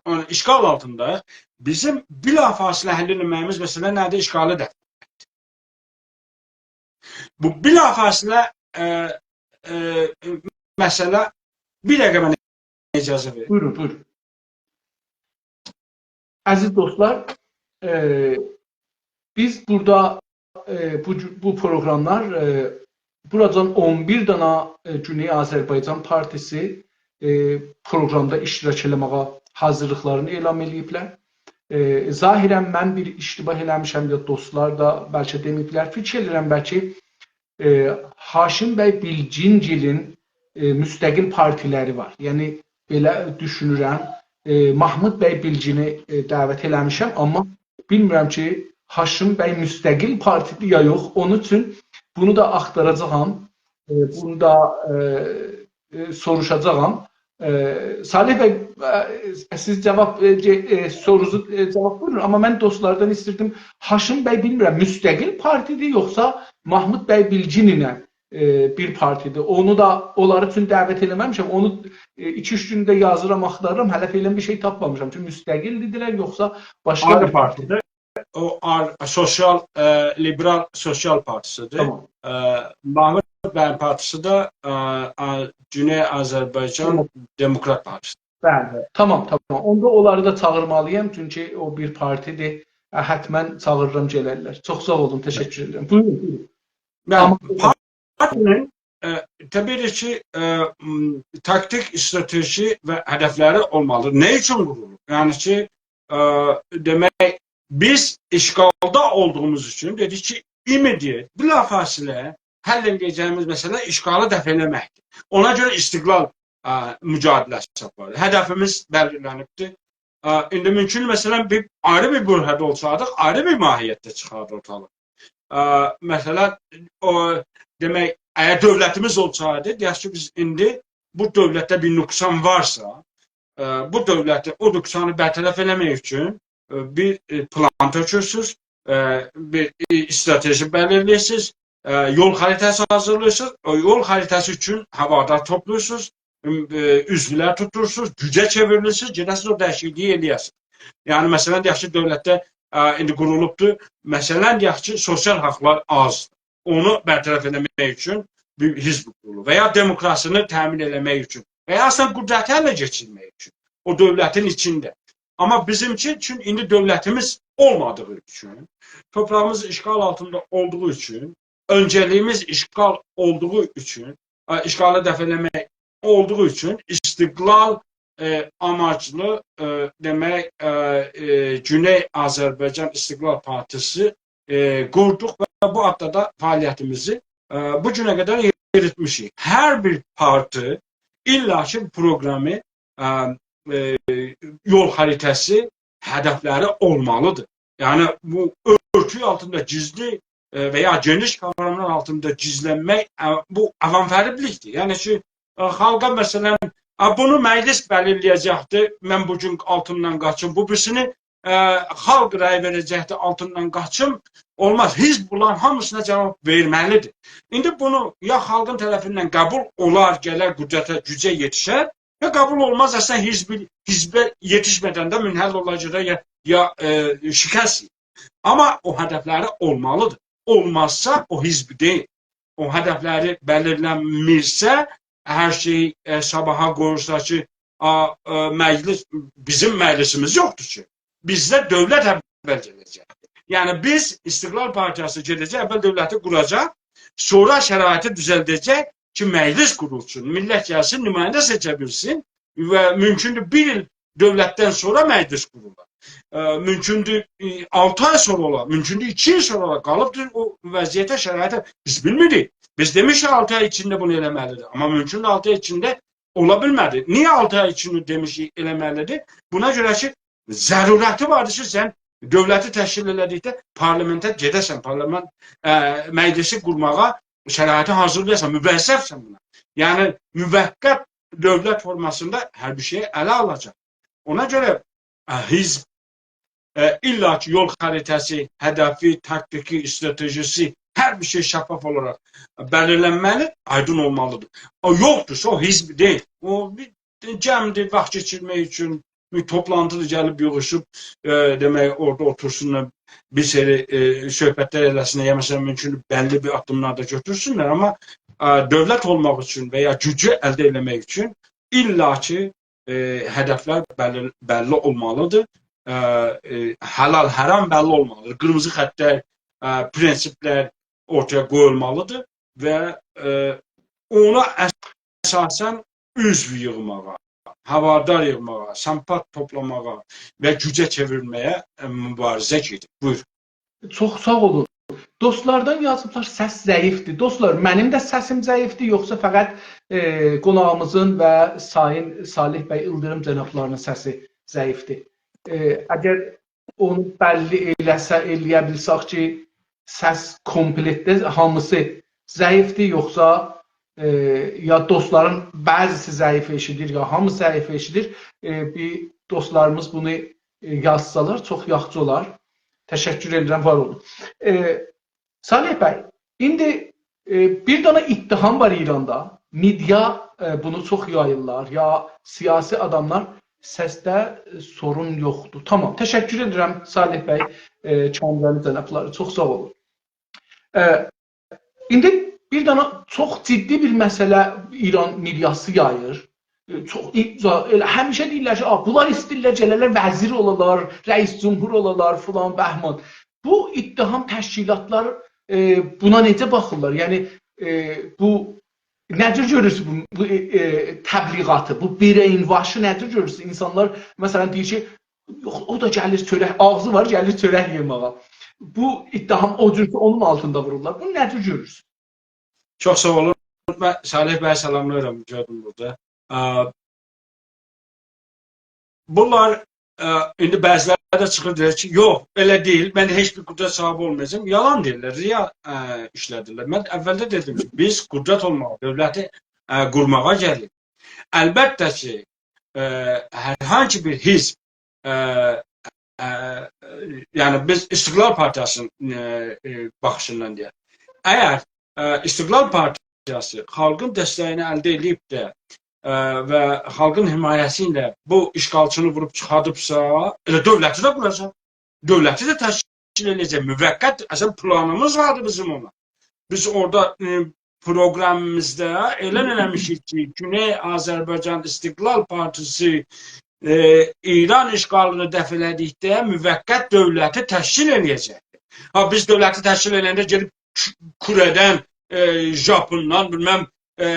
اونو اشغال آلتینداییق. بیزیم بلافاصله حل ائله‌مه‌ییمیز مسئله نه‌دیر؟ اشغالی دفع. بو بلافاصله، ائ، ائ، مسئله، بیر دقیقه منه اجازه وئرین. بویورون، بویورون. عزیز دوستلار، ائ، بیز بورادا، ائ، بو، بو پروگراملار، ائ، بوراجان اون بیر دانا، ائ، گونئی آذربایجان پارتیسی، ائ، پروگرامدا اشتراک ائله‌مه‌یه حاضیرلیقلارینی اعلام ائله‌ییبلر. ائ، ظاهرا من بیر اشتباه ائله‌میشم، یا دوستلار دا بلکه دئمه‌ییبلر. فیکیر ائدیرم، بلکه، ائ، هاشم بی بیلگین‌گیلین، ائ، مستقل پارتیلری وار. یعنی، بئله دوشونورم. ائ، محمود بی بیلگینی، ائ، دعوت ائله‌میشم، آمما بیلمیرم کی، هاشم بی مستقل پارتیدیر یا یوخ. اونون اوچون بونو دا آختاراجاغام. ائ، بونو دا، ائ، ائ، سوروشاجاغام. ائ، صالح بی، ائ، سیز جاواب، ائ، جه-، ائ، سورونوزو، ائ، جاواب بویورون. آمما من دوستلاردان ایستیردیم، هاشم بی، بیلمیرم، مستقل پارتیدیر، یوخسا محمود بی بیلگین ایله، ائ، بیر پارتیدیر. اونو دا اونلار اوچون دعوت ائله‌مه‌میشم. اونو، ائ، ایکی-اوچ گونده یازیرام، آختاریرام. هله فعلا بیر شئی تاپمامیشام کی، مستقل‌دیرلر، یوخسا باشقا آیری بیر پارتیدیر. او آر-، سوسیال، ائ، لیبرال سوسیال پارتیسیدیر. تامام. ائ، محمود بیین پارتیسی ده، ائ، آ-، گونئی آذربایجان، تامام، دموکرات پارتیسی. بلی، تامام، تامام. اوندا اونلاری دا چاغیرمالییام، چونکی او بیر پارتیدیر. ائ، حتما چاغیریرام، گلرلر. چوخ ساغ اولون، تشکر ائدیرم. بویورون، بویورون. بلی، تامام. پار-، پارتی‌نین، ائ، طبیعی کی، ائ، م، تاکتیک، استراتژی و هدفلری اولمالیدیر. نه اوچون قورولوب؟ یعنی کی، ائ، دئمک، بیز اشغالدا اولدوغوموز اوچون دئدیک کی، immediate، بلافاصله حل ائله‌یه‌جه‌ییمیز مسئله اشغالی دفع ائله‌مکدیر. اونا گؤره استقلال، ائ، مجادله‌سی آپاریلیر. هدفیمیز بللی‌لنیبدیر. ائ، ایندی مومکون، مثلا، بیر آیری بیر برهه‌ده اولسایدیق، آیری بیر ماهیتده چیخاردی اورتالیق. ائ، مثلا، او، دئمک، اگر دؤولتیمیز اولسایدی، دئیک کی، بیز ایندی بو دؤولتده بیر نقصان وارسا، ائ، بو دؤولتی، او نقصانی برطرف ائله‌مک اوچون، ائ، بیر، ائ، پلان تؤکورسوز، ائ، بیر، ائ، استراتژی بلیرله‌ییرسیز، ائ، یول خریطه‌سی حاضیرلاییرسینیز، او یول خریطه‌سی اوچون هوادار توپلاییرسینیز، ائ، عضولر توتورسونوز، گوجه چئوریلیرسینیز، گئده‌سینیز او دییشیکلیگی ائله‌یه‌سینیز. یعنی، مثلا، دئیک کی، دؤولتده، ائ، ایندی قورولوبدور، مثلا، دئیک کی، سوسیال حاقلار آزدیر. اونو برطرف ائله‌مک اوچون بیر حزب قورولور و یا دموکراسینی تأمین ائله‌مک اوچون و یا اصلا قدرتی اله کئچیرمک اوچون او دؤولتین ایچینده. آمما بیزیمکی اوچون ایندی دؤولتیمیز اولمادیغی اوچون، توپراغیمیز اشغال آلتیندا اولدوغو اوچون، اؤنجه‌لیگیمیز اشغال اولدوغو اوچون، ائ، اشغالی دفع ائله‌مک اولدوغو اوچون استقلال، ائ، آماجلی، ائ، دئمک، ائ، ائ، گونئی آذربایجان استقلال پارتیسی، ائ، قوردوق و بو آددا دا فعالیتیمیزی، ائ، بو گونه قدر یئریتمیشیک. هر بیر پارتی ایللا کی پروقرامی، ائ، ائ، یول خریطه‌سی، هدفلری اولمالیدیر. یعنی، بو اؤرتوک آلتیندا گیزلی، ائ، و یا گئنیش قاوراملار آلتیندا گیزلنمک، ا، بو عوام‌فریبلیکدیر. یعنی کی، ا، خالقا، مثلا، ا، بونو مجلس بلیرله‌یه‌جکدیر، من بو گون آلتیندان قاچیم، بو بیریسینی، ا، خالق رأی وئره‌جکدیر، آلتیندان قاچیم، اولماز. حزب بونلارین هامیسینا جاواب وئرمه‌لیدیر. ایندی بونو یا خالقین طرفیندن قبول اولار، گلر قدرته، گوجه یئتیشر، یا قبول اولماز، اصلا حزب، حزبه یئتیشمه‌دن ده منحل اولاجاق یا، یا، ائ، شکست یئییر. آمما او هدفلری اولمالیدیر. اولمازسا، او حزب دئییل. او هدفلری بلیرلنمیرسه، هر شئی، ائ، صاباحا قویورسا کی، آ، ائ، مجلس، بیزیم مجلسیمیز یوخدور کی. بیزده دؤولت اول گله‌جک. یعنی بیز، استقلال پارتیاسی گئده‌جک، اول دؤولتی قوراجاق، سونرا شرایطی دوزلده‌جک کی، مجلس قورولسون، میللت گلسین، نماینده سئچه بیلسین و مومکوندور بیر ایل دؤولتدن سونرا مجلس قورولار. ائ، مومکوندور، ائ، آلتی آی سونرا اولار، مومکوندور ایکی ایل سونرا اولار. قالیبدیر او وضعیته، شرایطه، بیز بیلمیریک. بیز دئمیشیک آلتی آی ایچینده بونو ائله‌مه‌لیدیر. آمما مومکوندور آلتی آی ایچینده اولا بیلمه‌دی. نییه آلتی آی ایچینده دئمیشیک ائله‌مه‌لیدیر؟ بونا گؤره کی، ضرورتی واردیر کی، سن دؤولتی تشکیل ائله‌دیکده پارلامئنته گئده‌سن، پارلامئنت، ائ، مجلسی قورماغا شرایطی حاضیرلایاسان، موظفسن بونا. یعنی، موقت دؤولت فورماسیندا هر بیر شئیی اله آلاجاق. اونا گؤره، ائ، حزب، ائ، الا کی، یول خریطه‌سی، هدفی، تاکتیکی، استراتژیسی، هر بیر شئی شفاف اولاراق بلیرلنمه‌لی، آیدین اولمالیدیر. او یوخدورسا، او حزب دئییل. او بیر جمعدیر، واخت کئچیرمک اوچون بیر توپلانتیدا گلیب ییغیشیب، ائ، دئمک، اورادا اوتورسونلار، بیر سری، ائ، صحبتلر ائله‌سینلر، یا، مثلا، مومکوندور، بللی بیر آددیملار دا گؤتورسونلر، آمما، ائ، دؤولت اولماق اوچون و یا گوجو الده ائله‌مک اوچون الا کی، ائ، هدفلر بللی، بللی اولمالیدیر. ائ، ائ، حلال، حرام بللی اولمالیدیر. قیرمیزی خطلر، ائ، پرنسیپلر اورتایا قویولمالیدیر و، ائ، اونا اساساً عضو ییغماغا، هوادار ییغماغا، سمپات توپلاماغا و گوجه چئویرمه‌یه، ائ، موباریزه گئدیر. بویور. چوخ ساغ اولون. دوستلاردان یازیبلار، سس ضعیفدیر. دوستلار، منیم ده سسیم ضعیفدیر، یوخسا فقط، ائ، قوناغیمیزین و سایین صالح بی ایلدیریم جنابلارینین سسی ضعیفدیر؟ ائ، اگر اونو بللی ائله‌سه، ائله‌یه بیلسک کی، سس کومپلئتده هامیسی ضعیفدیر، یوخسا، ائ، یا دوستلارین بعضیسی ضعیف ائشیدیر، یا هامی ضعیف ائشیدیر. ائ، بیر دوستلاریمیز بونو، ائ، یازسالار، چوخ یاخشی اولار. تشکر ائدیرم، وار اولون. ائ، صالح بی، ایندی، ائ، بیر دنه اتهام وار ایراندا. مئدیا، ائ، بونو چوخ یاییرلار. یا سیاسی آداملار، سسده، ائ، سورون یوخدور. تامام، تشکر ائدیرم صالح بی، ائ، کامرانی جنابلاری. چوخ ساغ اولون. ائ، ایندی بیر دنه چوخ جدی بیر مسئله ایران مئدیاسی یاییر. ائ، چوخ ای-، زا-، ائله همیشه دئییرلر کی، «آ، بونلار ایسته‌ییرلر، گله‌لر وزیر اولالار، رئیس جمهور اولالار»، فلان، بهمان. بو اتهام تشکیلاتلار، ائ، بونا نئجه باخیرلار؟ یعنی، ائ، بو نه جور گؤرورسونوز بو، بو، ائ، ائ، تبلیغاتی، بو brainwash-ی نه جور گؤرورسونوز؟ اینسانلار، مثلا، دئییر کی، «یوخ، او دا گلیر چؤرک»، آغزی وار، گلیر چؤرک یئماغا. بو اتهام او جور کی، اونون آلتیندا وورورلار. بونو نه جور گؤرورسونوز؟ چوخ ساغ اولون. من صالح بیی سلاملاییرام، گؤردوم بورادا. ا، بونلار، ا، ایندی بعضیلری ده چیخیر دئییر کی، «یوخ، ائله دئییل، من هئچ بیر قدرت صاحیبی اولمایاجاغام.» یالان دئییرلر، ریا، ا، ایشله‌دیرلر. من اولده دئدیم کی، بیز قدرت اولماغا، دؤولتی، ا، قورماغا گلیب. البته کی، ا، هر هانسی بیر حزب، ا، ا، یعنی بیز استقلال پارتیاسی‌نین، ا، ا، باخیشیندان دئیک. اگر، ا، استقلال پارتیاسی خالقین دستگینی الده ائله‌ییب ده، ا، و خالقین حمایه‌سی ایله بو اشغالچینی ووروب چیخاردیبسا، ائله دؤولتی ده قوراجاق. دؤولتی ده تشکیل ائله‌یه‌جک. موقت، اصلا پلانیمیز واردی بیزیم اونا. بیز اورادا، ائ، پروقرامیمیزدا اعلان ائله‌میشیک کی، گونئی آذربایجان استقلال پارتیسی، ائ، ایران اشغالینی دفع ائله‌دیکده موقت دؤولتی تشکیل ائله‌یه‌جک. ها، بیز دؤولتی تشکیل ائله‌ینده گئدیب کوره‌دن، ائ، ژاپوندان، بیلمم، ائ،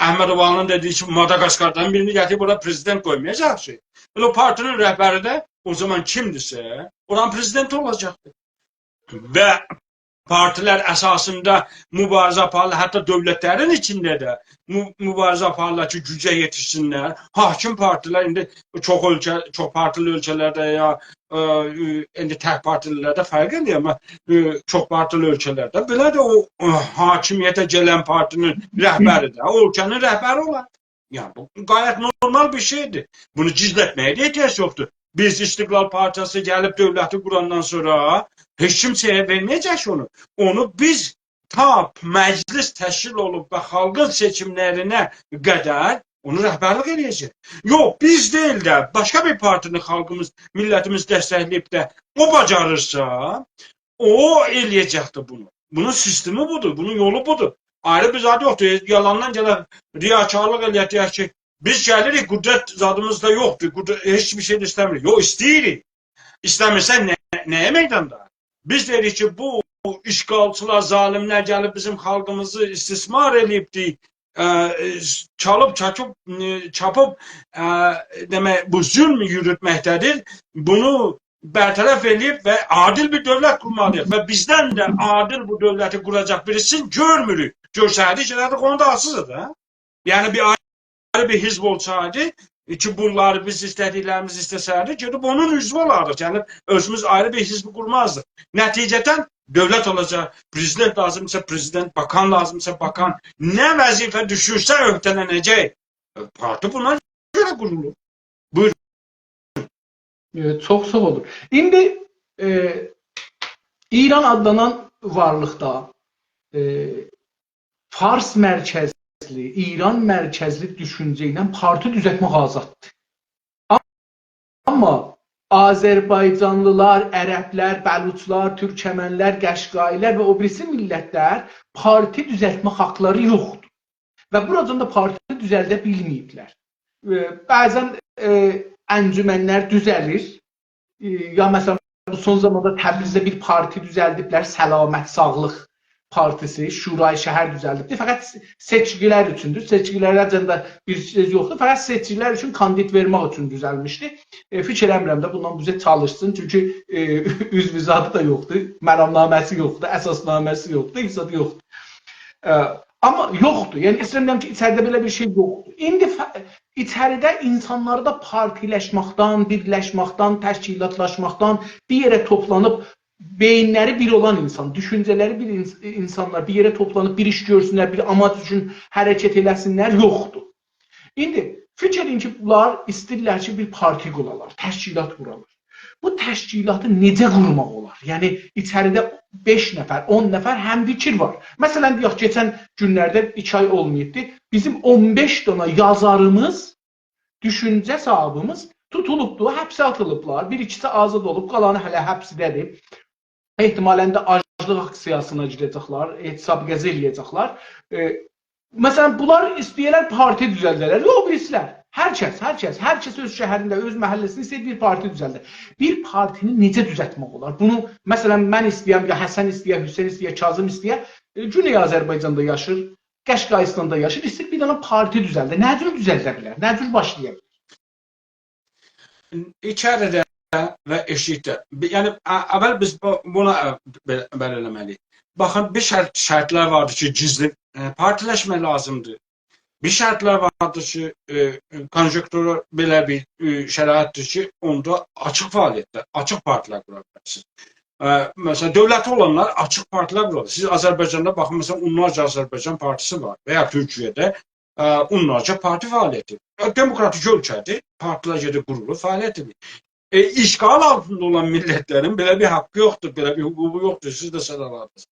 احمدوغلونون دئدیگی کیمی ماداگاسکاردان بیرینی گتیریب اورا پرزیدنت قویمایاجاغیق کی. ائله او پارتی‌نین رهبری ده او زامان کیمدیرسه، اورانین پرزیدنتی اولاجاقدیر. و پارتیلر اساسیندا موباریزه آپاریرلار، حتی دؤولتلرین ایچینده ده مو-، موباریزه آپاریرلار کی، گوجه یئتیشسینلر. حاکم پارتیلر، ایندی چوخ اؤلکه، چوخ پارتیلی اؤلکه‌لرده یا، ائ، ایندی تک پارتیلی‌لرده فرق ائله‌ییر، آمما، ائ، چوخ پارتیلی اؤلکه‌لرده بئله ده او، ائ، حاکمیته گلن پارتی‌نین رهبری ده، او اؤلکه‌نین رهبری اولار. یعنی، بو غایت نورمال بیر شئیدیر. بونو گیزلتمه‌یه ده احتیاج یوخدور. بیز، استقلال پارتیاسی گلیب دؤولتی قوراندان سونرا هئچ کیمسه‌یه وئرمه‌یه‌جک اونو. اونو بیز تا مجلس تشکیل اولوب و خالقین سئچیملرینه قدر اونو رهبرلیک ائله‌یه‌جک. یوخ، بیز دئییل ده، باشقا بیر پارتینی خالقیمیز، میللتیمیز دستکله‌ییب ده او باجاریرسا، او ائله‌یه‌جکدیر بونو. بونون سیستمی بودور، بونون یولو بودور. آیری بیر زاد یوخدور. یالاندان گلک، ریاکارلیق ائله‌یک، دئیک کی، بیز گلیریک، قدرت زادیمیز دا یوخدور، قدرت، هئچ بیر شئی ده ایسته‌میریک. یوخ، ایسته‌ییریک. ایسته‌میرسن، نه، نه‌یه میداندا؟ بیز دئییریک کی، بو اشغالچیلار، ظالیملر گلیب بیزیم خالقیمیزی استثمار ائله‌ییبدی، ائ، ائ، چالیب، چاکیب، ائ، چاپیب، ائ، دئمک، بو ظلم یوروتمکده‌دیر. بونو برطرف ائله‌ییب و عادل بیر دؤولت قورمالی‌ییق و بیزدن ده عادل بو دؤولتی قوراجاق بیریسینی گؤرموروک. گؤرسه‌یدیک، ائله‌دیک، اونو دا آسیزدی دا. یعنی، بیر آیری بیر حزب اولسایدی، کی، بونلاری بیز ایسته‌دیکلریمیزی ایسته‌سه‌یدیک، گئدیب اونون عضوو اولاردیق. یعنی، اؤزوموز آیری بیر حزب قورمازدیق. نتیجه‌دن دؤولت اولاجاق، پرزیدنت لازیمسا پرزیدنت، باکان لازیمسا باکان، نه وظیفه دوشورسه عهده‌لنه‌جک. ائ، پارتی بونا گؤره قورولور. بویورون. ائ، چوخ ساغ اولون. ایندی، ائ، ایران آدلانان وارلیقدا، ائ، فارس مرکزلی، ایران مرکزلی دوشونجه ایله پارتی دوزلتمک آزاددیر. آمما آذربایجانلیلار، عربلر، بلوچلار، تورکمنلر، قشقایی‌لر و او بیریسی میللتلر پارتی دوزلتمه حاقلاری یوخدور. و بوراجان دا پارتی دوزلده بیلمه‌ییبلر. ائ، بعضا، ائ، انجمنلر دوزه‌لیر. ائ، یا، مثلا، بو سون زاماندا تبریزده بیر پارتی دوزلدیبلر، سلامت ساغلیق پارتیسی، شورای شهر دوزلدیبدیر. فقط سئچکی‌لر اوچوندور. سئچکی‌لره‌جن ده بیر سؤز یوخدور. فقط سئچکی‌لر اوچون کاندید وئرمک اوچون دوزلمیشدی. ائ، فیکیر ائله‌میرم ده بوندان بو اوزه چالیشسین. چونکی، ائ، عضو ذاتی دا یوخدور، مرامنامه‌سی یوخدور، اساسنامه‌سی یوخدور، هئچ زادی یوخدور. ائ، آمما یوخدور. یعنی، ایسته‌ییرم دئیم کی، ایچریده بئله بیر شئی یوخدور. ایندی ف-، ایچریده اینسانلاری دا پارتیلشمکدن، بیرلشمکدن، تشکیلاتلاشماقدان، بیر یئره توپلانیب، بئیینلری بیر اولان اینسان، دوشونجه‌لری بیر اینس-، اینسانلار بیر یئره توپلانیب بیر ایش گؤرسونلر، بیر آماج اوچون حرکت ائله‌سینلر، یوخدور. ایندی فیکیر ائدین کی، بونلار ایسته‌ییرلر کی، بیر پارتی قورالار، تشکیلات قورالار. بو تشکیلاتی نئجه قورماق اولار؟ یعنی، ایچریده بئش نفر، اون نفر همفیکیر وار. مثلا، دئیک، کئچن گونلرده، ایکی آی اولماییبدی، بیزیم اون بئش دانا یازاریمیز، دوشونجه صاحیبیمیز توتولوبدو، حبسه آتیلیبلار. بیر ایکیسی آزاد اولوب، قالانی هله حبسده‌دیر. احتمالا ده آجلیق آکسیاسینا گیره‌جکلر، اعتصاب غذا ائله‌یه‌جکلر. ائ، مثلا، بونلار ایسته‌ییرلر پارتی دوزلده‌لر. یوخ، بیریسی‌لر. هر کس، هر کس، هر کس اؤز شهرینده، اؤز محله‌سینده ایسته‌ییر بیر پارتی دوزلده. بیر پارتینی نئجه دوزلتمک اولار؟ بونو، مثلا، من ایسته‌یم، یا حسن ایسته‌یه، حسین ایسته‌یه، کاظم ایسته‌یه، ائ، گونئی آذربایجاندا یاشیر، قشقاییستاندا یاشیر، ایسته‌ییر بیر دنه پارتی دوزلده. نه جور دوزلده بیلر؟ نه جور باشلایا بیلر؟ ایچریده و ائشیکده. بی-، یعنی، ا-، اول بیز بو-، بونا، ا، بئله، بئله ائله‌مه‌لی‌ییک. باخین، بیر شرط، شرطلر واردیر کی، گیزلی، ائ، پارتیلشمه لازیمدیر. بیر شرطلر واردیر کی، ائ، کونژونکتورا بئله بیر، ائ، شرایطدیر کی، اوندا آچیق فعالیتده، آچیق پارتیلر قورا بیلرسینیز. ائ، مثلا، دؤولتی اولانلار آچیق پارتیلر قورار. سیز آذربایجاندا باخین، مثلا، اونلارجا آذربایجان پارتیسی وار و یا تورکیه‌ده، ائ، اونلارجا پارتی فعالیتی. ائ، دموکراتیک اؤلکه‌دیر، پارتیلر گئدیر قورولور، فعالیت ائدیر. ائ، اشغال آلتیندا اولان میللتلرین بئله بیر حاققی یوخدور، بئله بیر حقوقو یوخدور، سیز ده سادالادینیز.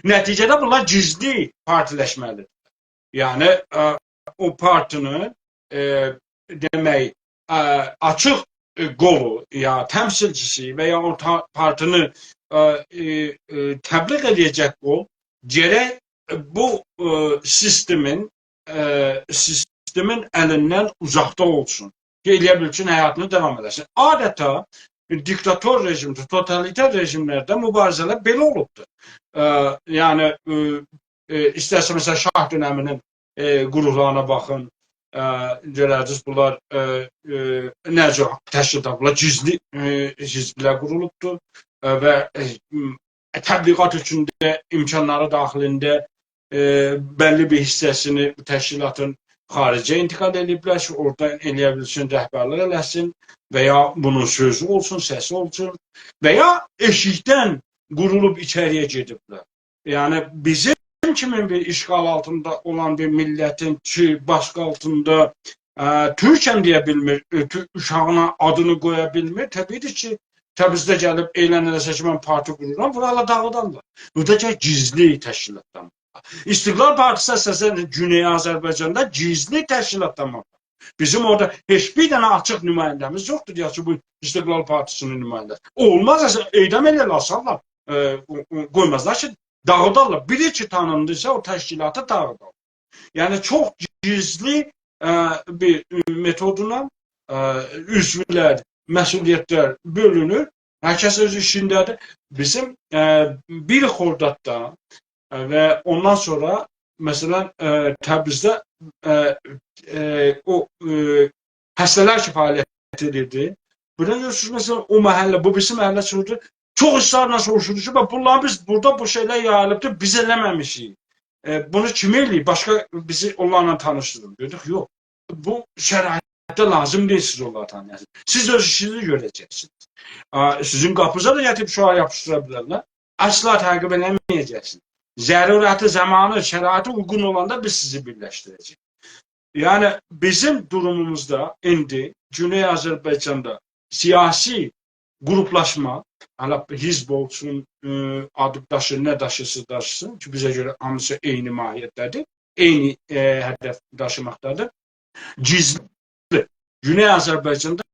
نتیجه‌ده بونلار گیزلی پارتیلشمه‌لی‌دیر. یعنی، ائ، او پارتینی، ائ، دئمک، ائ، آچیق، ائ، قولو یا تمثیلچیسی و یا او تا-، پارتینی، ائ، ائ، ائ، تبلیغ ائله‌یه‌جک قول گرک بو، ائ، سیستمین، ائ، سیستمین الیندن اوزاقدا اولسون. کی، ائله‌یه بیلسین، حیاتینی داوام ائله‌سین. عادتا دیکتاتور رژیمده، توتالیتر رژیملرده موباریزه‌لر بئله اولوبدور. ائ، یعنی، ائ، ائ، ایسترسن، مثلا، شاه دؤنمینین، ائ، گروهلارینا باخین، ائ، گؤره‌جکسینیز، بونلار، ائ، ائ، نه جور تشکیلات، بونلار گیزلی، ائ، حزبلر قورولوبدور، ائ، و، ائ، م، تبلیغات اوچون ده امکانلاری داخلینده، ائ، بللی بیر حیصه‌سینی بو تشکیلاتین خارجه انتقال ائدیبلر کی، اورادان ائلیه بیلسین، رهبرلیک ائله‌سین و یا بونون سؤزو اولسون، سسی اولسون و یا ائشیکدن قورولوب ایچری‌یه گئدیبلر. یعنی، بیزیم کیمین بیر اشغال آلتیندا اولان بیر میللتین کی، باسقی آلتیندا، ا، تورکم دئیه بیلمیر، ائ، تو-، اوشاغینا آدینی قویا بیلمیر. طبیعی‌دیر کی، تبریزده گلیب اعلان ائله‌سه کی، من پارتی قورورام، بورانی داغیدارلار. بورادا گرک گیزلی تشکیلاتلانما. استقلال پارتیسی اساساً گونئی آذربایجاندا گیزلی تشکیلاتلانما. بیزیم اورادا هئچ بیر دنه آچیق نماینده‌میز یوخدور، دئیک کی، بو استقلال پارتیسی‌نین نماینده‌سی. اولماز، اساساً اعدام ائلرلر، آسارلار. ائ، قو-، قو-، قویمازلار کی، داغیدارلار. بیری کی تانیندیسا، او تشکیلاتی داغیدارلار. یعنی، چوخ گیزلی، ائ، بیر متودلا، ائ، عضولر، مسئولیتلر بؤلونور. هر کس اؤز ایشینده‌دیر. بیزیم، ائ، بیر خرداددا، ائ، و اوندان سونرا، مثلا، ائ، تبریزده، ائ، ائ، او، ائ، هسته‌لر کی، فعالیت ائدیردی. بورادا گؤرورسونوز، مثلا، او محله، بو بیریسی محله چیخیردی. چوخ اصرارلا سوروشوردو کی، «باخ، بونلاری بیز، بورادا بو شئیلر یاییلیبدیر، بیز ائله‌مه‌میشیک. ائ، بونو کیم ائله‌ییب؟ باشقا بیزی اونلارلا تانیشدیرین.» دئدیک، «یوخ، بو شرایطده لازیم دئییل سیز اونلاری تانییاسینیز. سیز اؤز ایشینیزی گؤره‌جکسینیز. ا، سیزین قاپینیزا دا گتیریب شعار یاپیشدیرا بیلرلر.» اصلا تعقیب ائله‌مه‌یه‌جکسینیز. ضرورتی، زامانی، شرایطی اویغون اولاندا بیز سیزی بیرلشدیره‌جه‌ییک. یعنی، بیزیم دوروموموزدا ایندی گونئی آذربایجاندا سیاسی قروپلاشما، هله حزب اولسون، ائ، آدی داشی، نه داشیسا داشیسین کی، بیزه گؤره هامیسی عینی ماهیتده‌دیر، عینی، ائ، هدف داشیماقدادیر. گیزلی. گونئی آذربایجاندا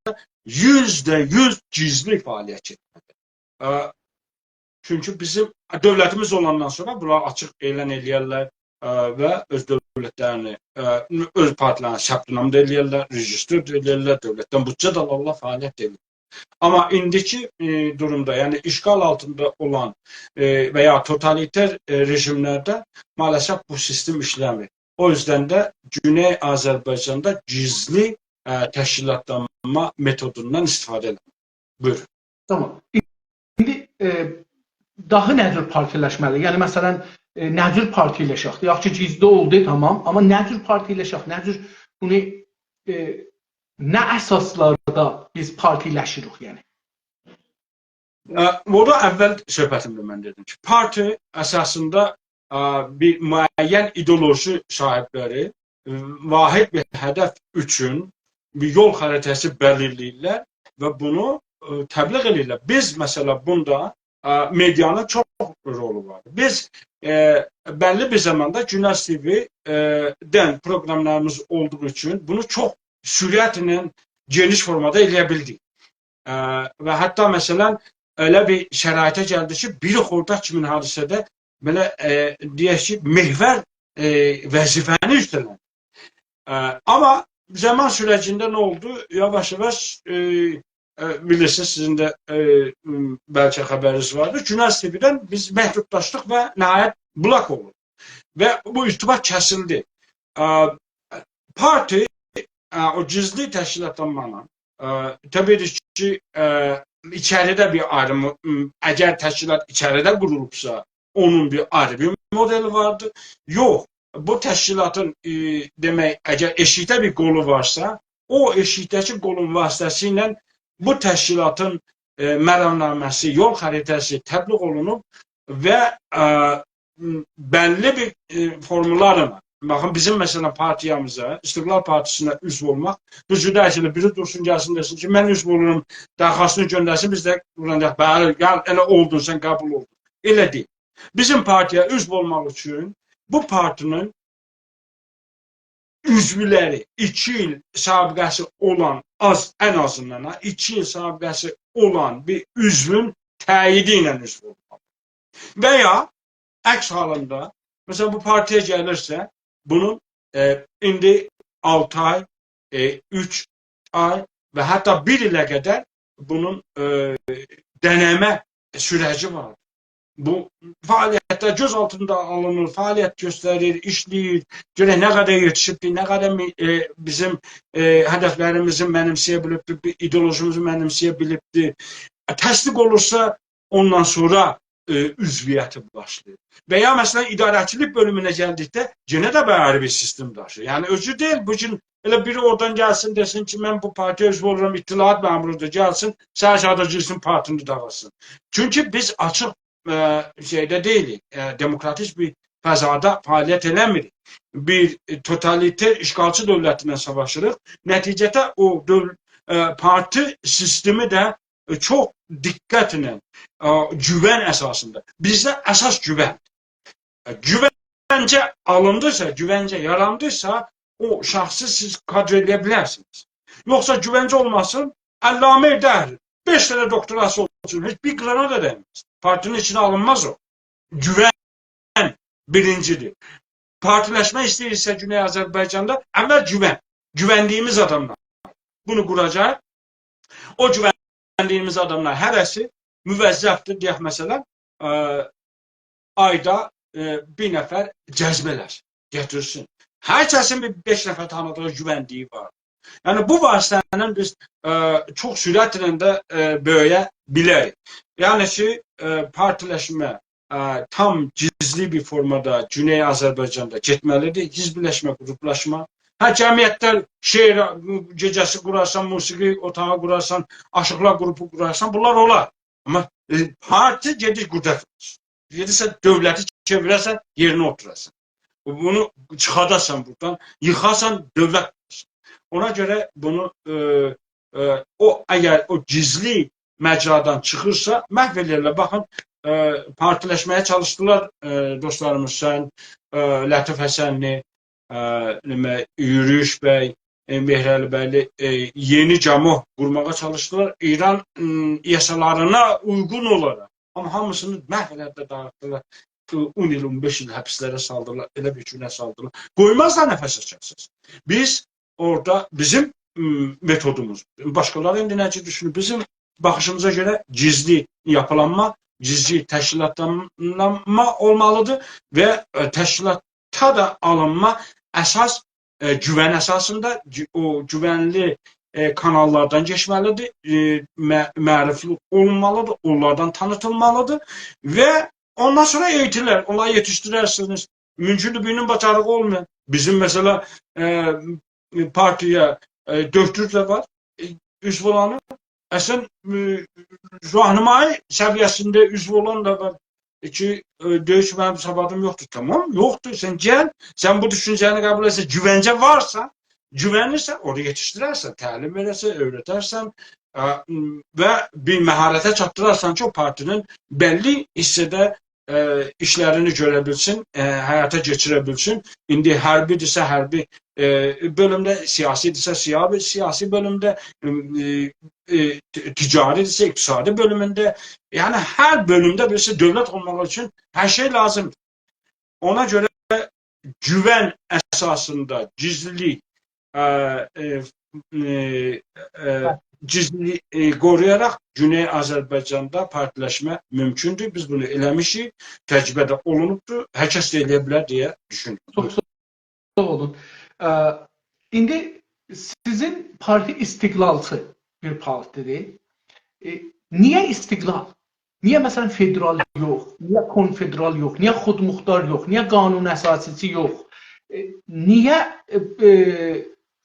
یوزده یوز گیزلی فعالیت گئدیر. ا، چونکی بیزیم دؤولتیمیز اولاندان سونرا بونلار آچیق اعلان ائله‌یرلر، ا، و اؤز دؤولتلرینی، ا، اؤز پارتیلرینی ثبت‌نام دا ائله‌یرلر، رجیستر ده ائله‌یرلر، دؤولتدن بودجه ده آلارلار، فعالیت ده ائله‌یرلر. آمما ایندیکی، ائ، دورومدا، یعنی اشغال آلتیندا اولان، ائ، و یا توتالیتر، ائ، رژیملرده مع‌الاسف بو سیستم ایشله‌میر. او یوزدن ده گونئی آذربایجاندا گیزلی، ائ، تشکیلاتلانما متودوندان استفاده ائدیر. بویورون. تامام. ایندی، ائ، داها نه جور پارتیلشمه‌لی؟ یعنی، مثلا، ائ، نه جور پارتیلشک؟ یاخشی، گیزلی اولدو، تامام. آمما نه جور پارتیلشک؟ نه جور بونو، ائ، نه اساسلاردا بیز پارتیلشیریک، یعنی؟ ا، بورادا اول صحبتیمده من دئدیم کی، پارتی اساسیندا، ا، بیر معین ایدئولوژی صاحیبلری، ا، واحد بیر هدف اوچون بیر یول خریطه‌سی بلیرله‌ییرلر و بونو، ا، تبلیغ ائدیرلر. بیز، مثلا، بوندا، ا، مئدیانین چوخ رولو وار. بیز، ا، بللی بیر زاماندا گوناز تی‌وی، ا، دن پروقراملاریمیز اولدوغو اوچون بونو چوخ سرعتله گئنیش فورمادا ائله‌یه بیلدیک. ا، و حتی، مثلا، ائله بیر شرایطه گلدی کی، بیر خرداد کیمین حادثه‌ده بئله، ا، دئیک کی، محور، ا، وظیفه‌نی اوستلندی. ا، آمما زامان سورجینده نه اولدو؟ یاواش-یاواش، ا، ا، بیلیرسینیز، سیزین ده، ا، م، بلکه خبرینیز واردیر. گوناز تی‌وی‌دن بیز محدودلاشدیق و نهایت بلاک اولدو. و بو ارتباط کسیلدی. ا، پارتی، ا، او گیزلی تشکیلاتلانمانین، ا، طبیعی کی، ا، ایچریده بیر آیری، م، اگر تشکیلات ایچریده قورولوبسا، اونون بیر آیری بیر مدلی واردیر. یوخ، بو تشکیلاتین، ا، دئمک، اگر ائشیکده بیر قولو وارسا، او ائشیکده‌کی قولون واسطه‌سیله بو تشکیلاتین، ا، مرامنامه‌سی، یول خریطه‌سی تبلیغ اولونوب و، ا، م، بللی بیر، ا، فورمولارلا، باخین، بیزیم، مثلا، پارتییامیزا، استقلال پارتیسینه عضو اولماق، دوزگون دئییل کی، بیری دورسون، گلسین، دئسین کی، «من عضو اولورام»، درخواستینی گؤندرسین، بیز ده بورادان دئیک، «بلی، گل، ائله اولدون، سن قبول اولدون.» ائله دئییل. بیزیم پارتییا عضو اولماق اوچون بو پارتی‌نین عضولری، ایکی ایل سابقه‌سی اولان، آز، ان آزیندان، ها، ایکی ایل سابقه‌سی اولان بیر عضوون تأییدی ایله عضو اولمالی. و یا عکس حالیندا، مثلا، بو پارتییا گلیرسه، بونون، ائ، ایندی آلتی آی، ائ، اوچ آی و حتی بیر ایله قدر بونون، ائ، دنه‌مه سورجی وار. بو فعالیتلر گؤز آلتیندا آلینیر، فعالیت گؤستریر، ایشله‌ییر، گؤرک نه قدر یئتیشیبدیر، نه قدر می-، ائ، بیزیم، ائ، هدفلریمیزی منیمسه‌یه بیلیبدیر، بیر ایدئولوژیمیزی منیمسه‌یه بیلیبدیر. تصدیق اولورسا، اوندان سونرا ائ، عضویتی باشلاییر. و یا، مثلا، اداره‌چیلیک بؤلومونه گلدیکده، یئنه ده بیر آیری بیر سیستم داشیر. یعنی، اؤزو دئییل، بو گون ائله بیری اورادان گلسین، دئسین کی، «من بو پارتی‌یه عضو اولورام»، اطلاعات مأمورو دا گلسین، سحر ساعاتا گیرسین، پارتینی داغیتسین. چونکی بیز آچیق، ائ، شئیده دئییلیک، ائ، دموکراتیک بیر فضادا فعالیت ائله‌میریک. بیر، ائ، توتالیتر، اشغالچی دؤولتله ساواشیریق. نتیجه‌ده او دؤول-، ائ، پارتی سیستمی ده ائ، چوخ دقتله، ائ، گوون اساسیندا. بیزده اساس گووندیر. ائ، گوونجه آلیندیرسا، گوونجه یاراندیرسا، او شخصی سیز کادر ائله‌یه بیلرسینیز. یوخسا گوونجه اولماسین، علامه دهر، بئش دنه دکتراسی اولسون، هئچ بیر قیرانا دا دیمز. پارتی‌نین ایچینه آلینماز او. گوون بیرینجی‌دیر. پارتی‌لشمه ایسته‌ییرسه گونئی آذربایجاندا، اول گوون. گووندیگیمیز آداملار بونو قوراجاق. او گووندیگیمیز آداملار هره‌سی موظف‌دیر، دئیک، مثلا، ائ، آیدا، ائ، بیر نفر جذب ائلر، گتیرسین. هر کسین بیر بئش نفر تانیدیغی، گووندیگی وار. یعنی، بو واسطه‌نن بیز، ائ، چوخ سرعتله ده، ائ، بؤیویه بیلریک. یعنی کی، ائ، پارتی‌لشمه، ائ، تام گیزلی بیر فورمادا گونئی آذربایجاندا گئتمه‌لی‌دیر. حزب‌لشمه، گروپلاشما. هه، جمعیتلر شعر گئجه‌سی قورارسان، موسیقی اوتاغی قورارسان، آشیقلار گروپو قورارسان، بونلار اولار. آمما، ائ، پارتی گئدیر قدرت اولسون. گئدیرسن دؤولتی چئویره‌سن، یئرینه اوتوراسان. بونو چیخاداسان بورادان، ییخاسان، دؤولت اولسون. اونا گؤره بونو، ائ، ائ، او، اگر او گیزلی مجرادان چیخیرسا، محو ائله‌یرلر. باخین، ائ، پارتی‌لشمه‌یه چالیشدیلار، ائ، دوستلاریمیز، سن، ائ، لطیف حسنلی، ائ، نمنه، یوروش بی، ائ، مهرعلی بیلی، ائ، یئنی گاموح قورماغا چالیشدیلار. ایران، م، یاسالارینا اویغون اولاراق. آمما هامیسینی محو ائله‌دیلر، داغیتدیلار. اون ایل، اون بئش ایل حبسلره سالدیلار، ائله بیر گونه سالدیلار. قویمازلار نفس چکسین. بیز اورادا بیزیم، م، متودوموز. باشقالاری ایندی نئجه دوشونور؟ بیزیم باخیشیمیزا گؤره گیزلی یاپیلانما، گیزلی تشکیلاتلانما اولمالیدیر و، ائ، تشکیلاتا دا آلینما اساس، ائ، گوون اساسیندا، گو-، او گوونلی، ائ، کاناللاردان کئچمه‌لیدیر، ائ، مع-، معرفی اولونمالیدیر، اونلاردان تانیتیلمالیدیر و اوندان سونرا ائییتیرلر، اونلاری یئتیشدیررسینیز. مومکوندور، بیرینین باجاریغی اولمایا. بیزیم، مثلا، ائ، پارتی‌یه، ائ، دؤکتور ده وار، ائ، عضو اولانی. اصلا، ائ، راهنمایی سویه‌سینده عضو اولان دا وار. ائ، کی، ائ، دئییر کی، منیم سوادیم یوخدور. تامام، یوخدور. سن گل، سن بو دوشونجه‌نی قبول ائتسن، گوونجه وارسا، گوونیرسن، اونو یئتیشدیررسن، تعلیم وئررسن، اؤیره‌درسن، ائ، م، و بیر مهارته چاتدیرارسان کی، او پارتی‌نین بللی حیصه‌ده، ائ، ایشلرینی گؤره بیلسین، ائ، حیاتا کئچیره بیلسین. ایندی حربی‌دیرسه، حربی، ائ، بؤلومده، سیاسی‌دیرسه، سیاسی، سیاسی بؤلومده، ائ، ائ، ت-، تجاری‌دیرسه، اقتصادی بؤلومونده، یعنی هر بؤلومده بیریسی دؤولت اولماق اوچون هر شئی لازیمدیر. اونا گؤره گوون اساسیندا گیزلی، ائ، ائ، ائ، ائ، بلی. گیزلی، ائ، قورویاراق گونئی آذربایجاندا پارتی‌لشمه مومکوندور. بیز بونو ائله‌میشیک، تجربه ده اولونوبدور. هر کس ده ائلیه بیلر دئیه دوشونورم. چوخ ساغ اولون. ا، ایندی سیزین پارتی استقلالچی بیر پارتی‌دیر. ائ، نییه استقلال؟ نییه، مثلا، فدرال یوخ؟ نییه کنفدرال یوخ؟ نییه خودمختار یوخ؟ نییه قانون اساسی‌سی یوخ؟ ائ، نییه، ائ، ائ،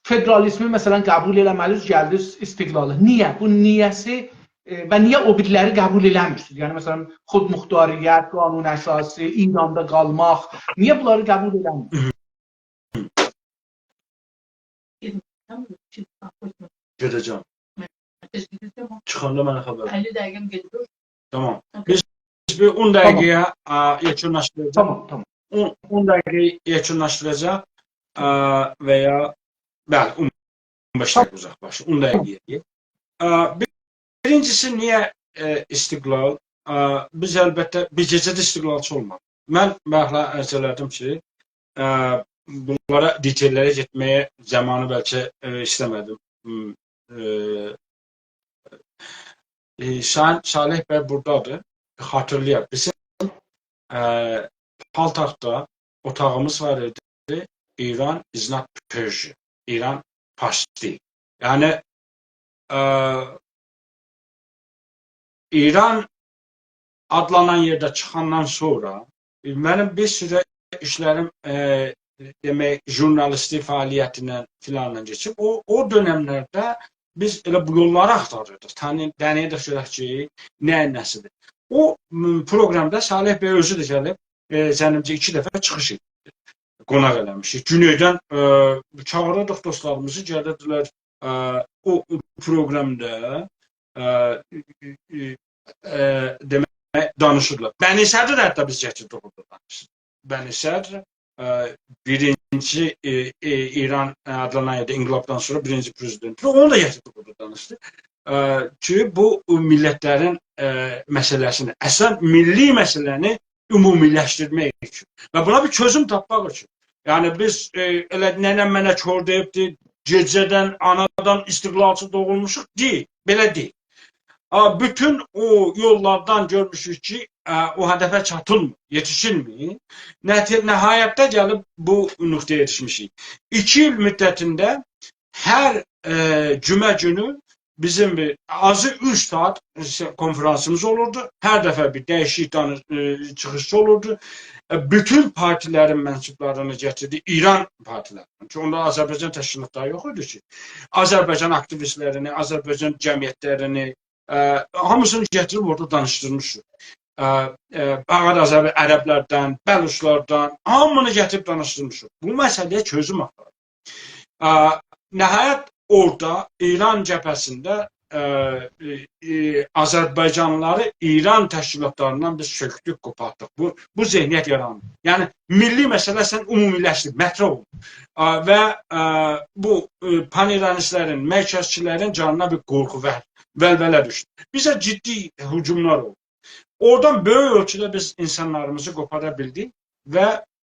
فدرالیزمی، مثلا، قبول ائله‌مه‌لی‌سینیز، گلدینیز استقلالی؟ نییه؟ بو نییه‌سی، ائ، و نییه او بیریلری قبول ائله‌میرسینیز؟ یعنی، مثلا، خودمختاریت، قانون اساسی، ایراندا قالماق، نییه بونلاری قبول ائله‌میرسینیز؟ گئده‌جم. چیخاندا منه خبر وئر. اللی دقیقه‌م گئدیر. تامام. اوکی. بیز، بیز بیر اون، تامام، دقیقه‌یه، ا، یئکونلاشدیراجاق. تامام، تامام. اون، اون دقیقه‌یه یئکونلاشدیراجاق. ا، و یا، بلی، اون بئش دقیقه اوزاقلاشدی. اون دقیقه‌یه. ا، بیر-، بیرینجیسی، نییه، ائ، استقلال؟ ا، بیز البته بیر گئجه‌ده استقلالچی اولمادیق. من بایاقلار عرض ائله‌دیم کی، ا، بونلارا، دیتئیل‌لره گئتمه‌یه زامانی بلکه، ائ، ایسته‌مه‌دیم. م، ائ، ائ، سن، صالح بی بورادادیر. خاطیرلایاق. بیزیم، ائ، پالتاکدا اوتاغیمیز وار ایدی. Iran is not Persia. ایران فارس دئییل. یعنی، ائ، ایران آدلانان یئرده چیخاندان سونرا، ائ، منیم بیر سیرا ایشلریم، ائ، دئمک، ژورنالیستلیک فعالیتینن فیلانلا کئچیب. او، او دؤنملرده بیز ائله بو یوللاری آختاریردیق. تانی-، دنه‌ییردیک گؤرک کی، نه‌یین نه‌سیدیر. او، م، پروقرامدا صالح بی اؤزو ده گلیب، ائ، زنیمجه ایکی دفعه چیخیش ائتدی. قوناق ائله‌میشدیک. گونئیدن، ائ، چاغیریردیق دوستلاریمیزی، گلیردیلر، ائ، او، او پروقرامدا، ائ، ائ، ائ، دئمک، دانیشیردیلار. بنی صدری ده حتی بیز گتیردیک اورادا دانیشسین. بنی صدر، ائ، بیرینجی، ائ، ائ، ایران، ائ، آدلانان یئرده انقلابدان سونرا بیرینجی پرزیدنت. اونو دا گتیردیک اورادا دانیشدی. ائ، کی، بو میللتلرین، ائ، مسئله‌سینی، اصلاً میللی مسئله‌نی عمومی‌لشدیرمک اوچون و بونا بیر چؤزوم تاپماق اوچون. یعنی بیز، ائ، ائله ننه منه کور دئییبدی، گئجه‌دن آنادان استقلالچی دوغولموشوق، دئییل، بئله دئییل. آ، بوتون او یوللاردان گؤرموشوک کی، ا، او هدفه چاتیلمیر، یئتیشیلمیر. نهایتده گلیب بو نقطه‌یه یئتیشمیشیک. ایکی ایل مدتینده هر، ائ، جمعه گونو بیزیم بیر آزی اوچ ساعت، ائ، کنفرانسیمیز اولوردو. هر دفعه بیر دییشیک دانی-، ائ، چیخیشچی اولوردو. ائ، بوتون پارتیلرین منسوبلارینی گتیردی، ایران پارتیلرینی. چونکی اوندا آذربایجان تشکیلاتلاری یوخ ایدی کی. آذربایجان آکتیویستلرینی، آذربایجان جمعیتلرینی، ائ، هامیسینی گتیریب اورادا دانیشدیرمیشیق. ائ، ائ، فقط آذر-، عربلردن، بلوچلاردان، هامینی گتیریب دانیشدیرمیشیق. بو مسئله‌یه چؤزوم آختاریب. ائ، نهایت اورادا ایران جبهه‌سینده، ائ، ائ، ائ، آذربایجانلیلاری ایران تشکیلاتلاریندان بیز سؤکدوک، قوپارتدیق. بو، بو ذهنیت یاراندی. یعنی، میللی مسئله سن عمومی‌لشدیر، مطرح اولدو. ائ، و، ائ، بو، ائ، پان‌ایرانیستلرین، مرکزچیلرین جانینا بیر قورخو و ولوله دوشدو. بیزه جدی هجوملار اولدو. اورادان بؤیوک اؤلچوده بیز اینسانلاریمیزی قوپارا بیلدیک و،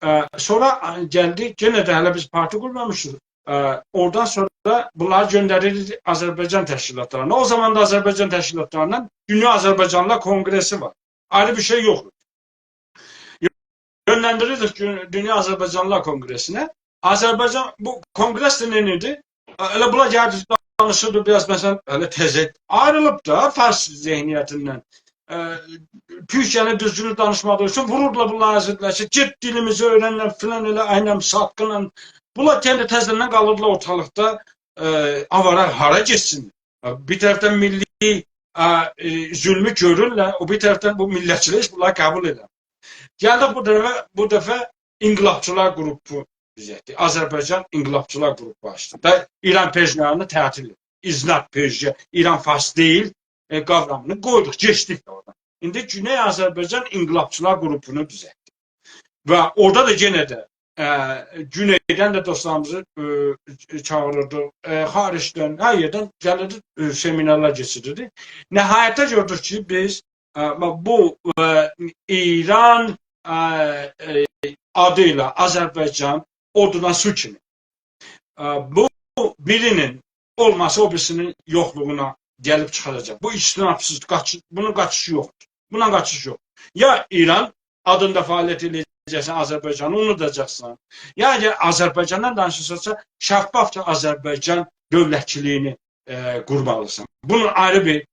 ائ، سونرا، ائ، گلدی، یئنه ده هله بیز پارتی قورمامیشیق. ائ، اورادان سونرا بونلاری گؤندریردیک آذربایجان تشکیلاتلارینا. او زامان دا آذربایجان تشکیلاتلاریندان دونیا آذربایجانلیلار کونقره‌سی وار. آیری بیر شئی یوخ. یؤنلندیریردیک دون-، دونیا آذربایجانلیلار کونقره‌سینه. آذربایجان، بو کونقره‌سینه نه ائدیردی؟ ائ، ائله بونلار گلیردی، دانیشیردی بیر آز، مثلا، ائله تزه آیریلیب دا فارس ذهنیتیندن. ائ، تورکیه‌نی دوزگون دانیشمادیغی اوچون ووروردولار بونلاری، ائزیردیلر کی، گئت دیلیمیزی اؤیرن، فلان ائله، عینن ساتقینان. بونلار یئنه تزه‌دن قالیردیلار اورتالیقدا، ائ، آوارا هارا گئتسین؟ بیر طرفدن میللی، ائ، ائ، ظلمو گؤرورلر، او بیر طرفدن بو میللتچیلر هئچ بونلاری قبول ائده‌میر. گلدیک بو دفعه، بو دفعه انقلابچیلار قروپو دوزلتدی. آذربایجان انقلابچیلار قروپو آچدی. دا ایران پژگاهینی تعطیل ائتدی. ایزنات پژگاه، ایران فارس دئییل، ائ، قاورامینی قویدوق، کئچدیک ده اورادان. ایندی گونئی آذربایجان انقلابچیلار قروپونو دوزلتدی. و اورادا دا یئنه ده، ائ، گونئیدن ده دوستلاریمیزی، ائ، چاغیریردیق، ائ، خارجدن، هر یئردن گلیردی، ائ، سمینارلار کئچیریردی. نهایتده گؤردوک کی، بیز، ائ، بو، ائ، ایران، ائ، ائ، آدی ایله آذربایجان اودونا سو کیمی. ائ، بو بیرینین اولماسی او بیریسینین یوخلوغونا گلیب چیخاجاق. بو اجتنابسیز، قاچی-، بونون قاچیشی یوخدور. بوندان قاچیش یوخ. یا ایران آدیندا فعالیت ائله‌یه‌جکسن، آذربایجانی اونوداجاقسان. یا اگر آذربایجاندان دانیشیرسانسا، شفافجا آذربایجان دؤولتچیلیگینی، ائ، قورمالیسان. بونون آیری بیر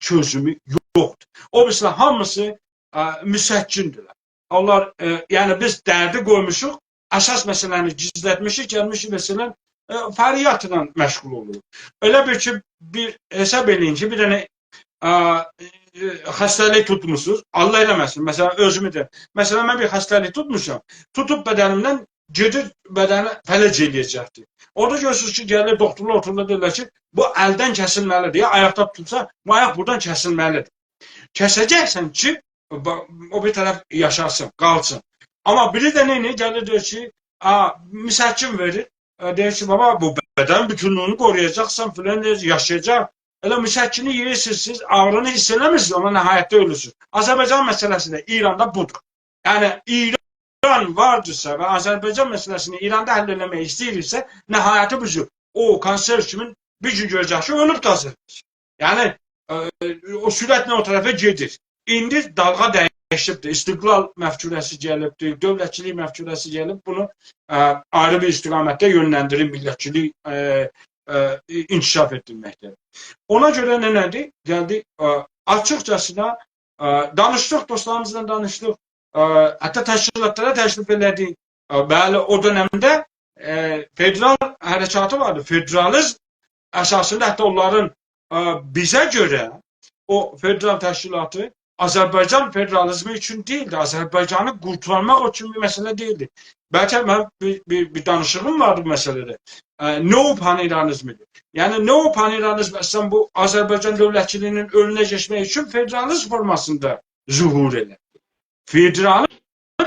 چؤزومو یوخدور. او بیریسیلر هامیسی، ائ، مسکن‌دیرلر. اونلار، ائ، یعنی بیز دردی قویموشوق، اساس مسئله‌نی گیزلتمیشیک، گلمیشیک، مثلا، ائ، فریادلا مشغول اولوروق. ائله بیل کی، بیر حساب ائله‌یین کی، بیر دنه، ائ، ائ، خسته‌لیک توتموسونوز، الله ائله‌مه‌سین. مثلا، اؤزومو ده، مثلا، من بیر خسته‌لیک توتموشام، توتوب بدنیمدن گئدیر، بدنی فلج ائله‌یه‌جکدیر. اورادا گؤرورسونوز کی، گلیر دوکتورلار اوتورورلار، دئییرلر کی، بو الدن کسیلمه‌لیدیر. یا آیاقدا توتولسا، بو آیاق بورادان کسیلمه‌لیدیر. کسه‌جکسن کی، با-، او بیر طرف یاشاسین، قالسین. آمما بیری ده نه ائدیر؟ گلیر دئییر کی، آ، مسکن وئریر. ائ، دئییر کی، بابا، بو بدن بوتونلویونو قورویاجاقسان، فلان دئییر، یاشایاجاق. ائله مسکنی یئییرسینیز، سیز آغرینی حیس ائله‌میرسینیز، آمما نهایتده اؤلورسونوز. آذربایجان مسئله‌سی ده ایراندا بودور. یعنی، ایران واردیرسا و آذربایجان مسئله‌سینی ایراندا حل ائله‌مک ایسته‌ییرسه، نهایتی بو جور. او کانسر کیمین بیر گون گؤره‌جک کی، اؤلوب قالسین. یعنی، ائ، او سرعتله او طرفه گئدیر. ایندی دالغا دییشیبدیر. استقلال مفکوره‌سی گلیبدیر، دؤولتچیلیک مفکوره‌سی گلیب. بونو، ائ، آیری بیر استقامتده یؤنلندیریر، میللتچیلیک، ائ، ائ، انکشاف ائتدیرمکده. اونا گؤره نه، نه‌دیر؟ گلدی، ائ، آچیقجاسینا ا، دانیشدیق، دوستلاریمیزلا دانیشدیق. ا، حتی تشکیلاتلارا تکلیف ائله‌دیک. ا، بلی، او دؤنمده، ا، فدرال حرکاتی واردی. فدرالیزم اساسیندا حتی اونلارین، ا، بیزه گؤره او فدرال تشکیلاتی آذربایجان فدرالیزمی اوچون دئییلدی، آذربایجانی قورتارماق اوچون بیر مسئله دئییلدی. بلکه من بیر، بیر، بیر دانیشیغیم واردی بو مسئله‌ده. ا، نئوپان‌ایرانیزمی‌دیر. یعنی نئوپان‌ایرانیزم اصلاً بو آذربایجان دؤولتچیلیگینین اؤنونه کئچمک اوچون فدرالیزم فورماسیندا ظهور ائله‌دی. فدرال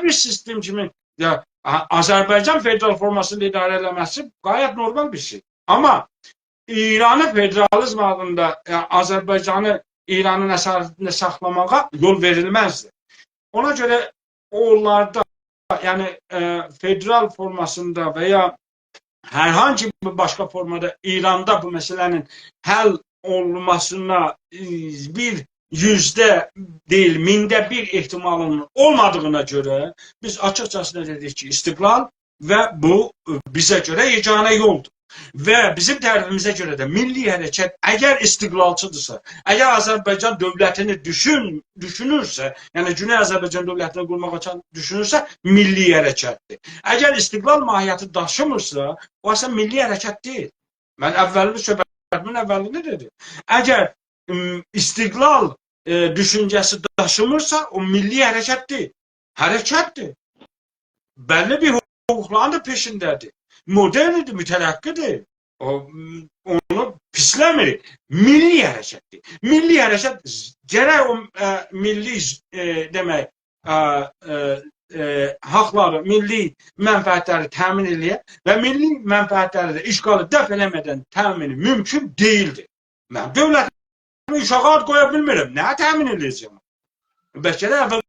بیر سیستم کیمی، یا، آ-، آذربایجان فدرال فورماسیندا اداره ائله‌مه‌سی غایت نورمال بیر شئی. آمما ایرانی فدرالیزم آدیندا، ائ، آذربایجانی ایرانین اسارتینده ساخلاماغا یول وئریلمزدی. اونا گؤره اونلاردا، یعنی، ائ، فدرال فورماسیندا و یا هر هانسی بیر باشقا فورمادا ایراندا بو مسئله‌نین حل اولماسینا، ائ، بیر یوزده دئییل، مینده بیر احتمالینین اولمادیغینا گؤره بیز آچیقجاسینا دئدیک کی، استقلال و بو، ائ، بیزه گؤره یگانه یولدور. و بیزیم تعریفیمیزه گؤره ده میللی حرکت اگر استقلالچی‌دیرسا، اگر آذربایجان دؤولتینی دوشون-، دوشونورسه، یعنی گونئی آذربایجان دؤولتینی قورماغا چال-، دوشونورسه، میللی حرکتدیر. اگر استقلال ماهیتی داشیمیرسا، او اصلاً میللی حرکت دئییل. من اوّلین، صحبتیمین اوّلینده دئدیم. اگر، م، استقلال، ائ، دوشونجه‌سی داشیمیرسا، او میللی حرکت دئییل. حرکتدیر. بللی بیر حقوقلارین دا پئشینده‌دیر. مدرن‌دیر، مترقی‌دیر. او، م، اونو پیسله‌میریک. میللی حرکتدیر. میللی حرکت گرک او، ائ، میللی، ائ، دئمک، ا، ا، ا، حاقلاری، میللی منفعتلری تأمین ائله‌یه و میللی منفعتلری ده اشغالی دفع ائله‌مه‌دن تأمینی مومکون دئییلدیر. من دؤولتیمین اوشاغی آد قویا بیلمیرم. نه تأمین ائله‌یه‌جم؟ بلکه ده اوّل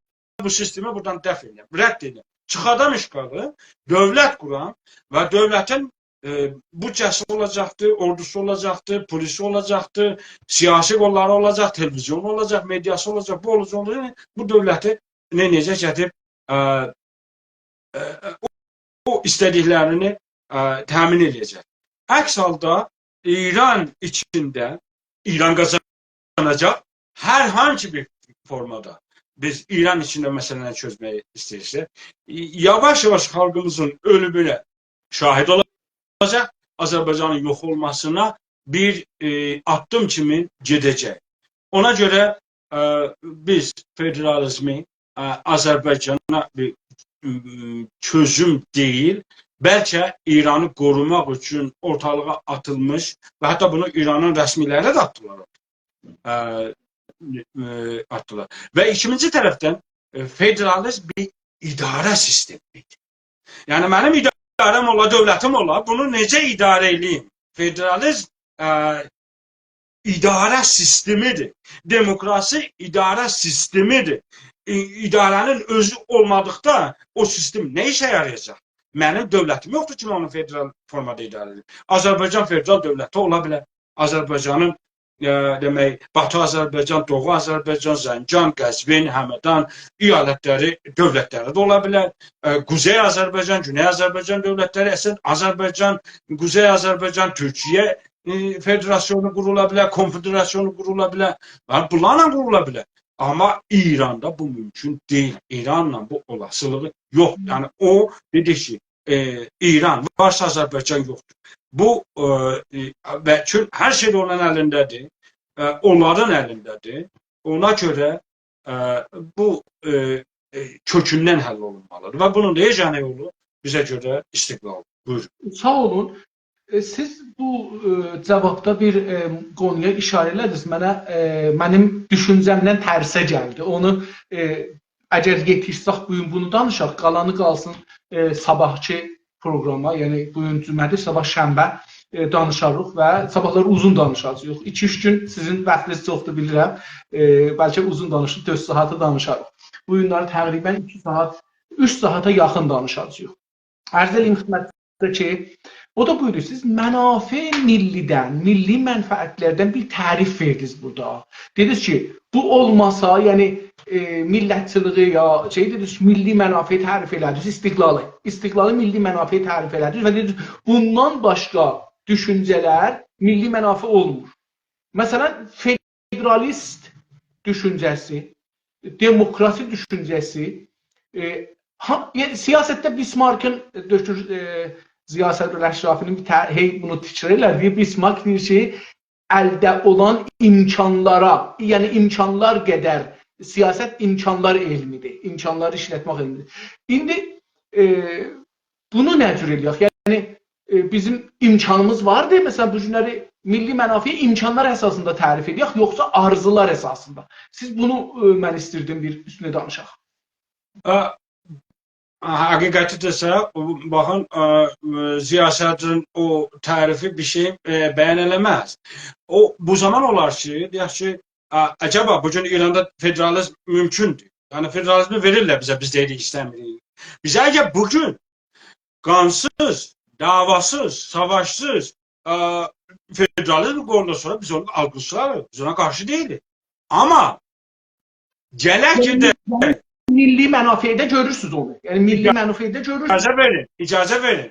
بو سیستمی بورادان دفع ائله‌یم، رد ائله‌یم. چیخادام اشغالی، دؤولت قورام و دؤولتین، ائ، بودجه‌سی اولاجاقدی، اوردوسو اولاجاقدی، پولیسی اولاجاقدی، سیاسی قوللاری اولاجاق، تلویزیونو اولاجاق، مئدیاسی اولاجاق، بو اولاجاق، اولاجاق. بو دؤولتی نه ائده‌جک؟ گئدیب، ا، ا، ا، او، او ایسته‌دیکلرینی، ا، تأمین ائله‌یه‌جک. عکس حالدا ایران ایچینده ایران قازاناجاق. هر هانسی بیر فورمادا بیز ایران ایچینده مسئله‌نی چؤزمه‌یی ایسته‌ییرسک، یاواش-یاواش خالقیمیزین اؤلومونه شاهید اولاجاق، آذربایجانین یوخ اولماسینا بیر، ائ، آددیم کیمی گئده‌جک. اونا گؤره، ائ، بیز فدرالیزمی، ائ، آذربایجانا بیر، م، چؤزوم دئییل، بلکه ایرانی قوروماق اوچون اورتالیغا آتیلمیش و حتی بونو ایرانین رسمی‌لری ده آتدیلار. ائ، ائ، آتدیلار. و ایکینجی طرفدن، ائ، فدرالیزم بیر اداره سیستمی‌دیر. یعنی منیم اداره‌م اولا، دؤولتیم اولا، بونو نئجه اداره ائله‌ییم؟ فدرالیزم، ائ، اداره سیستمی‌دیر. دموکراسی اداره سیستمی‌دیر. ای-، اداره‌نین اؤزو اولمادیقدا او سیستم نه ایشه یارایاجاق؟ منیم دؤولتیم یوخدور کی، اونو فدرال فورمادا اداره ائدیم. آذربایجان فدرال دؤولتی اولا بیلر. آذربایجانین، ائ، دئمک، باتی آذربایجان، دوغو آذربایجان، زنجان، قزوین، همدان ایالتلری، دؤولتلری ده اولا بیلر. ائ، قوزئی آذربایجان، گونئی آذربایجان دؤولتلری، اصلاً آذربایجان، قوزئی آذربایجان، تورکیه، ائ، فدراسیونو قورولا بیلر، کنفدراسیونو قورولا بیلر. یعنی، بونلارلا قورولا بیلر. آمما ایراندا بو مومکون دئییل. ایرانلا بو اولاسیلیغی یوخ. یعنی، او، دئدی کی، ائ، ایران وارسا آذربایجان یوخدور. بو، ائ، ائ، و چون هر شئی اونلارین الینده‌دیر، ائ، اونلارین الینده‌دیر. اونا گؤره، ائ، بو، ائ، ائ، کؤکوندن حل اولونمالیدیر. و بونون دا یگانه یولو بیزه گؤره استقلال. بویورون. ساغ اولون. ائ، سیز بو، ائ، جاوابدا بیر، ائ، قونویا ایشاره ائله‌دینیز. منه، ائ، منیم دوشونجه‌مدن ترسه گلدی. اونو، ائ، اگر یئتیشسک بو گون بونو دانیشاق، قالانی قالسین، ائ، صاباحکی پروگراما، یعنی بو گون جمعه‌دیر، صاباح شنبه، ائ، دانیشاریق و صاباحلار اوزون دانیشاجاغیق. ایکی-اوچ گون سیزین واختینیز چوخدور، بیلیرم. ائ، بلکه اوزون دانیشیب دؤرد ساعاتی دانیشاریق. بو گونلری تقریباً ایکی ساعات، اوچ ساعاتا یاخین دانیشاجاغیق. عرض ائله‌ییم خدمتینیزه کی، او دا بویدو، سیز منافع میللی‌دن، میللی منفعتلردن بیر تعریف وئردینیز بورادا. دئدینیز کی، بو اولماسا، یعنی، ائ، میللتچیلیگی یا شئی دئدینیز، میللی منافعی تعریف ائله‌دینیز، استقلالی. استقلالی میللی منافعی تعریف ائله‌دینیز و دئدینیز، بوندان باشقا دوشونجه‌لر میللی منافع اولمور. مثلاً، فدرالیست دوشونجه‌سی، دموکراسی دوشونجه‌سی، ائ، ها، یعنی، سیاستده بیسمارکین، ائ، دکتر، ائ، ضیاء صدرالله اشرافی‌نین بیر ته-، هئی بونو تکرار ائلر، دئییر، بیسمارک دئییر کی، الده اولان امکانلارا، یعنی امکانلار قدر، سیاست امکانلار علمی‌دیر، امکانلاری ایشلتمک علمی‌دیر. ایندی، ائ، بونو نه جور ائله‌یک؟ یعنی، ائ، بیزیم امکانیمیز واردی، مثلا، بو گونلری میللی منافعی امکانلار اساسیندا تعریف ائله‌یک، یوخسا آرزولار اساسیندا؟ سیز بونو، ائ، من ایستیردیم بیر اوستونه دانیشاق. اه، حقیقتی دئسه، او، باخین، اه، ضیاء صدرین او تعریفی بیر شئی، اه، بیان ائله‌مز. او، بو زامان اولار کی، دئیک کی، اه، عجبا بو گون ایراندا فدرالیزم مومکوندور؟ یعنی فدرالیزمی وئریرلر بیزه، بیز دئییریک ایسته‌میریک. بیزه اگر بو گون قانسیز، دعواسیز، ساواشسیز، اه، فدرالیزم قورولدان سونرا بیز اونو آلقیشلایاریق، بیز اونا قارشی دئییلیک. آمما گلک کی ده میللی منافعده گؤرورسونوز اونو. یعنی میللی منافعده گؤرورسونوز. اجازه وئرین، اجازه وئرین.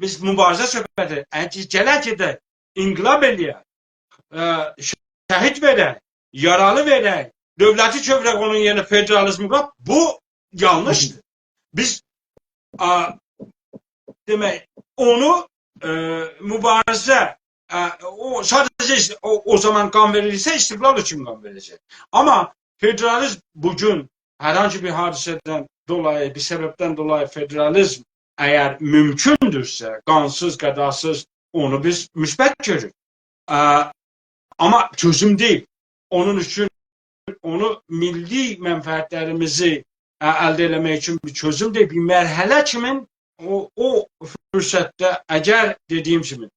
بیز موباریزه صحبتی، اگر گلک کی ده انقلاب ائله‌یک، اه، شهید وئرک، یارالی وئرک، دؤولتی چئویرک اونون یئرینه، فدرالیزمی قویاق، بو یانلیشدیر. بیز، اه، دئمک، اونو، اه، موباریزه، اه، او ساده‌جه ایست-، او، او زامان قان وئریلسه، استقلال اوچون قان وئریله‌جک. آمما فدرالیزم بو گون هر هانسی بیر حادثه‌دن دولایی، بیر سببدن دولایی فدرالیزم اگر مومکوندورسه، قانسیز، قداسیز، اونو بیز مثبت گؤروروک. اه، آمما چؤزوم دئییل. اونون اوچون، اونو میللی منفعتلریمیزی، اه، الده ائله‌مک اوچون بیر چؤزوم دئییل. بیر مرحله کیمین او، او فرصتده، اگر دئدیگیم کیمی،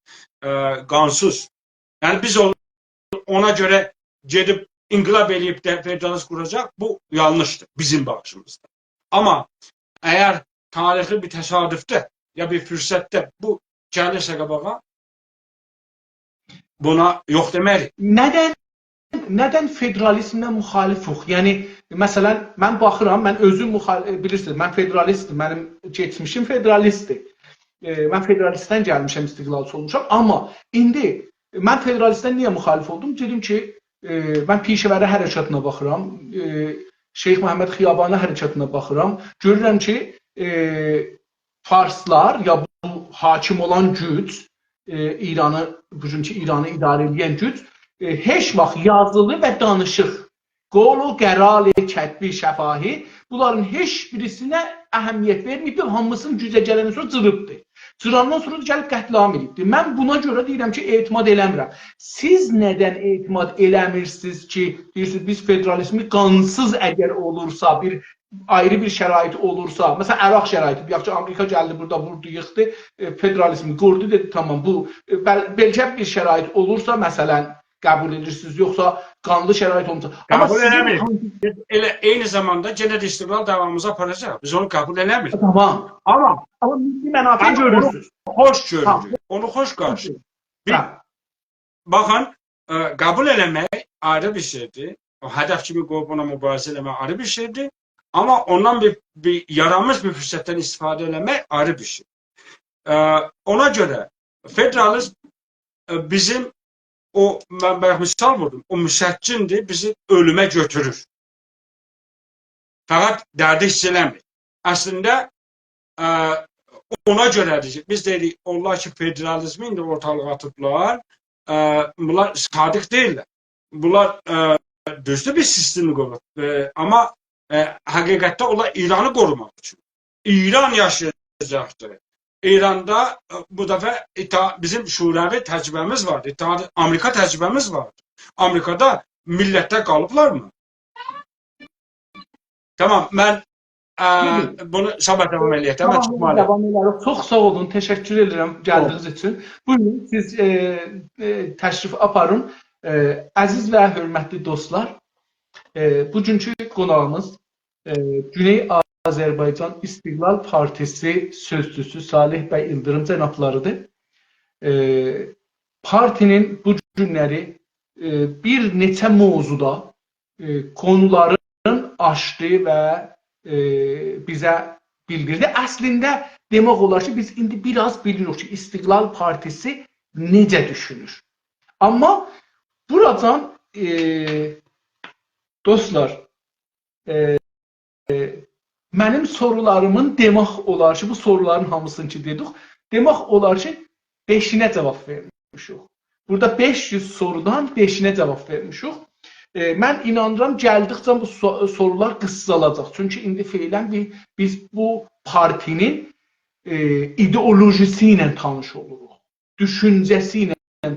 اه، قانسیز، یعنی بیز او-، اونا گؤره گئدیب انقلاب ائله‌ییب ده فدرالیزم قوراجاق، بو یانلیشدیر بیزیم باخیشیمیزدا. آمما اگر تاریخی بیر تصادفده یا بیر فرصتده بو گلیرسه قاباغا، بونا یوخ دئمه‌ریک. ندن، ندن فدرالیزمله مخالفوق؟ یعنی، مثلا، من باخیرام، من اؤزوم مخال-، ائ، بیلیرسینیز، من فدرالیستم، منیم کئچمیشیم فدرالیستدیر. ائ، من فدرالیستدن گلمیشم، استقلالچی اولموشام. آمما ایندی من فدرالیستدن نییه مخالف اولدوم؟ دئدیم کی، ائ، من پیشه‌وری حرکاتینا باخیرام، ائ، شیخ محمد خیابانی حرکاتینا باخیرام. گؤرورم کی، ائ، فارسلار، یا بو حاکم اولان گوج، ائ، ایرانی، بوگونکو ایرانی اداره ائدن گوج، ائ، هئچ واخت یازیلی و دانیشیق، قول و قرار، کتبی، شفاهی، بونلارین هئچ بیریسینه اهمیت وئرمه‌ییبدیر، هامیسینی گوجه گلندن سونرا جیریبدیر. جیراندان سونرا دا گلیب قتل‌عام ائدیبدیر. من بونا گؤره دئییرم کی، اعتماد ائله‌میرم. سیز ندن اعتماد ائله‌میرسینیز کی، دئییرسینیز، بیز فدرالیزمی قانسیز اگر اولورسا، بیر آیری بیر شرایط اولورسا، مثلا، عراق شرایطی، دئیک کی، آمریکا گلدی بورادا ووردو، ییخدی، ائ، فدرالیزمی قوردو، دئدی، تامام، بو، ائ، بل-، بئلکه بیر شرایط اولورسا، مثلا، قبول ائدیرسینیز، یوخسا قانلی شرایط اولماسا؟ آمما قبول سیزین ائله‌میریک. هانسی ائله عینی زاماندا یئنه ده استقلال دعوامیزی آپاراجاق. بیز اونو قبول ائله‌میریک. تامام. آمما آمما میللی منافع آمما اونو گؤرورسونوز. خوش تامام. گؤروروک. اونو خوش قارشی. بیر هه. باخین، اه، قبول ائله‌مک آیری بیر شئیدیر. او هدف کیمی قویوب اونا موباریزه ائله‌مک آیری بیر شئیدیر. آمما اوندان بیر، بیر یارانمیش بیر فرصتدن استفاده ائله‌مک آیری بیر شئی. اه، اونا گؤره فدرالیزم، اه، بیزیم او، من بایاق مثال ووردوم، او مسکن‌دیر، بیزی اؤلومه گؤتورور. فقط دردی حیس ائله‌میر. اصلینده، اه، اونا گؤره‌دیر کی، بیز دئییریک، اونلار کی، فدرالیزمی ایندی اورتالیغا آتیبلار، اه، بونلار صادق دئییللر. بونلار، اه، دوزدور، بیر سیستمی قوروب. اه، آمما، اه، حقیقتده اونلار ایرانی قوروماق اوچون. ایران یاشایاجاقدیر. ایراندا، اه، بو دفعه اتحا-، بیزیم شوروی تجربه‌میز واردی، اتحاد-، آمریکا تجربه‌میز واردی. آمریکادا میللتلر قالیبلارمی؟ تامام، من، اه، بونو صاباح داوام ائله‌یک، تامام، چوخ معنالی. داوام ائله‌یک. چوخ ساغ اولون، تشکر ائدیرم گلدیگینیز اوچون. بویورون، سیز، ائ، ائ، تشریف آپارین. ائ، عزیز و حؤرمتلی دوستلار، ائ، بوگونکو قوناغیمیز، ائ، گونئی آذربایجان استقلال پارتیسی سؤزچوسو صالح بی ایلدیریم جنابلاری‌دیر. ائ، پارتی‌نین بو گونلری، ائ، بیر نئچه موضوعدا، ائ، قونولارین آچدی و، ائ، بیزه بیلدیردی. اصلینده دئمک اولار کی، بیز ایندی بیر آز بیلیریک کی، استقلال پارتیسی نئجه دوشونور. آمما بوراجان، ائ، دوستلار، ائ، منیم سورولاریمین دئمک اولار کی، بو سورولارین هامیسینی کی دئدیک، دئمک اولار کی، بئشینه جاواب وئرمیشیک. بورادا بئش یوز سورودان بئشینه جاواب وئرمیشیک. ائ، من اینانیرام، گلدیکجه بو سو-، سورولار قیسالاجاق. چونکی ایندی فعلاً بی-، بیز بو پارتی‌نین، ائ، ایدئولوژی‌سی ایله تانیش اولوروق، دوشونجه‌سی ایله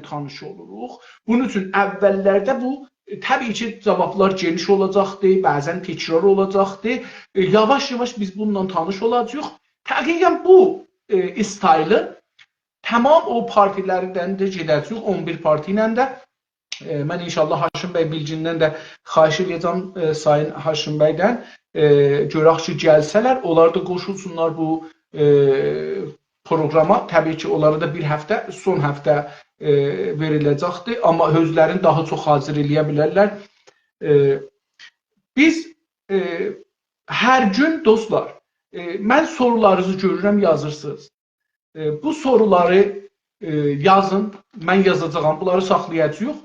تانیش اولوروق. بونون اوچون اوللرده بو، ائ، طبیعی کی، جاوابلار گئنیش اولاجاقدی، بعضاً تکرار اولاجاقدی. ائ، یاواش-یاواش بیز بونونلا تانیش اولاجاغیق. تقریباً بو، ائ، استایلی تمام او پارتی‌لردن ده گئده‌جه‌ییک، اون بیر پارتی ایله ده. ائ، من ان‌شاءالله هاشم بی بیلگیندن ده خواهش ائده‌جم، ائ، سایین هاشم بی‌دن، ائ، گؤرک کی، گلسه‌لر، اونلار دا قوشولسونلار بو، ائ، پروگراما. طبیعی کی، اونلارا دا بیر هفته، سون هفته، ائ، وئریله‌جکدیر، آمما اؤزلرینی داها چوخ حاضر ائله‌یه بیلرلر. ائ، بیز، ائ، هر گون، دوستلار، ائ، من سورولارینیزی گؤرورم، یازیرسینیز. ائ، بو سورولاری، ائ، یازین، من یازاجاغام، بونلاری ساخلایاجاغیق.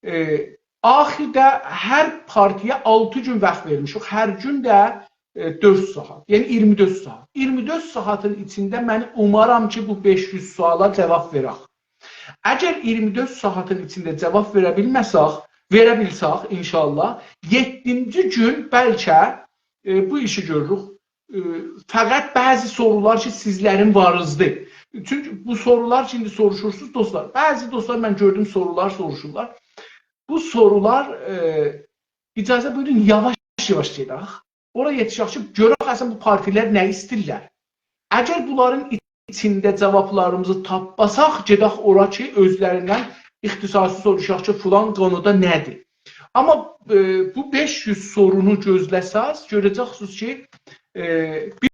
ائ، آخیردا هر پارتی‌یه آلتی گون واخت وئرمیشیک، هر گون ده، ائ، دؤرد ساعات، یعنی اییرمی دؤرد ساعات. اییرمی دؤرد ساعاتین ایچینده من اومارام کی، بو بئش یوز سؤالا جاواب وئرک. اگر اییرمی دؤرد ساعاتین ایچینده جاواب وئره بیلمه‌سک، وئره بیلسک، ان‌شاءالله، یئددینجی گون بلکه، ائ، بو ایشی گؤروروک. ائ، فقط بعضی سورولار کی، سیزلرین واریزدیر. چونکی بو سورولار کی، ایندی سوروشورسونوز، دوستلار. بعضی دوستلار، من گؤردوم، سورولار سوروشورلار. بو سورولار، ائ، اجازه بویورون، یاواش-یاواش گئدک. اورا یئتیشک کی، گؤرک اصلاً بو پارتی‌لر نه ایسته‌ییرلر. اگر بونلارین ایچینده جاوابلاریمیزی تاپماساق، گئدک اورا کی، اؤزلریندن اختصاصی سوروشاق کی، فلان قونودا نه‌دیر؟ آمما، ائ، بو بئش یوز سورونو گؤزله‌سز، گؤره‌جکسینیز کی، ائ، بیر